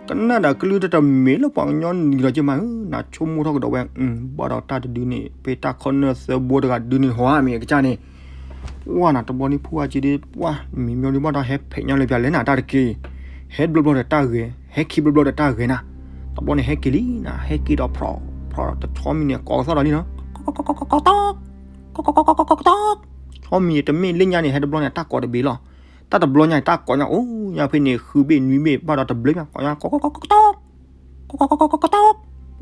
ကနၣ်ဒီးကလုၢ်တတမ့ၢ်လၢပှၤကညီနံၤလီၤက့မးဧၢ, နဆိကမိၣ်ထီၣ်ကဒီးဝဲ, ဘၣ်ဒီးတၢ်တဒုန့ၣ် ဖဲတၢ်ခီနၢၣ်သၢဘိတဂၤဒုန့ၣ်ဟီဧါ မ့ၢ်အကစၢ်န့ၣ်, ပှၢ်နၤ တဘျီန့ၣ်ဖုဝါက့ဒ် ပှၢ်မံၤမံၤဒ်ဘၣ်ဒီးဟဲဖဲးညါလၢပျၢၤလဲၣ်နၤ တၢ်တက့ၢ်, ဟဲတဘျီဘျီဒီးတၢ်ဂဲၤ, ဟဲခံဘျီဘျီဒီးတၢ်ဂဲၤနၤ, တဘျီန့ၣ်ဟဲက့ၤလံနၤ ဟဲက့ၤဒီးဖြီၣ်, ဖြီၣ်တဆီမံၤန့ၣ် ကိးကသီၣ်ဒီးလံနီၤ ဆီမံၤတမ့ၢ်လၢညါန့ၣ် ဟဲတဘျီန့ၣ် တၢ်ကိးတဘ့ၣ်လီၤ, တၢ်တဘျီညါန့ၣ် တၢ်ကိးညါအိၣ်ညါဖဲန့ၣ် ဃုဘ့ၣ်နွံဘ့ၣ် ဘၣ်ဒီးတဘျီညါ ကိးညါ ကိးကီးကီးကီးကီးကီး,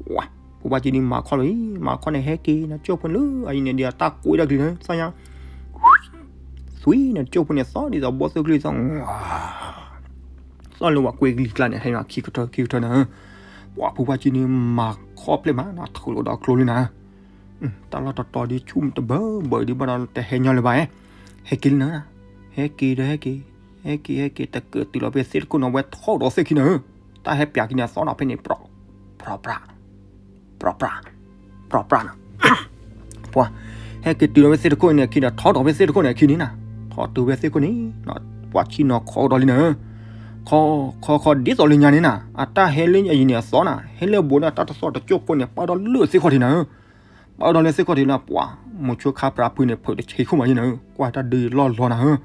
ပှၤ ဖိဘၣ်ကံန့ၣ် မၤခီၣ်လီၤအံၤ မၤခီၣ်န့ၣ် ဟဲက့ၤနၤ ကၠိၢ်ဖိန့ၣ်လၢ အအံၤန့ၣ် ဒ်အတၢ်ကိးဒၣ်ကလံၤန့ၣ် သီၣ်ညါ သွံန့ၣ် ကၠိၢ်ဖိန့ၣ် သီၣ်ဒ်သိးဘီသုးကလံၤသီၣ် သီၣ်လၢဝဲကွဲကလံၤကျါန့ၣ် ဟဲခံကထၢခံကထၢနၤ, ပှၤ ဖိဘၣ်ကံန့ၣ် မၤခီၣ်ဖျဲၣ်မး ထုးလီၤဒီးကျိလံနၤ တၢ်လီၢ်တတီၤဒ်ဆူၣ်တဘၢဘၢဒ်ဘၣ်ဒီးတဟဲညီလၢၤဘၣ်, ဟဲက့ၤလံနၤ, ဟဲက့ၤဒီးဟဲက့ၤ, ဟဲက့ၤ ဟဲက့ၤ တကၢးတုၤလီၤဖဲသ့ၣ်တခိၣ်န့ၣ် ဝဲထီၣ်ဒီးသ့ၣ်ခံနၤဧၢ, တၢ်ဟဲပျးခံန့ၣ် အသီၣ်ဒီးဖဲန့ၣ် ပြီၣ်, ပြီၣ်ပြး, ပြီၣ်ပြး, ပြီၣ်ပြးနၤ, ပှၤ ဟဲက့ၤတုၤလီၤဖဲသ့ၣ်တခိၣ်န့ၣ်အခံဒီး ထီၣ်ဒီးဖဲသ့ၣ်တခိၣ်န့ၣ်အခံန့ၣ်နၤ, ထီၣ်တုၤဖဲသ့ၣ်ခိၣ်န့ၣ်, ပှၤဆံနီၤခီကဒီးလံနၤဧၢ, ခီ ခီ ခီ ဒ်သိးလၢညါန့ၣ်နၤ, အတၢ်ဟဲလၢအယံၤန့ၣ်အသီနၤ, ဟဲလၢအဘူးန့ၣ် တၢ်တသီၣ်တကၠိၢ်ဖိန့ၣ် ပာ်ဒီးလၢသ့ၣ်ခီၣ်ထံးနၤဧၢ ပာ်ဒီးလၢသ့ၣ်ခီၣ်ထံးလၢပှၤ, မိၤဆိခါပြးဖုန့ၣ် ဖုးတဆံခိၣ်မးယဲနၤဧၢ, ကွၢ်တၢ်ဒုးလီၢ်လီၤနၤဧၢ,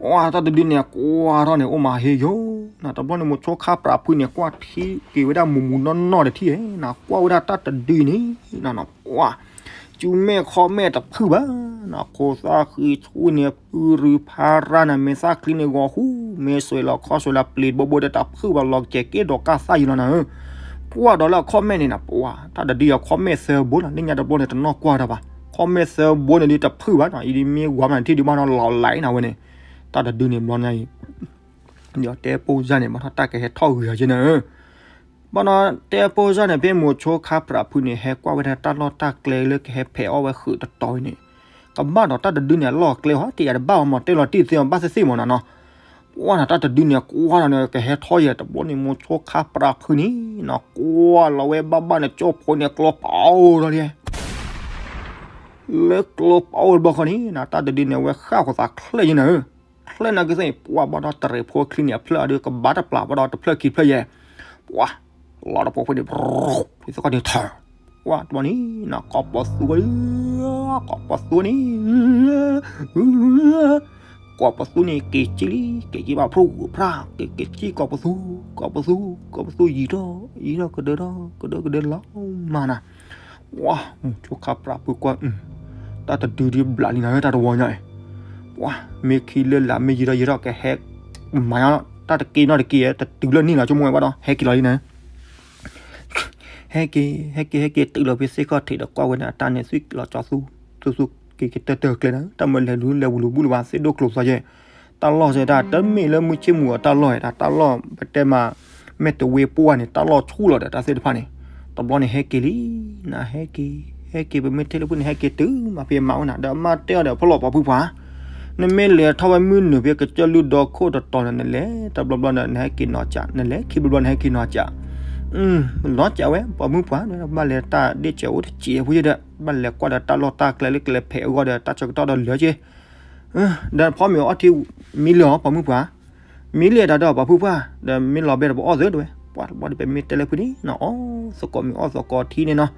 ပှၤတၢ်တဒုန့ၣ် ကွၢ်ထီၣ်န့ၣ် အိၣ်မးဟ့ယိနၤ, တဘျီန့ၣ် မိၤဆိခါပြးဖုန့ၣ် ကွၢ်ထံက့ၤဝဲဒၣ်မူးမူးနီၢ်နီၢ်တထံၣ်ဧဲနၤ, ကွၢ်ဝဲဒၣ်တၢ်တဒုန့ၣ်နၤ, ပှၤ စုမဲာ်ခီၣ်မဲာ်တဖုၣ်ဘၣ်နီၤ, ခိၣ်သၣ်ဃံဆူၣ်န့ၣ် ဖုရူဖးရၣ်န့ၣ် မ့ၢ်သၣ်ချံန့ၣ်ဂီၤဟူ, မ့ၢ်စွဲးလီၤခီၣ်စွဲးလီၤပျ့ၤတဘိဘိဒီး တဖုၣ်ဘၣ်လီၤ ကဲက့ၤဒီးကၢ်သၣ်ယံၤလီၤနၤဧၢ. ကွၢ်ဒီးလၢအခီၣ်မဲာ်န့ၣ်နီၤ, ပှၤ တၢ်တဒုအံၤအခီၣ်မဲာ်သၢဘိလီၤ, လၢညါတဘျီန့ၣ် တနီၢ်ကွၢ်တၢ်ဘၣ်, ခီၣ်မဲာ်သၢဘိန့ၣ်ဒုးတဖုၣ်ဘၣ်နီၤ, အံၤဒုးမ့ၢ်ဝၤမးန့ၣ် ထံၣ်ဒုးဘၣ်နီၤ လီၤလးအံၤနၤဝဲန့ၣ်, တၢ်တဒုန့ၣ်ဘျီညါအံၤ ဒီးတဲပိၢ်စၢ်န့ၣ် ဘၣ်ထီၣ်တၢ်ကဟဲထီၣ်ဂုာ်အီၤက့နၤဧၢ. ဘၣ်ဒီးတဲပိၢ်စၢ်န့ၣ် ဖဲမိၤဆိခါပြးဖုန့ၣ် ဟဲကွၢ်ဝဲဒၣ်တၢ်လီၢ်တၢ်ကျဲလၢကဟဲဖဲးအီၣ်ဝဲဃုာ်တတီၤအံၤန့ၣ်, ကဘၣ်ဒီးတၢ်တဒုန့ၣ် အလီၢ်အကျဲဟီ တယာ်တဘၣ်အီၤမး တဲလီၤတံၢ်သ့ၣ်အီၤ ဘၣ်သ့ၣ်သ့ၣ်မးနီၤနီၤ. ပှၢ်နၤ တၢ်တဒုန့ၣ် ကွၢ်ဒီးန့ၣ် ကဟဲထီၣ်ယဲၢ်တဘျီန့ၣ် မိၤဆိခါပြးဖုန့ၣ်နီၤ ကွၢ်လီၤဝဲဘၣ်ဘၣ်န့ၣ် ကၠီၣ်ဖိန့ၣ် ကျီပာ်အိၣ်ဒီးလံ လၢကျီပာ်အိၣ်တဘျီဃီန့ၣ်နီၤ တၢ်တဒုန့ၣ် အဝဲဃၣ်ဃိသးချၢၣ်ယဲနၤဧၢ, ချၢၣ်နၤကသ့ၣ် ပှၢ်ဘၣ်ဒီးတရံးဖိချံန့ၣ် အဖျၢၣ်အဒုးကဘၣ်တပျၢ်ဘၣ်ဒီးတဖျၢၣ်ခံဖျၢၣ်ယဲၢ်, ပှၢ် လီၤတဖိခွ့န့ၣ် သကိးန့ၣ်ထၢၣ်, ပှၢ်တဘျီန့ၣ်နီၤ ကိးပသူ, ကိးပသူန့ၣ် ကိးပသူန့ၣ် က့ၤက့ၤလံ က့ၤက့ၤဘၣ်ဖျိဖျါ က့ၤက့ၤက့ၤကိးပသူ, ကိးပသူ ကိးပသူယံၤထီၣ် ယံၤထီၣ်ကဒၢထီၣ် ကဒၢကဒၢလီၤမးနၤ, ပှၢ် မိၤဆိခါပြးဖုကွၢ် တၢ်တဒုဒုးဘျးလံနၤ တၢ်တဝီညါအံၤ, ပှၢ် မ့ၢ်ခံလၢလာ် မ့ၢ်ယံၤထီၣ်ယံၤထီၣ် ကဟဲမၤညါ တၢ်တက့နီတက့ တတုၤလၢန့ၣ်လီၤ ဆိကမိၣ်ဝဲဘၣ်ဒီး ဟဲက့ၤလီၤလံနၤ ဟဲက့ၤ ဟဲက့ၤ ဟဲက့ၤ တုၤလီၤဖဲသ့ၣ်ခီၣ်ထံးဒီးကွၢ်ဝဲန့ၣ် အတၢ်န့ၣ်သွံၣ်လီၤကၠီသူ သူသူ က့ၤက့ၤတၢ်တၢ်ကျဲနၤ တၢ်မၢလဲၤလူၤလဲၤဝံၤလူၤဘူၣ်လၢၤဘၣ် သ့ၣ်ဒိၣ်ကျိၤသီယဲၢ်, တၢ်လီၢ်စဲဒၣ် တမ့ၢ်လၢမုၢ်ဆ့ၣ်မုၢ်ဂီၤတၢ်လီၢ်ဧါ တၢ်လီၢ်ပတဲမး မဲာ်တဝ့ပှၢ်န့ၣ် တၢ်လီၢ်ဆူၣ်လီၤဒီးတၢ်သ့ၣ်တဖၣ်န့ၣ်, တဘျီန့ၣ်ဟဲက့ၤလံ နၤဟဲက့ၤ ဟဲက့ၤ ပမ့ၢ်ထဲလၢဖုန့ၣ် ဟဲက့ၤတုၤမးဖဲမၤဝဲနၤ ဒီးအမါတဲအီၤဒီး ဖီလီၤပှၤဖုပှၢ် နမ့ၢ်လဲၤထီၣ်ဝဲမုၢ်နုာ်ဖဲကစၢၢ်လုၢ်ဒီခိၣ်တတီၤန့ၣ် နလဲၤတဘျီဘျီဒီး နဟဲက့ၤနီၤကး နလဲၤခံဘျီဘျီ နဟဲက့ၤနီၤကး လီၤကးဝဲ ပှၤမုၣ်ပှၢ် ဘၣ်လဲၤတၢ်ဒ့ၣ်စဲးအိၣ်တစဲးဖိယဲၢ်ဒီး ဘၣ်လဲၤကွၢ်ဒီးတၢ်လီၢ်တၢ်ကျဲလၢကလဲၤဖဲးအဂီၢ်ဒီး တၢ်ဆၢကတီၢ်ဒီးလၢက့ၤ ဒီးဖီမ့ၤအီထံမံလၢာ်အီၤ ပှၤမုၣ်ပှၢ်, မံလၢာ်တၢ်ဒီးပှၤဖုပှၢ် ဒီးမ့ၢ်လီၤဘဲဒီးပအီၣ်သၢတဝဲ ပှၤတဘျီဒီး ပမ့ၢ်တဲလၢဖုန့ၣ်နီၤ အီၣ်သကိးမ့ၤအီၣ်သကိးထံန့ၣ်နီၤ,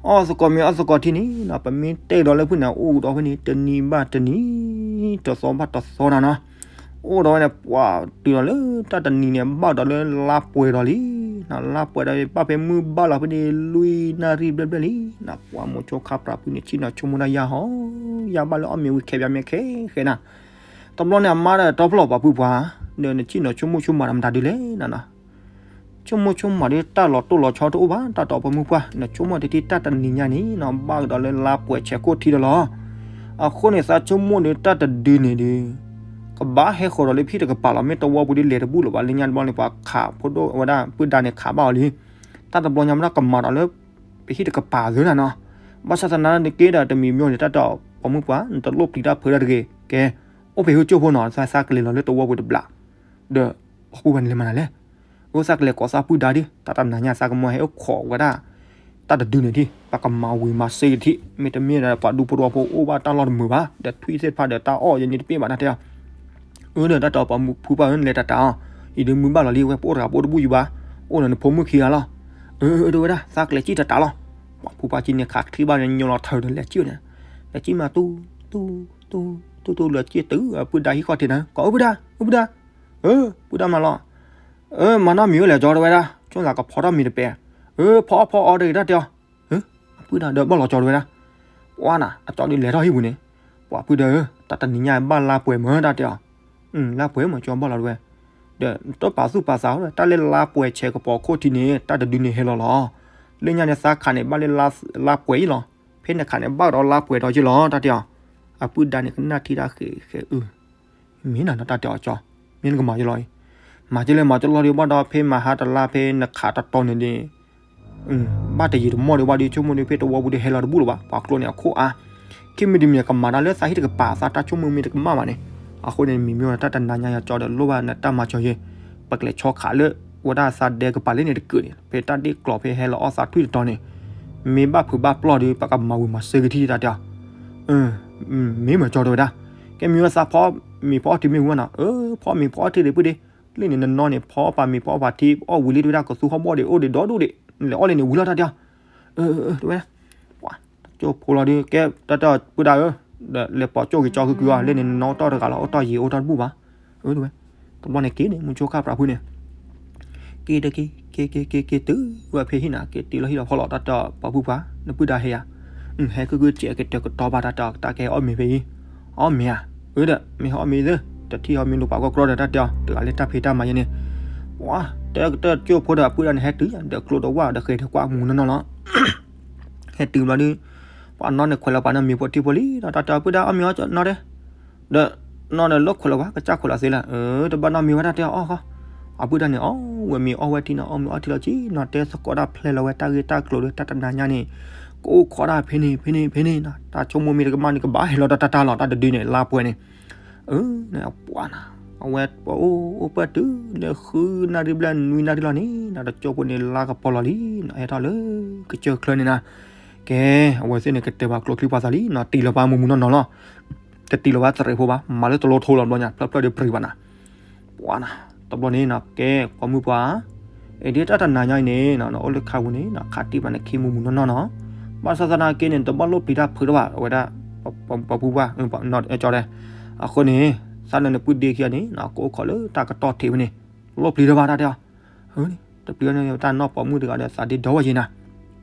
အီၣ်သကိးမ့ၤအီၣ်သကိးထံန့ၣ်နီၤ ပမ့ၢ်တဲဒီးလၢဖုန့ၣ် အိၣ်ဒီးဖဲန့ၣ် တနံၤဘၣ်တနံၤ တသီဘၣ်တသီနၤနီၤ အိၣ်ဒီးဝဲန့ၣ် ပှၤတုၤဒီးလၢတၢ်တနံၤန့ၣ် ဘၣ်ဒီးလၢလါပှဲၤဒီးလံ, လါပှဲၤဒီး ဘၣ်ဖဲမုၢ်ဘၣ်လီၤဖဲန့ၣ် လွံၢ်နၣ်ရံၣ်ဘျဲၣ်ဘျဲၣ်လံ, ပှၤမိၤဆိခါပြးဖုန့ၣ် ဆ့ၣ်နီၤဆိကမိၣ်တၢ်ယါဟီ, ယါဘၣ်လၢအီၣ်မ့ၤဝံၤခဲပၠးမ့ၢ်ခဲဃဲနၤ, တဘျီန့ၣ် အမါဒီးတီဖျီၣ်ပှၤဖုပှၢ်, ဒီးနဆ့ၣ်နီၤဆိကမိၣ်ဆိကမးဒီးမတၤဒုလဲၣ်နၤနီၤ ဆိကမိၣ်ဆိကမးဒီး တၢ်လီၤတိၢ်လီၤဆီတအိၣ်ဘၣ်, တၢ်တီပှၤမုၣ်ပှၢ်, နဆိကမိၣ်တထံၣ်တၢ်တနံၤညါန့ၣ်နီၤ ဘၣ်ကဒီးလၢလါပှဲၤဆဲးခိၣ်ထံဒီးလီၤ. အဃိန့ၣ် သးဆိကမိၣ်ဒီး တၢ်တဒုန့ၣ်ဒီး ကဘၣ်ဟဲဃီၤဒီးလၢပဟံၣ်တကပၤလီၤ. မ့ၢ်တဝီပူၤဒ်လဲၤတဘူၣ်လၢၤဘၣ်, လၢညါတဘျီန့ၣ် ပှၤခးဖိဒိၣ်ဝဲဒၣ် ပုၢ်ဒါန့ၣ်ခးဘၣ်အီၤလံ. တၢ်တဘျီညါမ့ၢ်ကမၤဒီးလၢ ပဟံၣ်တကပၤသ့နၤနီၤ. ဘၣ်ဆၣ်သနာ်က့ဒီး တမံၤမ့ၢ်န့ၣ် တၢ်တီပှၤမုၣ်ပှၢ် နတလိၣ်ပျံၤတၢ်ဖုးတၢ်တဂ့ၤ, ကဲ အိၣ်ဖဲဟိကၠိဖိနီၤ, သးကလဲၤလီၤလၢတဝီပူၤတဘျီ ဒီး ပှၤဖုပှၢ်န့ၣ်လဲၤမၤနၤလဲၣ်. အဝဲသးကလဲၤကိးသးပုၢ်ဒါဒ် တၢ်တနၤညါသးကမၢဟဲအိၣ်ခိးဝဲဒၣ် တၢ်တဒုန့ၣ်ဒ် ပကမၤဝံၤမၤစ့ကထံၣ်, မ့တမ့ၢ်ဒီး ပှၤဒူဖိတဝီဖိအိၣ်ဘၣ်တၢ်လီၢ်တမုာ်ဘၣ်, ဒီးထွံၣ်သ့ၣ်တဖၣ်ဒီးတၢ်အီၣ်ယဲန့ၣ်တပ့ၢ်ဘၣ်နတဲအီၤ. အၢ ဒီးတၢ်တီပှၤဖုပှၢ်ဧၢ နလဲၤတၢ်တၢ်အီၤ, အံၤဒုးမုၢ်ဘၣ်လီၤလံ ဝဲပအိၣ်တဂၤပအိၣ်တဘူၣ်ယံၤဘၣ်, အိၣ်ဒီးနဖိမုၣ်ခံဂၤလီၤ. အၢ အၢ တဲဝဲဒၣ် သးကလဲၤစံၣ်တၢ်တၢ်လီၤ. ပှၤဖုပှၢ်က့န့ၣ် ခးချံဘၣ်န့ၣ် ညိလီၤထၢဒီးလဲၤစံၣ်ဝဲန့ၣ်, လဲၤစံၣ်မး တူၢ် တူၢ် တူၢ် တူၢ် တူၢ် လၢစံၣ်တုၤ ပုၢ်ဒါဟံၣ်ခီၣ်ထံးနၤ, ကိး ပုၢ်ဒါ ပုၢ်ဒါ အၢ ပုၢ်ဒါမၤလီၤ. အၢ မၤနီတမံၤဝဲလဲၣ် ကၠီ တဲဝဲဒၣ်, ဆိသးကဖီထီၣ်မ့ၤတပဲာ်, အၢ ဖီအီၣ်ဖီအီတဂ့ၤ တၢ်တဲအီၤ. အပုၢ်ဒါဒီးဘၣ်လီၤကၠီ တဲဝဲဒၣ်, ပှၤနၤ အကၠီဒုးလဲၤထီၣ်ဟံၣ်ပူၤန့ၣ်, ပှၤဖုဒီး တၢ်တနံၤညါဘၣ်လါပှဲၤမၢ တၢ်တဲအီၤ. လါပှဲၤမၢ ကၠီဘၣ်လီၤတဲဝဲ, ဒီးတပာ်သူၣ်ပာ်သး တၢ်လၢလါပှဲၤဆဲးကပီၤခိၣ်ထံန့ၣ် တၢ်တဒုန့ၣ်ဟဲလီၤလီၤ. လၢညါန့ၣ် သးခးန့ၣ် ဘၣ်လၢလါပှဲၤအံၤလီၤ. ဖဲနခးန့ၣ် ဘၣ်ကဒီးလါပှဲၤဒီးက့လီၤ တၢ်တဲအီၤ. အပုၢ်ဒါန့ၣ် ကနၣ်ထံတၢ်ဃဲၤဃဲၤအု မ့ၢ်နၤနီၤ တၢ်တဲအီၤကၠီ, မ့ၢ်နကမၤက့လီၤအံၤ, မၤက့လၢမၤက့လီၤဒီး ဘၣ်ဒီးဖဲမဟါတလါ ဖဲနခးတတီၤန့ၣ်ဒီး ဘၣ်တယံာ်တမီၢ်ဒီး ဘၣ်ဒီးဆိကမိၣ်ဒီး ဖဲတဝီပူၤဒီးဟဲလီၤတဘူၣ်လၢၤဘၣ်, ပှၤကျိန့ၣ်အခိၣ်အါ, ခံမံၤတမံၤကမၤတၢ်လၢသးဟံၣ်တကပၤ သးတၢ်ဆိကမိၣ်မ့ၢ်တကမၣ်ဘၣ်န့ၣ်, အဃိန့ၣ် မ့ၢ်မ့ၢ်တၢ်တနၤညါယၤကၠီဒီး လိၣ်ဘၣ်နတၢ်မၤကၠီယဲၢ်, ပကလဲၤဆီခးလၢ ဝဲဒၣ်သးဒဲကပၤလၢန့ၣ်တကုာ်န့ၣ် ဖဲတၢ်ဒ့ၣ်ကျီၤဖဲဟဲလီၤအီၣ်သးထွံၣ်တတီၤန့ၣ်, မ့ၢ်ဘၣ်ဖုးဘၣ်ပျီၢ်ဒီး ပကမၤဝံၤမၤစၢၤကထံၣ်တၢ်တဲအီၤ. မ့ၢ်မၢကၠီတဲဝဲဒၣ်, ကဲမ့ၢ်ဝဲသးဖီမ့ၤဖီအီၣ်ထံမ့ၢ်ဝံၤနီၤ, အၢ ဖီမ့ၤဖီအီၣ်ထံဒံးပုၢ်ဒံး, လၢန့ၣ်နနီၢ်န့ၣ် ဖီပာ်မ့ၤဖီပာ်ထံအီၣ်ဝံၤလံတဲဝဲဒၣ် ကသူဟီၣ်ဘီၣ်ဒံး အိၣ်ဒံးဒီဒူၣ်ဒံး, နလဲၤအီၣ်လၢန့ၣ်ဝံၤလီၤတၢ်တဲအီၤ. အၢ တဲဝဲဒၣ်, ပှၤ တၢ်ကၠိဖိလီၤဒုး ကဲတၢ်တၢ်ပုၢ်ဒါဧၢ, ဒီးလဲၤပိာ်ကၠိက့ၤကၠီကုကုအီၤ လၢန့ၣ်နနီၢ်တၢ်တဂၤလီၤ အိၣ်တၢ်ယံၤအိၣ်တၢ်တဘူၣ်ဘၣ်. အၢ တဲဝဲ, တဘျီန့ၣ်က့ၤန့ၣ် မုၢ်ကၠိခါပြးဖုန့ၣ် က့ၤတက့ၤ က့ၤက့ၤက့ၤက့ၤတုၤဝဲဖဲဟံၣ်နၤ က့ၤတုၤလီၤဟံၣ်လီၤဖီလီၤ တၢ်တဲအီၤပှၤဖုပှၢ် နပုၢ်ဒါဟဲယၤ, ဟဲခုၣ်ခုၣ်စဲးကတဲာ်ကတီၤဘၣ်တၢ်တဲအီၤ တၢ်ကဟဲအီၣ်မ့ၤဖဲအံၤ, အီၣ်မ့ၤဧါ, အၢဒီး မ့ၢ်ဟဲအီၣ်မ့ၤသ့, တထံၣ်အီၣ်မ့ၤလိာ်ပာ်ကီကီဒီးတၢ်တဲအီၤ တဂၤလၢတၢ်ဖံးတၢ်မၤယဲန့ၣ်, ပှၤ တဲကတၢၢ်ကၠိဖိဒီးအပုၢ်ဒၣ်န့ၣ် ဟဲတုၤဒီးကျိဒီးဝၣ်ဒီးဃဲၤဒီးကွၢ်မူနီၢ်နီၢ်လီၤ. ဟဲတုၤဘျီဒီး ပှၤနီၢ်န့ၣ်ခွဲးလီၤပာ်နီၢ်မ့ၤဖိထံဖိလံဒီး တၢ်တဲအီၤ ပုၢ်ဒၣ်အီၣ်မ့ၤအီၣ်နီၢ်တဲ, ဒီး နီၢ်န့ၣ်လၢခွဲးလီၤဝဲ ကစၢ်ခွဲးလီၤသ့လၢ, တဘၣ်နီတမံၤဝဲတၢ်တဲအီၤဃီ, အပုၢ်ဒၣ်န့ၣ် အီၣ်ဝဲမ့ၤအီၣ်ဝဲထံနီၤ အီၣ်မ့ၤအီၣ်ထံလီၤက့ၤနီၤ တဲသကိးတၢ်ဖျဲလီၤဝဲတၢ်ဂ့ၢ်တၢ်ကျိၤဒီးတၢ်တနၤညါန့ၣ်, ကအိၣ်ခိးတၢ်ဖဲန့ၣ် ဖဲန့ၣ် ဖဲန့ၣ်နီၤ တၢ်ဆိကမိၣ်မ့ၢ်တကမၣ်န့ၣ် ကဘၣ်ဟဲလီၤတၢ်တၢ်တၢ်လီၤ တၢ်တဒုန့ၣ် လါပှဲၤန့ၣ်, အၢ န့ၣ်ပှၤနီၤ, အဝဲပအိၣ်အိၣ်ပၢၢ်တုၤလၢ ဃုနၣ်ရံၣ်ဘျဲၣ်နွံနၣ်ရံၣ်လီၤန့ၣ်နီၤ တကၠိဖိန့ၣ် လါကပီၤလီၤလံနီၤ ဟဲထီၣ်လၢကစၢၢ်ချၢန့ၣ်နီၤ, ကဲ အဝဲသ့ၣ်န့ၣ် ကတဲဘၣ်ကျိချံပှၤသးလံနီၤ တံၢ်လီၤပှၤမူမူနီၢ်နီၢ်လီၤ တတံၢ်လီၤဘၣ်သရ့ဖိဘၣ် မၤလၢတလိထိလီၤဘျီညါ ဖျၢၣ်ဖျၢၣ်ဒီးပြံဘၣ်နၤ, ပှၤနီၤ, တဘျီန့ၣ်နီၤ ကဲ ပိာ်မုၣ်ပှၤ, အ့ဒ့တၢ်တနၤညါအံၤန့ၣ်နီၤ နအိၣ်လၢခါပူၤန့ၣ်နီၤ ခးတံၢ်ဘၣ်နခံမူမူနီၢ်နီၢ်နီၤ, ဘၣ်ဆၣ်သနာ်က့န့ၣ် တဘၣ်လိၣ်ပျံၤတၢ်ဖုးတဘၣ် အဝဲဒၣ် ပိာ်မုၣ်ပှၤ, ကၠီတဲ, အဃိန့ၣ် သးနၢၤနပုၢ်ဒ့ခံဂၤန့ၣ်နီၤ ကအိၣ်ခိးလၢတၢ်ကတီၢ်ထံးဖဲန့ၣ်, လိၣ်ပျံၤတဘၣ်တၢ်တဲအီၤ တပျံၤန့ၣ် တၢ်နီၢ်ပိာ်မုၣ်တဂၤဒီးသးဒ့ဒီဝဲယဲနၤ,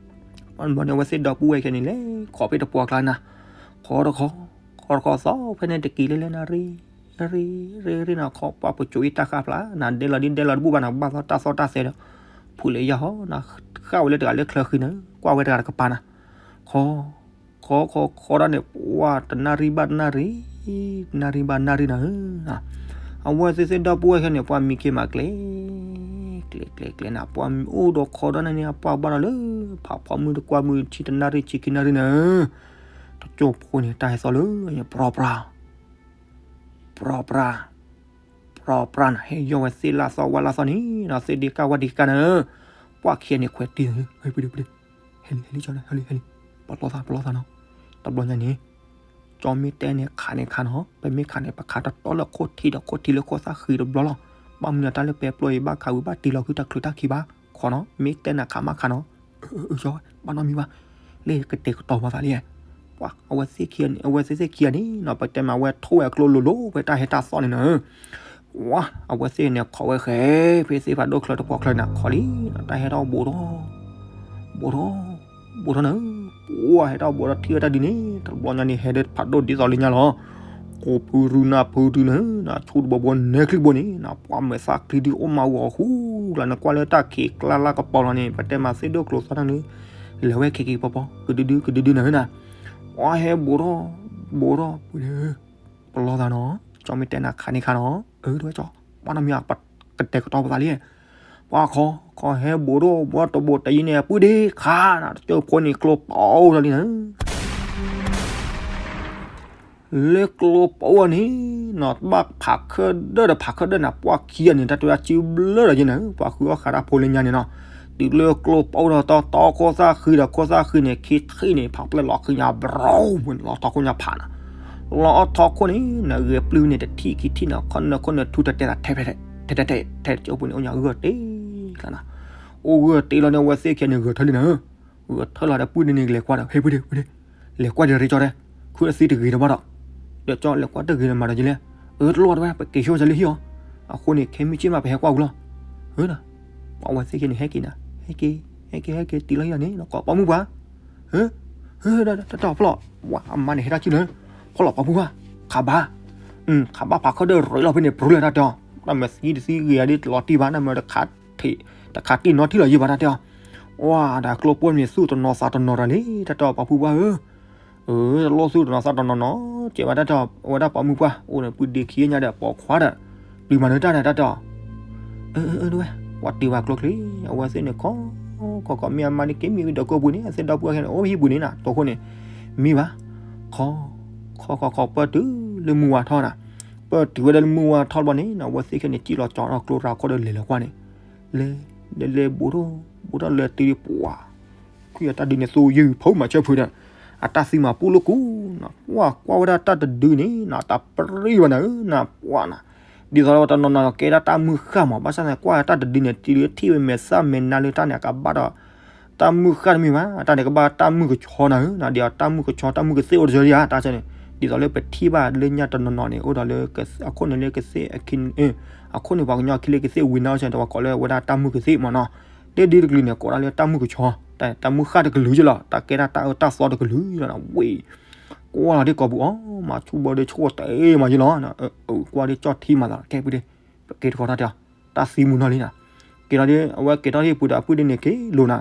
ဘၣ်န့ၣ်အဝဲသ့ၣ်ဒီပုၢ်ဝဲၢ်ခဲန့ၣ် လဲၤခိးဖဲတပှၢ်ကျါနၤ, ခိးတခီ, ခိးတခီသီဖဲန့ၣ်တက့ၤလၢလဲၤနၣ်ရံၣ်, ရံၣ်, ရံၣ်, ရံၣ်နီၤ ခိးပှၢ်ပစိၤအံၤတၢ်ဃၣ်ဖျါ, နဒဲလီၤဒ်ဒဲလီၤတဘူၣ်ဘၣ်နၤ ဘၣ်သီတၢ်သီတၢ်သဲဒီး, ဖုးလၢယၢ်ဟီနၤ, ဃၣ်ဝဲလၢတဂၤလၢချၢဃံနၤ, ကွၢ်ဝဲတဂၤတကပၤနၤ, ခိး ခိးခိးခိးဒၣ်န့ၣ် ပှၢ်တနၣ်ရံၣ်ဘၣ်တနၣ်ရံၣ်, တနၣ်ရံၣ်ဘၣ်တနၣ်ရံၣ်နၤဧၢ, အဝဲသ့ၣ်သ့ၣ်ဒီပုၢ်ဝဲၢ်ခဲန့ၣ် ပှၢ်မံခ့မၤကျဲ, ကျဲကျဲကျဲနၤ ပှၢ်မံအိၣ်ဒီးခိးဒၣ်န့ၣ် အပှၢ်ဘၣ်ဒီးလၢ ဖးဖီမုၢ်တကွၢ်မုၢ်ဆံတနၣ်ရံၣ်ဆံခံနၣ်ရံၣ်နၤဧၢ, တကၠိဖိန့ၣ် တၢ်ဟဲသီလၢ ပြၢပြၢ ပြၢပြၢ ပြၢပြၢနၤ ဟဲယီၢ်ဝဲသ့ၣ်လၢသီဝၣ်လၢသီန့ၣ်နီၤ သ့ၣ်ဒ့ကၢ်ဝၣ်ဒ့ကၢ်နၤဧၢ, ပှၢ်ခံဂၤန့ၣ်ခွဲးတံၢ်, ဟဲပဒ့ပဒ့, ဟဲလံ ဟဲလံ ကၠီ ဟဲလံ ဟဲလံ, ပလီၢ်သး ပလီၢ်သးနီၤ, တဘျီညါန့ၣ် ကၠီမ့ၢ်တဲန့ၣ်ခးန့ၣ်ခးနီၤ, ပမ့ၢ်ခးန့ၣ် ပခးတတီလၢခိၣ်ထံးဒီးခိၣ်ထံးလၢခိၣ်သၣ်ဃံတဘျီလီၤ, ဘၣ်မနုၤတၢ်လၢပဲပျီအံၤ ဘၣ်ခးဝံၤဘၣ်တံၢ်လီၤဃုတချုးတၢ်ခံဘၣ်, ခိးနီၤ မ့ၢ်တဲနၤခးမးခးနီၤ, အၢ ကၠီ ဘၣ်နီတမံၤဘၣ်, လၢကတဲာ်ကတီၤပှၤသးလံ, ပှၤ အဝဲသ့ၣ်ခံဂၤန့ၣ် အဝဲသ့ၣ်သ့ၣ်ခံဂၤန့ၣ်နီၤ ပတဲမး အဝဲထိၣ်ဝဲအကျိလိၤလိၤ ဖဲတၢ်ဟဲတၢ်သီၣ်န့ၣ်နီၤ, ပှၤ အဝဲသ့ၣ်န့ၣ်ခိးဝဲဃဲ ဖဲသ့ၣ်ဖးဒိၣ်ချၢတပှၢ်ချၢန့ၣ် ခိးလံနီၤ တၢ်ဟဲထီၣ်ဘူးထီၣ် ဘူးထီၣ် ဘူးထီၣ်နၤ, ပှၤဟဲထီၣ်ဘူးထီၣ်ထံၣ်ဝဲတၢ်ဒ်န့ၣ် တဘျီညါန့ၣ် ဟဲဒၣ်ဖးဒိၣ်ဒ်သိးလၢညါလီၤ, ကိးဖုရူနၢ်ဖုရူနၤ ဆူတဘီဘီနဲချံဘိန့ၣ်နီၤ ပှၤမဲာ်သၣ်ချံဒုးအိၣ်မးဝဲအဃိ လၢနကွၢ်လၢတၢ်ခံးကျါလၢကပီၤလီၤန့ၣ် ပတဲမးသ့ၣ်ဒိၣ်ကျိၤသီၣ်န့ၣ် လဲၤဝဲခံခံပီပီ ကဒုဒု ကဒုဒုနၤဧၢနၤ, ပှၤဟဲဘူးထီၣ် ဘူးထီၣ် ပလီၢ်သးနီၤ, ကၠီမ့ၢ်တဲနၤခးန့ၣ်ခးနီၤ, အၢ တဝဲကၠီ ပှၤနီတမံၤ ကတဲာ်ကတီၤပသးလံ, ပှၤခိး ခိးဟဲဘူးထီၣ် ဘူးထီၣ်တဘူးတယံၤန့ၣ် ပုၢ်ဒ့ခးနၤ တကၠိဖိန့ၣ် ကျိပအိၣ်ထီၣ်လံနၤ လၢကျိပအိၣ်န့ၣ်နီၤ ဘၣ်ဖးခၢၣ်ဒၢၣ်ဒီးဖးခၢၣ်ဒၢၣ်နၤ ပှၢ်ခံဂၤန့ၣ် တၢ်တဝဲအစုဘျၢလီၤယဲနၤ ပှၤဃုအီၣ်ဃးတၢ်ဖိလၢညါန့ၣ်နီၤ, တုၤလၢကျိပအိၣ်ဒီးတီတီခိၣ်သၣ်ဃံဒီးခိၣ်သၣ်ဃံန့ၣ် ခံထံၣ်န့ၣ် ဖးပျဲၢ်လီၤဃံညါ ဘြူၤ လီၤထီၣ်ခိၣ်ညါဖးနၤ, လီၤအီၣ်ထီၣ်ခိၣ်န့ၣ် နဂဲၤပျုၢ်န့ၣ် တထံၣ်ခံထံၣ်န့ၣ် ခိၣ်နၢခိၣ်နၢထူတတဲသးထဲ ထဲ ထဲ ထဲ ထဲ တကၠိဖိန့ၣ် အိၣ်ညါဂၢၢ်တ့ၢ်လီၤနၤ, အိၣ်ဂၢၢ်တ့ၢ်လီၤန့ၣ် အဝဲသ့ၣ်ခံဂၤန့ၣ် ဂဲၤထၢၣ်လံနၤ ဂဲၤထၢၣ်လီၤဒီး ပုၢ်ဒ့န့ၣ် လဲၤကွၢ်ဒီး ဟဲပုၢ်ဒ့ ပုၢ်ဒ့ လဲၤကွၢ်ဒီးရ့ကၠီတဲ ခုအသံတဂ့ၤတဘၣ်ဒီး, ဒီးကၠီလဲၤကွၢ်တဂ့ၤဒီးမၤဒီးယလဲၣ်, အၢ တလိၣ်တဝဲ ပက့ၤဆိကလၢဟံၣ်အီၤ, အဃိန့ၣ် ခဲမုၢ်ဆ့ၣ်မး ပဟဲကွၢ်ဝံၤလီၤ, အၢ ပှၤဝဲသ့ၣ်ခံန့ၣ် ဟဲက့ၤနၤ ဟဲက့ၤ ဟဲက့ၤ ဟဲက့ၤ ဟဲက့ၤ တံၤလီၤဟံၣ်လီၤန့ၣ် ကိးပိာ်မုၣ်ပှၤ, ဟၢ ဟၢ တၢ်တီၢ်ဖျီၣ်, ပှၤအမါန့ၣ် ဟဲတၢ်စုလၢ ဖျီၣ်လီၤပိာ်မုၣ်ပှၤ, ခးဘၣ်, ခးဘၣ်ဖးခၢၣ်ဒၢၣ်ရ့လီၤဖဲန့ၣ် ပြူၤလၢတၢ်တီၢ်, တၢ်မၤသံတသံဂ့ၤဂၤဒ်တလီၤတံၢ်ဘၣ် နမ့ၢ် တခးတံၢ်နီထံၣ်လီၤယံၤဘၣ်တၢ်တဲအီၤ, ဝါ ဒီးကျိပိာ်မုၣ်န့ၣ် သူၣ်တနီၤသးတနီၤတၢ်လံ တၢ်တဲအီၤပိာ်မုၣ်ပှၤဧၢ, အၢ တလိၣ်သူၣ်တနီၤသးတနီၤနီၤ, ကဲဘၣ်တၢ်တဲအီၤ အဝဲဒၣ်ပိာ်မုၣ်ပှၤ အိၣ်ဒီးပုၢ်ဒ့ခံဂၤညါဒီးပိာ်ခွါဒီး, တုၤမၤနၢၤတၢ်ဒီးတၢ်တဲအီၤ, အၢ အၢ တဝဲ ပှၤတုၤဘၣ်ကျိချံ အဝဲသ့ၣ်န့ၣ် ခိး ခိး ခိး မ့ၢ်အမါန့ၣ်က့ၤမံဝံၤဒီးကိာ်ပူၤန့ၣ် အသ့ၣ်ဒီပုၢ်ဝဲၢ်ခဲန့ၣ် အိၣ်ဟံၣ်ပူၤန့ၣ်နၤ တိခိၣ်န့ၣ်, မံဘၣ်, ခိး ခိး ခိး ခိး ပၢၢ်တုၤလၢမုၢ်ဝါထီၣ်နၤ, ပၢၢ်တုၤဝဲဒၣ်လၢမုၢ်ဝါထီၣ်ဘျီန့ၣ် အဝဲသ့ၣ်ခဲန့ၣ် စံၣ်လီၤကၠီထီၣ်ကျိရၤခိၣ်ဒီးလဲၤလီၤကွၢ်န့ၣ်, လဲၤ လဲၤ လဲၤ ဘူးထီၣ် ဘူးထီၣ်လဲၤတုၤပှၤ ခွံအတၢ်ဒုးန့ၣ် သူယုၢ်ဖိမၤဆၢဖုးဒီး, အတၢ်သံမၤပူၤလၢကူၣ်နၤ, ပှၤကွၢ်ဝဲဒၣ်တၢ်တဒုန့ၣ်နၤ တၢ်ပြံဘၣ်နၤဧၢနၤ ပှၤနၤ, ဒ်သိးလၢပှၤတနီၤနီၤကဲဒၣ်တၢ်မုၢ်ဃၢ်မး ဘၣ်ဆၣ်န့ၣ် ကွၢ်တၢ်တဒုန့ၣ် တုၤလၢထံၣ်ဝဲမဲာ်သၣ်မဲာ်နါလၢတၢ်န့ၣ် အကဘၣ်ဒီး တၢ်မုၢ်ဃၢ်တမ့ၢ်ဘၣ်, တၢ်န့ၣ်ကဘၣ်တၢ်မုၢ်ကဆီနၤဧၢ, ဒ်အတၢ်မုၢ်ကဆီ တၢ်မုၢ်ကသ့ၣ်အိၣ်တယၢၤဧါ တၢ်ဆၢန့ၣ်, ဒ်သိးလၢပထံၣ်ဘၣ်လၢညါတနီၤနီၤန့ၣ် အိၣ်ဒီးလၢ အခိၣ်န့ၣ်လၢကသ့ၣ်အခံ, အခိၣ်န့ၣ်ပှၤကညီအခံလၢကသ့ၣ်ဝံၤနါအိၣ်ဆၢန့ၣ် ပှၤကိးလၢဝဲဒၣ်တၢ်မုၢ်ကသ့ၣ်မးနီၤ, လၢဒ်တကလုာ်န့ၣ် ကိးဒၣ်လၢတၢ်မုၢ်ကဆီ တၢ်မုၢ်ဃၢ်တကလုာ်ယလီၤ, တၢ်ကဲဒၣ်တၢ်အၢတၢ်သီတကလုာ်ယလီၤ, ဝ့ၢ်ကွၢ်လီၤဒ်ကိာ်ပူၤအီၤ မၤဆူၣ်ဘီဒ်ဆိၣ်တဲမးယလီၤ, ကွၢ်ဒ်ကၠီၣ်ထံမၤသး ကဲပုၢ်ဒ့, ပက့ၤတခီထီၣ်တဲအီၤ, တၢ်သံမုၢ်နီၢ်လံနၤ, က့ၤလီၤဒ် အဝဲက့ၤထီၣ်ဟံၣ်ပူၤဒီး အပုၢ်ဒ့န့ၣ်က့ၤလိာ်နၤ,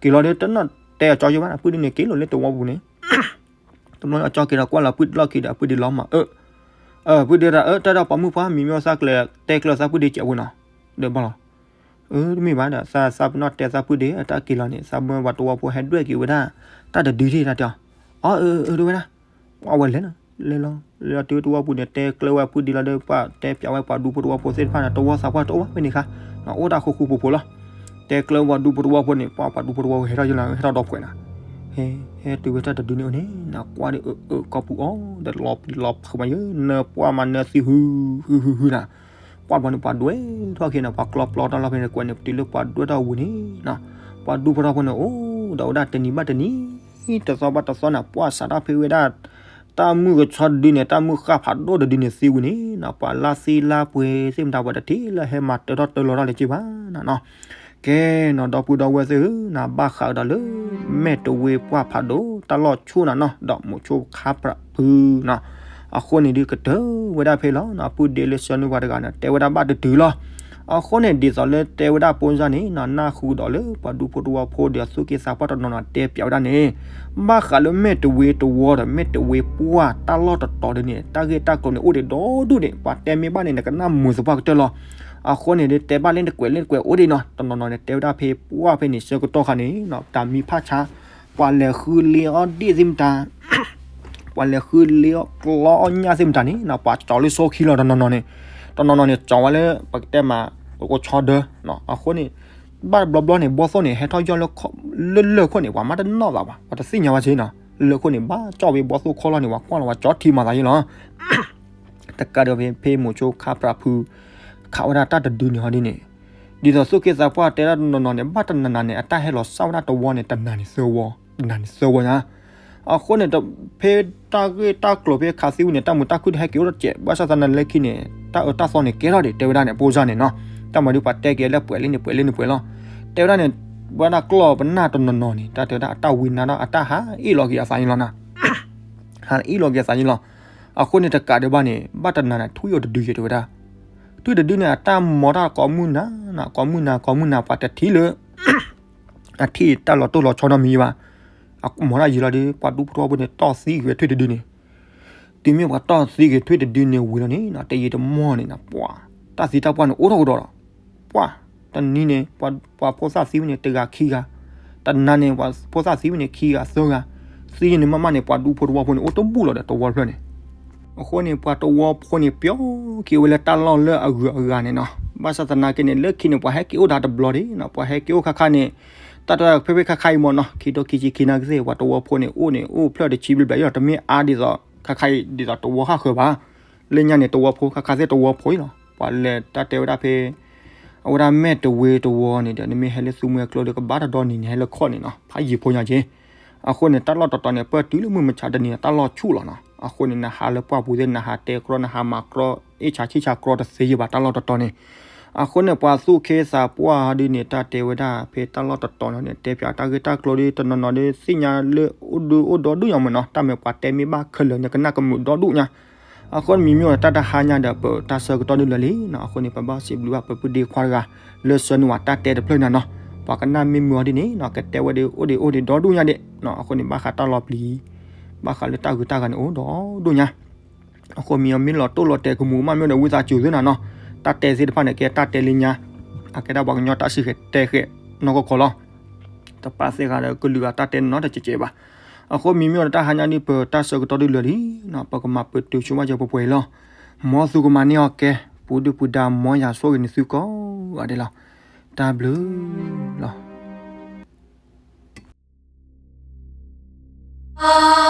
က့ၤလီၤဒ်တနီၣ်တဲအကၠီယိဘၣ် အပုၢ်ဒ့န့ၣ်က့ၤလိာ်လၢတဝီပူၤန့ၣ် တဘျီအကၠီက့ၤဒီးကွၢ်လီၤပုၢ်လီၢ်ခံဒီး အပုၢ်ဒ့လီၤမၤအၢ, ပုၢ်ဒ့တၢ်အၢ တၢ်ဒီးပိာ်မုၣ်ပှၢ် မံမ့ၢ်သးကျဲတဲကျၢၤသးပုၢ်ဒ့ကဲးဝဲနီၤ, ဒီးဘၣ်လီၤ, အၢ တမ့ၢ်ဘၣ်ဒီး သးသးပနီၣ်တဲသးပုၢ်ဒ့ တၢ်က့ၤလီၤန့ၣ် သးမၢပှၤတဝီဖိဟဲဒွဲၣ်က့ၤဝဲဒၣ် တၢ်တဒုဒ့တၢ်တဲအီၤ, အၢ အၢ အၢ တဝဲဒၣ်, ပှၢ်ဝဲလဲၤနီၤ လဲၤလီၤ လဲၤလီၤတုၤတဝီပူၤန့ၣ် တဲကျၢၤဝဲပုၢ်ဒ့လီၤဒီး ပှၢ်တဲပၠးဝဲပှၤဒူဖိတဝီဖိသ့ၣ်တဖၣ်န့ၣ် တဝီသးပှၢ်တအိၣ်ဘၣ်ဖဲန့ၣ်ခါ, အိၣ်တၢ်ဃူဃူဖိးဖိးလီၤ, တဲကျၢၤပှၤဒူဖိတဝီဖိန့ၣ် ပှၢ်ပှၤဒူဖိတဝီဖိဟဲထီၣ်ယလီၤ ဟဲထီၣ်ဒီးပှဲၤနၤ, ဟဲ ဟဲတုၤဝဲတၢ်တဒုန့ၣ်အိၣ်န့ၣ် နကွၢ်ဒ်အၢ အၢကီၢ်ပူၤအီၤ ဒီးလီၤပျံၤလီၤဖုးမးယဲ နၢပှၢ်မးနၢသံဟု ဟု ဟု ဟုနၤ, ကွၢ်ဘျီန့ၣ် ပှၤဒွဲၣ်ထီၣ်က့ၤနီၤ ပှၤကျီပျီတၢ်လီၢ်ဖဲန့ၣ် ကွဲးန့ၣ် ပတုၤလၢပှၤဒွဲၣ်ထီၣ်ဝံၤန့ၣ်နီၤ, ပှၤဒူဖိတဝီဖိန့ၣ် အိၣ်ဒီးဝဲဒၣ်တနံၤဘၣ်တနံၤ တသီဘၣ်တသီန့ၣ် ပှၢ်စးထီၣ်ဖဲဝဲဒၣ် တၢ်မုၢ်ကဆီတဒုန့ၣ် တၢ်မုၢ်ဃၢ်ဖးဒိၣ်တဒုန့ၣ်သံဝံၤန့ၣ်နီၤ ပှၤလါသံလါပှဲၤသ့ၣ်မတၤ ပှၤတထံၣ်လၢဟဲမၤတၢထီၣ်တၢလီၤတၢ်လၢၤက့ဘၣ်နီၤနီၤ ကဲနီၤ ဒီပုၢ်ဒီဝဲၢ်သ့ၣ်ဧၢ နဘၣ်ဃးကဒီးလၢ မဲၢ်တဝ့ပှၢ်ဖးဒိၣ် တၢ်လီၢ်ဆူၣ်နၤနီၤ ဒီးမိၤဆိခါပြးဖုနီၤ, အဃိန့ၣ်ဒုးကတၢၢ်ဝဲဒၣ်ဖဲလီၤနီၤ ပုၢ်ဒ့လၢဆှၢနုာ်ပှၤတဂၤန့ၣ် တဲဝဲဒၣ်ဘၣ်တတုၤလီၤ, အဃိန့ၣ် ဒ်သိးလၢတဲဝဲဒၣ်ဖိစၢ်န့ၣ်နီၤ နၢ်ဟူဒီးလၢပှၤဒူဖိတဝီဖိဒီးသူၣ်က့သးပှၢ်တနီၤနီၤတဲပၠးဝဲဒၣ်န့ၣ် ဘၣ်ဃးလၢမဲၢ်တဝ့တဝီဒီး မဲၢ်တဝ့ပှၢ်တၢ်လီၢ်တတီၤဒ်န့ၣ် တၢ်ဂ့ၢ်တၢ်ကျိၤန့ၣ် အိၣ်ဒံးဒီဒူၣ်န့ၣ် ပှၤတဲမ့ၢ်ဘၣ်န့ၣ် နကနၣ်မုာ်သပှၢ်ကတၢၢ်လီၤ. အဃိန့ၣ်ဒုး တဲဘၣ်လၢတကွဲးလၢတကွဲးအိၣ်ဒံးနီၤ တနီၤနီၤန့ၣ် တဲဝဲဒၣ်ဖဲပှၢ်ဖဲန့ၣ် ဆၢကတီၢ်ခါန့ၣ်နီၤ တၢ်မံဖးဆါ ပှၤလဲၤဃုလ့အီၣ်ဒ့ၣ်သ့ၣ်မတၤ ပှၤလဲၤဃုလ့အီၣ်ကျီအီၣ်ညၣ်သ့ၣ်မတၤန့ၣ်နီၤ ပှၤကၠီၤလၢစီခံလီၤ တနီၤနီၤန့ၣ် တနီၤနီၤန့ၣ် ကၠီၤဝဲလၢ ပကတဲမး ကအိၣ်ဆီဒၢ အဃိန့ၣ် ဘၣ်တဘျီဘျီန့ၣ် ဘီၣ်သိၣ်န့ၣ် ဟဲထီၣ်ယီၢ်လၢ လၢလၢၢ်ခိၣ်န့ၣ် ပှၤမၤတနီၣ်ဘၣ်ဘၣ် ပှၤတသ့ၣ်ညါဘၣ်စ့နီၤ လၢၢ်ခိၣ်န့ၣ် ဘၣ်ကၠီၣ်ဝဲဘီၣ်သိၣ်ခီလီၤန့ၣ် ပှၤကွၢ်လီၤပှၤကၠီထံမၤသးယ့လီၤ တကးဒီးဖဲ ဖဲမိၤဆိခါပြးဖု ခးဝဲဒၣ်တၢ်တဒုန့ၣ်ဟီဒ်န့ၣ် ဒ်သိးသူၣ်က့သးပှၢ်တဲဒၣ်တနီၤနီၤန့ၣ် ဘၣ်တနၤနၤန့ၣ် အတၢ်ဟဲလီၤစၢ်ဝဲဒၣ်တဝီန့ၣ် တနၤန့ၣ်သၢဝီ တနၤန့ၣ်သၢဝီညါ အဃိန့ၣ် ဖဲတၢ်ဂ့ၢ်တၢ်ကျိၤဖဲခးသံဝံၤန့ၣ် တၢ်မုာ်တၢ်ခုၣ်တဟဲက့ၤအိၣ်တစဲး ဘၣ်ဆၣ်သနာ်က့လၢခံန့ၣ် တၢ်အၢတၢ်သီန့ၣ်ကဲထီၣ်ဒံး တဲဝဲဒၣ်န့ၣ် ဖိစၢ်န့ၣ်နီၤ တၢ်မၤဒုးပှၤတဲက့ၤလၢပှဲၤလံန့ၣ် ပှဲၤလံန့ၣ်ပှဲၤလီၤ တဲဝဲဒၣ်န့ၣ် ဝဲဒၣ်ကျီၢ်ပနၢ်တနီၤနီၤန့ၣ် တၢ်တဲဝဲဒၣ်အတၢ်ဝံနါဒီးအတၢ်ဟးအ့ၣ်လီၤက့ၤအသးန့ၣ်လီၤနၤ ဟးအ့ၣ်လီၤက့ၤအသးန့ၣ်လီၤ အဃိန့ၣ်တကးဒံးဘၣ်န့ၣ် ဘၣ်တနၤန့ၣ် ထွံၣ်အိၣ်တဒုယဲၢ်တဲဝဲဒၣ် ထွံၣ်တဒုန့ၣ် အတၢ်မၤတၢ်ကိးမုၢ်နၤ ကိးမုၢ်နၤ ကိးမုၢ်နၤ ပှၤတထံၣ်လၢ အထံၣ်တၢ်လီၤတိၢ်လီၤဆီနီတမံၤဘၣ် အမၤတၢ်ယံာ်လီၤဒီး ပှၤဒူဖိတဝီဖိန့ၣ် တီၢ်သံက့ၤဝဲထွံၣ်တဒုန့ၣ် တုၤမ့ၢ်ပှၤတီၢ်သံက့ၤထွံၣ်တဒုန့ၣ်ဝံၤလီၤန့ၣ် တယံာ်တမီၢ်န့ၣ် ပှၤ တၢ်သံတၢ်ပှၢ်န့ၣ် အိၣ်ထီၣ်ကဒီးလီၤ ပှၢ် တနံၤန့ၣ် ပှၤဖိသၣ်သံဝဲန့ၣ် တဂၤခံဂၤ တနၤန့ၣ် ပှၤဖိသၣ်သံဝဲန့ၣ် ခံဂၤသၢဂၤ သံန့ၣ်မးမးန့ၣ် ပှၤဒူဖိတဝီဖိန့ၣ် အိၣ်တဘူၣ်လီၤဒီးတဝီတဖျၢၣ်န့ၣ် အဃိန့ၣ် ပှၤတဝီဖိန့ၣ် ပျီက့ၤဝဲလၢတၢ်လီၢ်လၢအဂုၤအဂၤန့ၣ်နီၤ ဘၣ်ဆၣ်သနာ်က့န့ၣ် လၢခံန့ၣ် ပှၤဟဲက့ၤအိၣ်ဒၣ်တဘျီဒံးနီၤ ပှၤဟဲက့ၤအိၣ်ခါခါန့ၣ် တၢ်တဖဲဖဲခါခါအံၤမ့ၢ်နီၤ ခံထိခံဆံခံနၣ်ကသ့ၣ် ပှၤတဝီဖိန့ၣ် အိၣ်န့ၣ် အိၣ်ဖျၢၣ်တဆံဘျဲၣ်ဘျဲၣ်ယီၤ တမ့ၢ်အါဒ်သိး ခါခါအံၤဒ်သိးတဝီဃၣ်ဃၢၤဘၣ် လၢညါန့ၣ် တဝီဖိ ခါခါသ့ၣ်တဝီဖိအံၤလီၤ ပှၤလဲၤတၢ်တဲဝဲဒၣ်ဖဲ အဝဲဒၣ်မဲၢ်တဝ့တဝီန့ၣ်ဒီး နမ့ၢ်ဟဲလၢသူမှဲကျိဒီး ကဘၣ်တဒီနံၤန့ၣ် ဟဲလၢခီၣ်န့ၣ်နီၤ ဖးယံာ်ဖိညါက့ အဃိန့ၣ် တၢ်လီၢ်တတီၤန့ၣ် ပၢၢ်တုၤလၢမုၢ်မဆါတနံၤ တၢ်လီၢ်ဆူၣ်လီၤနီၤ အဃိန့ၣ် နဟးလၢပှၢ်ပူၤသ့ၣ် နဟးတဲကြီ နဟးမၤကြီ အ့ၣ်ဆါဆံၣ်ဆါကြီတသ့ယံၤဘၣ် တၢ်လီၢ်တတီၤန့ၣ် အဃိန့ၣ် ပှၤသူၣ်က့သးပှၢ်ဒ်န့ၣ် တၢ်တဲဝဲဒၣ် ဖဲတၢ်လီၢ်တတီၤန့ၣ် တဲပၠးတၢ်ဂ့ၢ်တၢ်ကျိၤဒ် တနီၤနီၤဒ် သ့ၣ်ညါလၢအိၣ်ဒုအိၣ်ဒီဒူၣ်ညါမ့ၢ်နီၤ တၢ်မ့ၢ်ပှၤတဲမ့ၢ်ဘၣ်ခဲလၢာ်န့ၣ် ကနၣ်ကမုာ်ဒီဒူၣ်ညါ အဃိန့ၣ်မ့မ့ၢ်အိၣ်ဒီးတၢ်တဟါညါဒီး ပတၢ်ဆၢကတီၢ်ဒ်လၢာ်လံနီၤ အဃိန့ၣ် ပဘၣ်စံးဘျုးဘၣ်ပပုၢ်ဒ့ခွါတဂၤ လၢဆှၢနုာ်ဝဲတၢ်တဲတဖျၢၣ်ညါနီၤ ပှၤကနၣ်မ့ၢ်မုာ်အီၤဒ်န့ၣ်နီၤ ကတဲဝဲဒ်အိၣ်ဒံးအိၣ်ဒံးဒီဒူၣ်ညါဒံးနီၤ အဃိန့ၣ် ဘၣ်ဃးတၢ်လီၤပျံၤ ဘၣ်ဃးလၢတၢ်ဂုၤတၢ်ဂၤန့ၣ် အိၣ်ဒီဒူၣ်ညါ အဃိမ့ၢ်အီၤမ့ၢ်လီၤတိၢ်လီၤတဲာ်ကမူးကမၣ်မ့ၢ်ဒီး ဝံသးစူၤသုနီၤနီၤ တၢ်တဲသ့ၣ်တဖၣ်န့ၣ် ကဲတၢ်တဲလၢညါ အကဲဒၣ်ပှၤကညီတၢ်စံၣ်ဃဲၤတဲဃဲၤနီၢ်ကီၢ်ခီလီၤ တပာ်သ့ၣ်ဃာ်ဒီးကလုာ်ဂၤတၢ်တဲနီတစဲးကဲးဘၣ် အဃိမ့မ့ၢ်အိၣ်ဒီးတၢ်ဟါညါဒ် ပတၢ်ဆၢကတီၢ်ဒ်လၢာ်လံ ပကမၤပတုာ်ဆိမးစၢၤပှဲၤပှဲၤအံၤလီၤ မ်သုကမၤန့ၢ်အီၤကဲ ပူၤဒုၣ်ပူၤဒါ မ်ယွၤဆိၣ်ဂ့ၤန့ၢ်သုကိးဂၤဒဲးလီၤ တၢ်ဘျုးလီၤ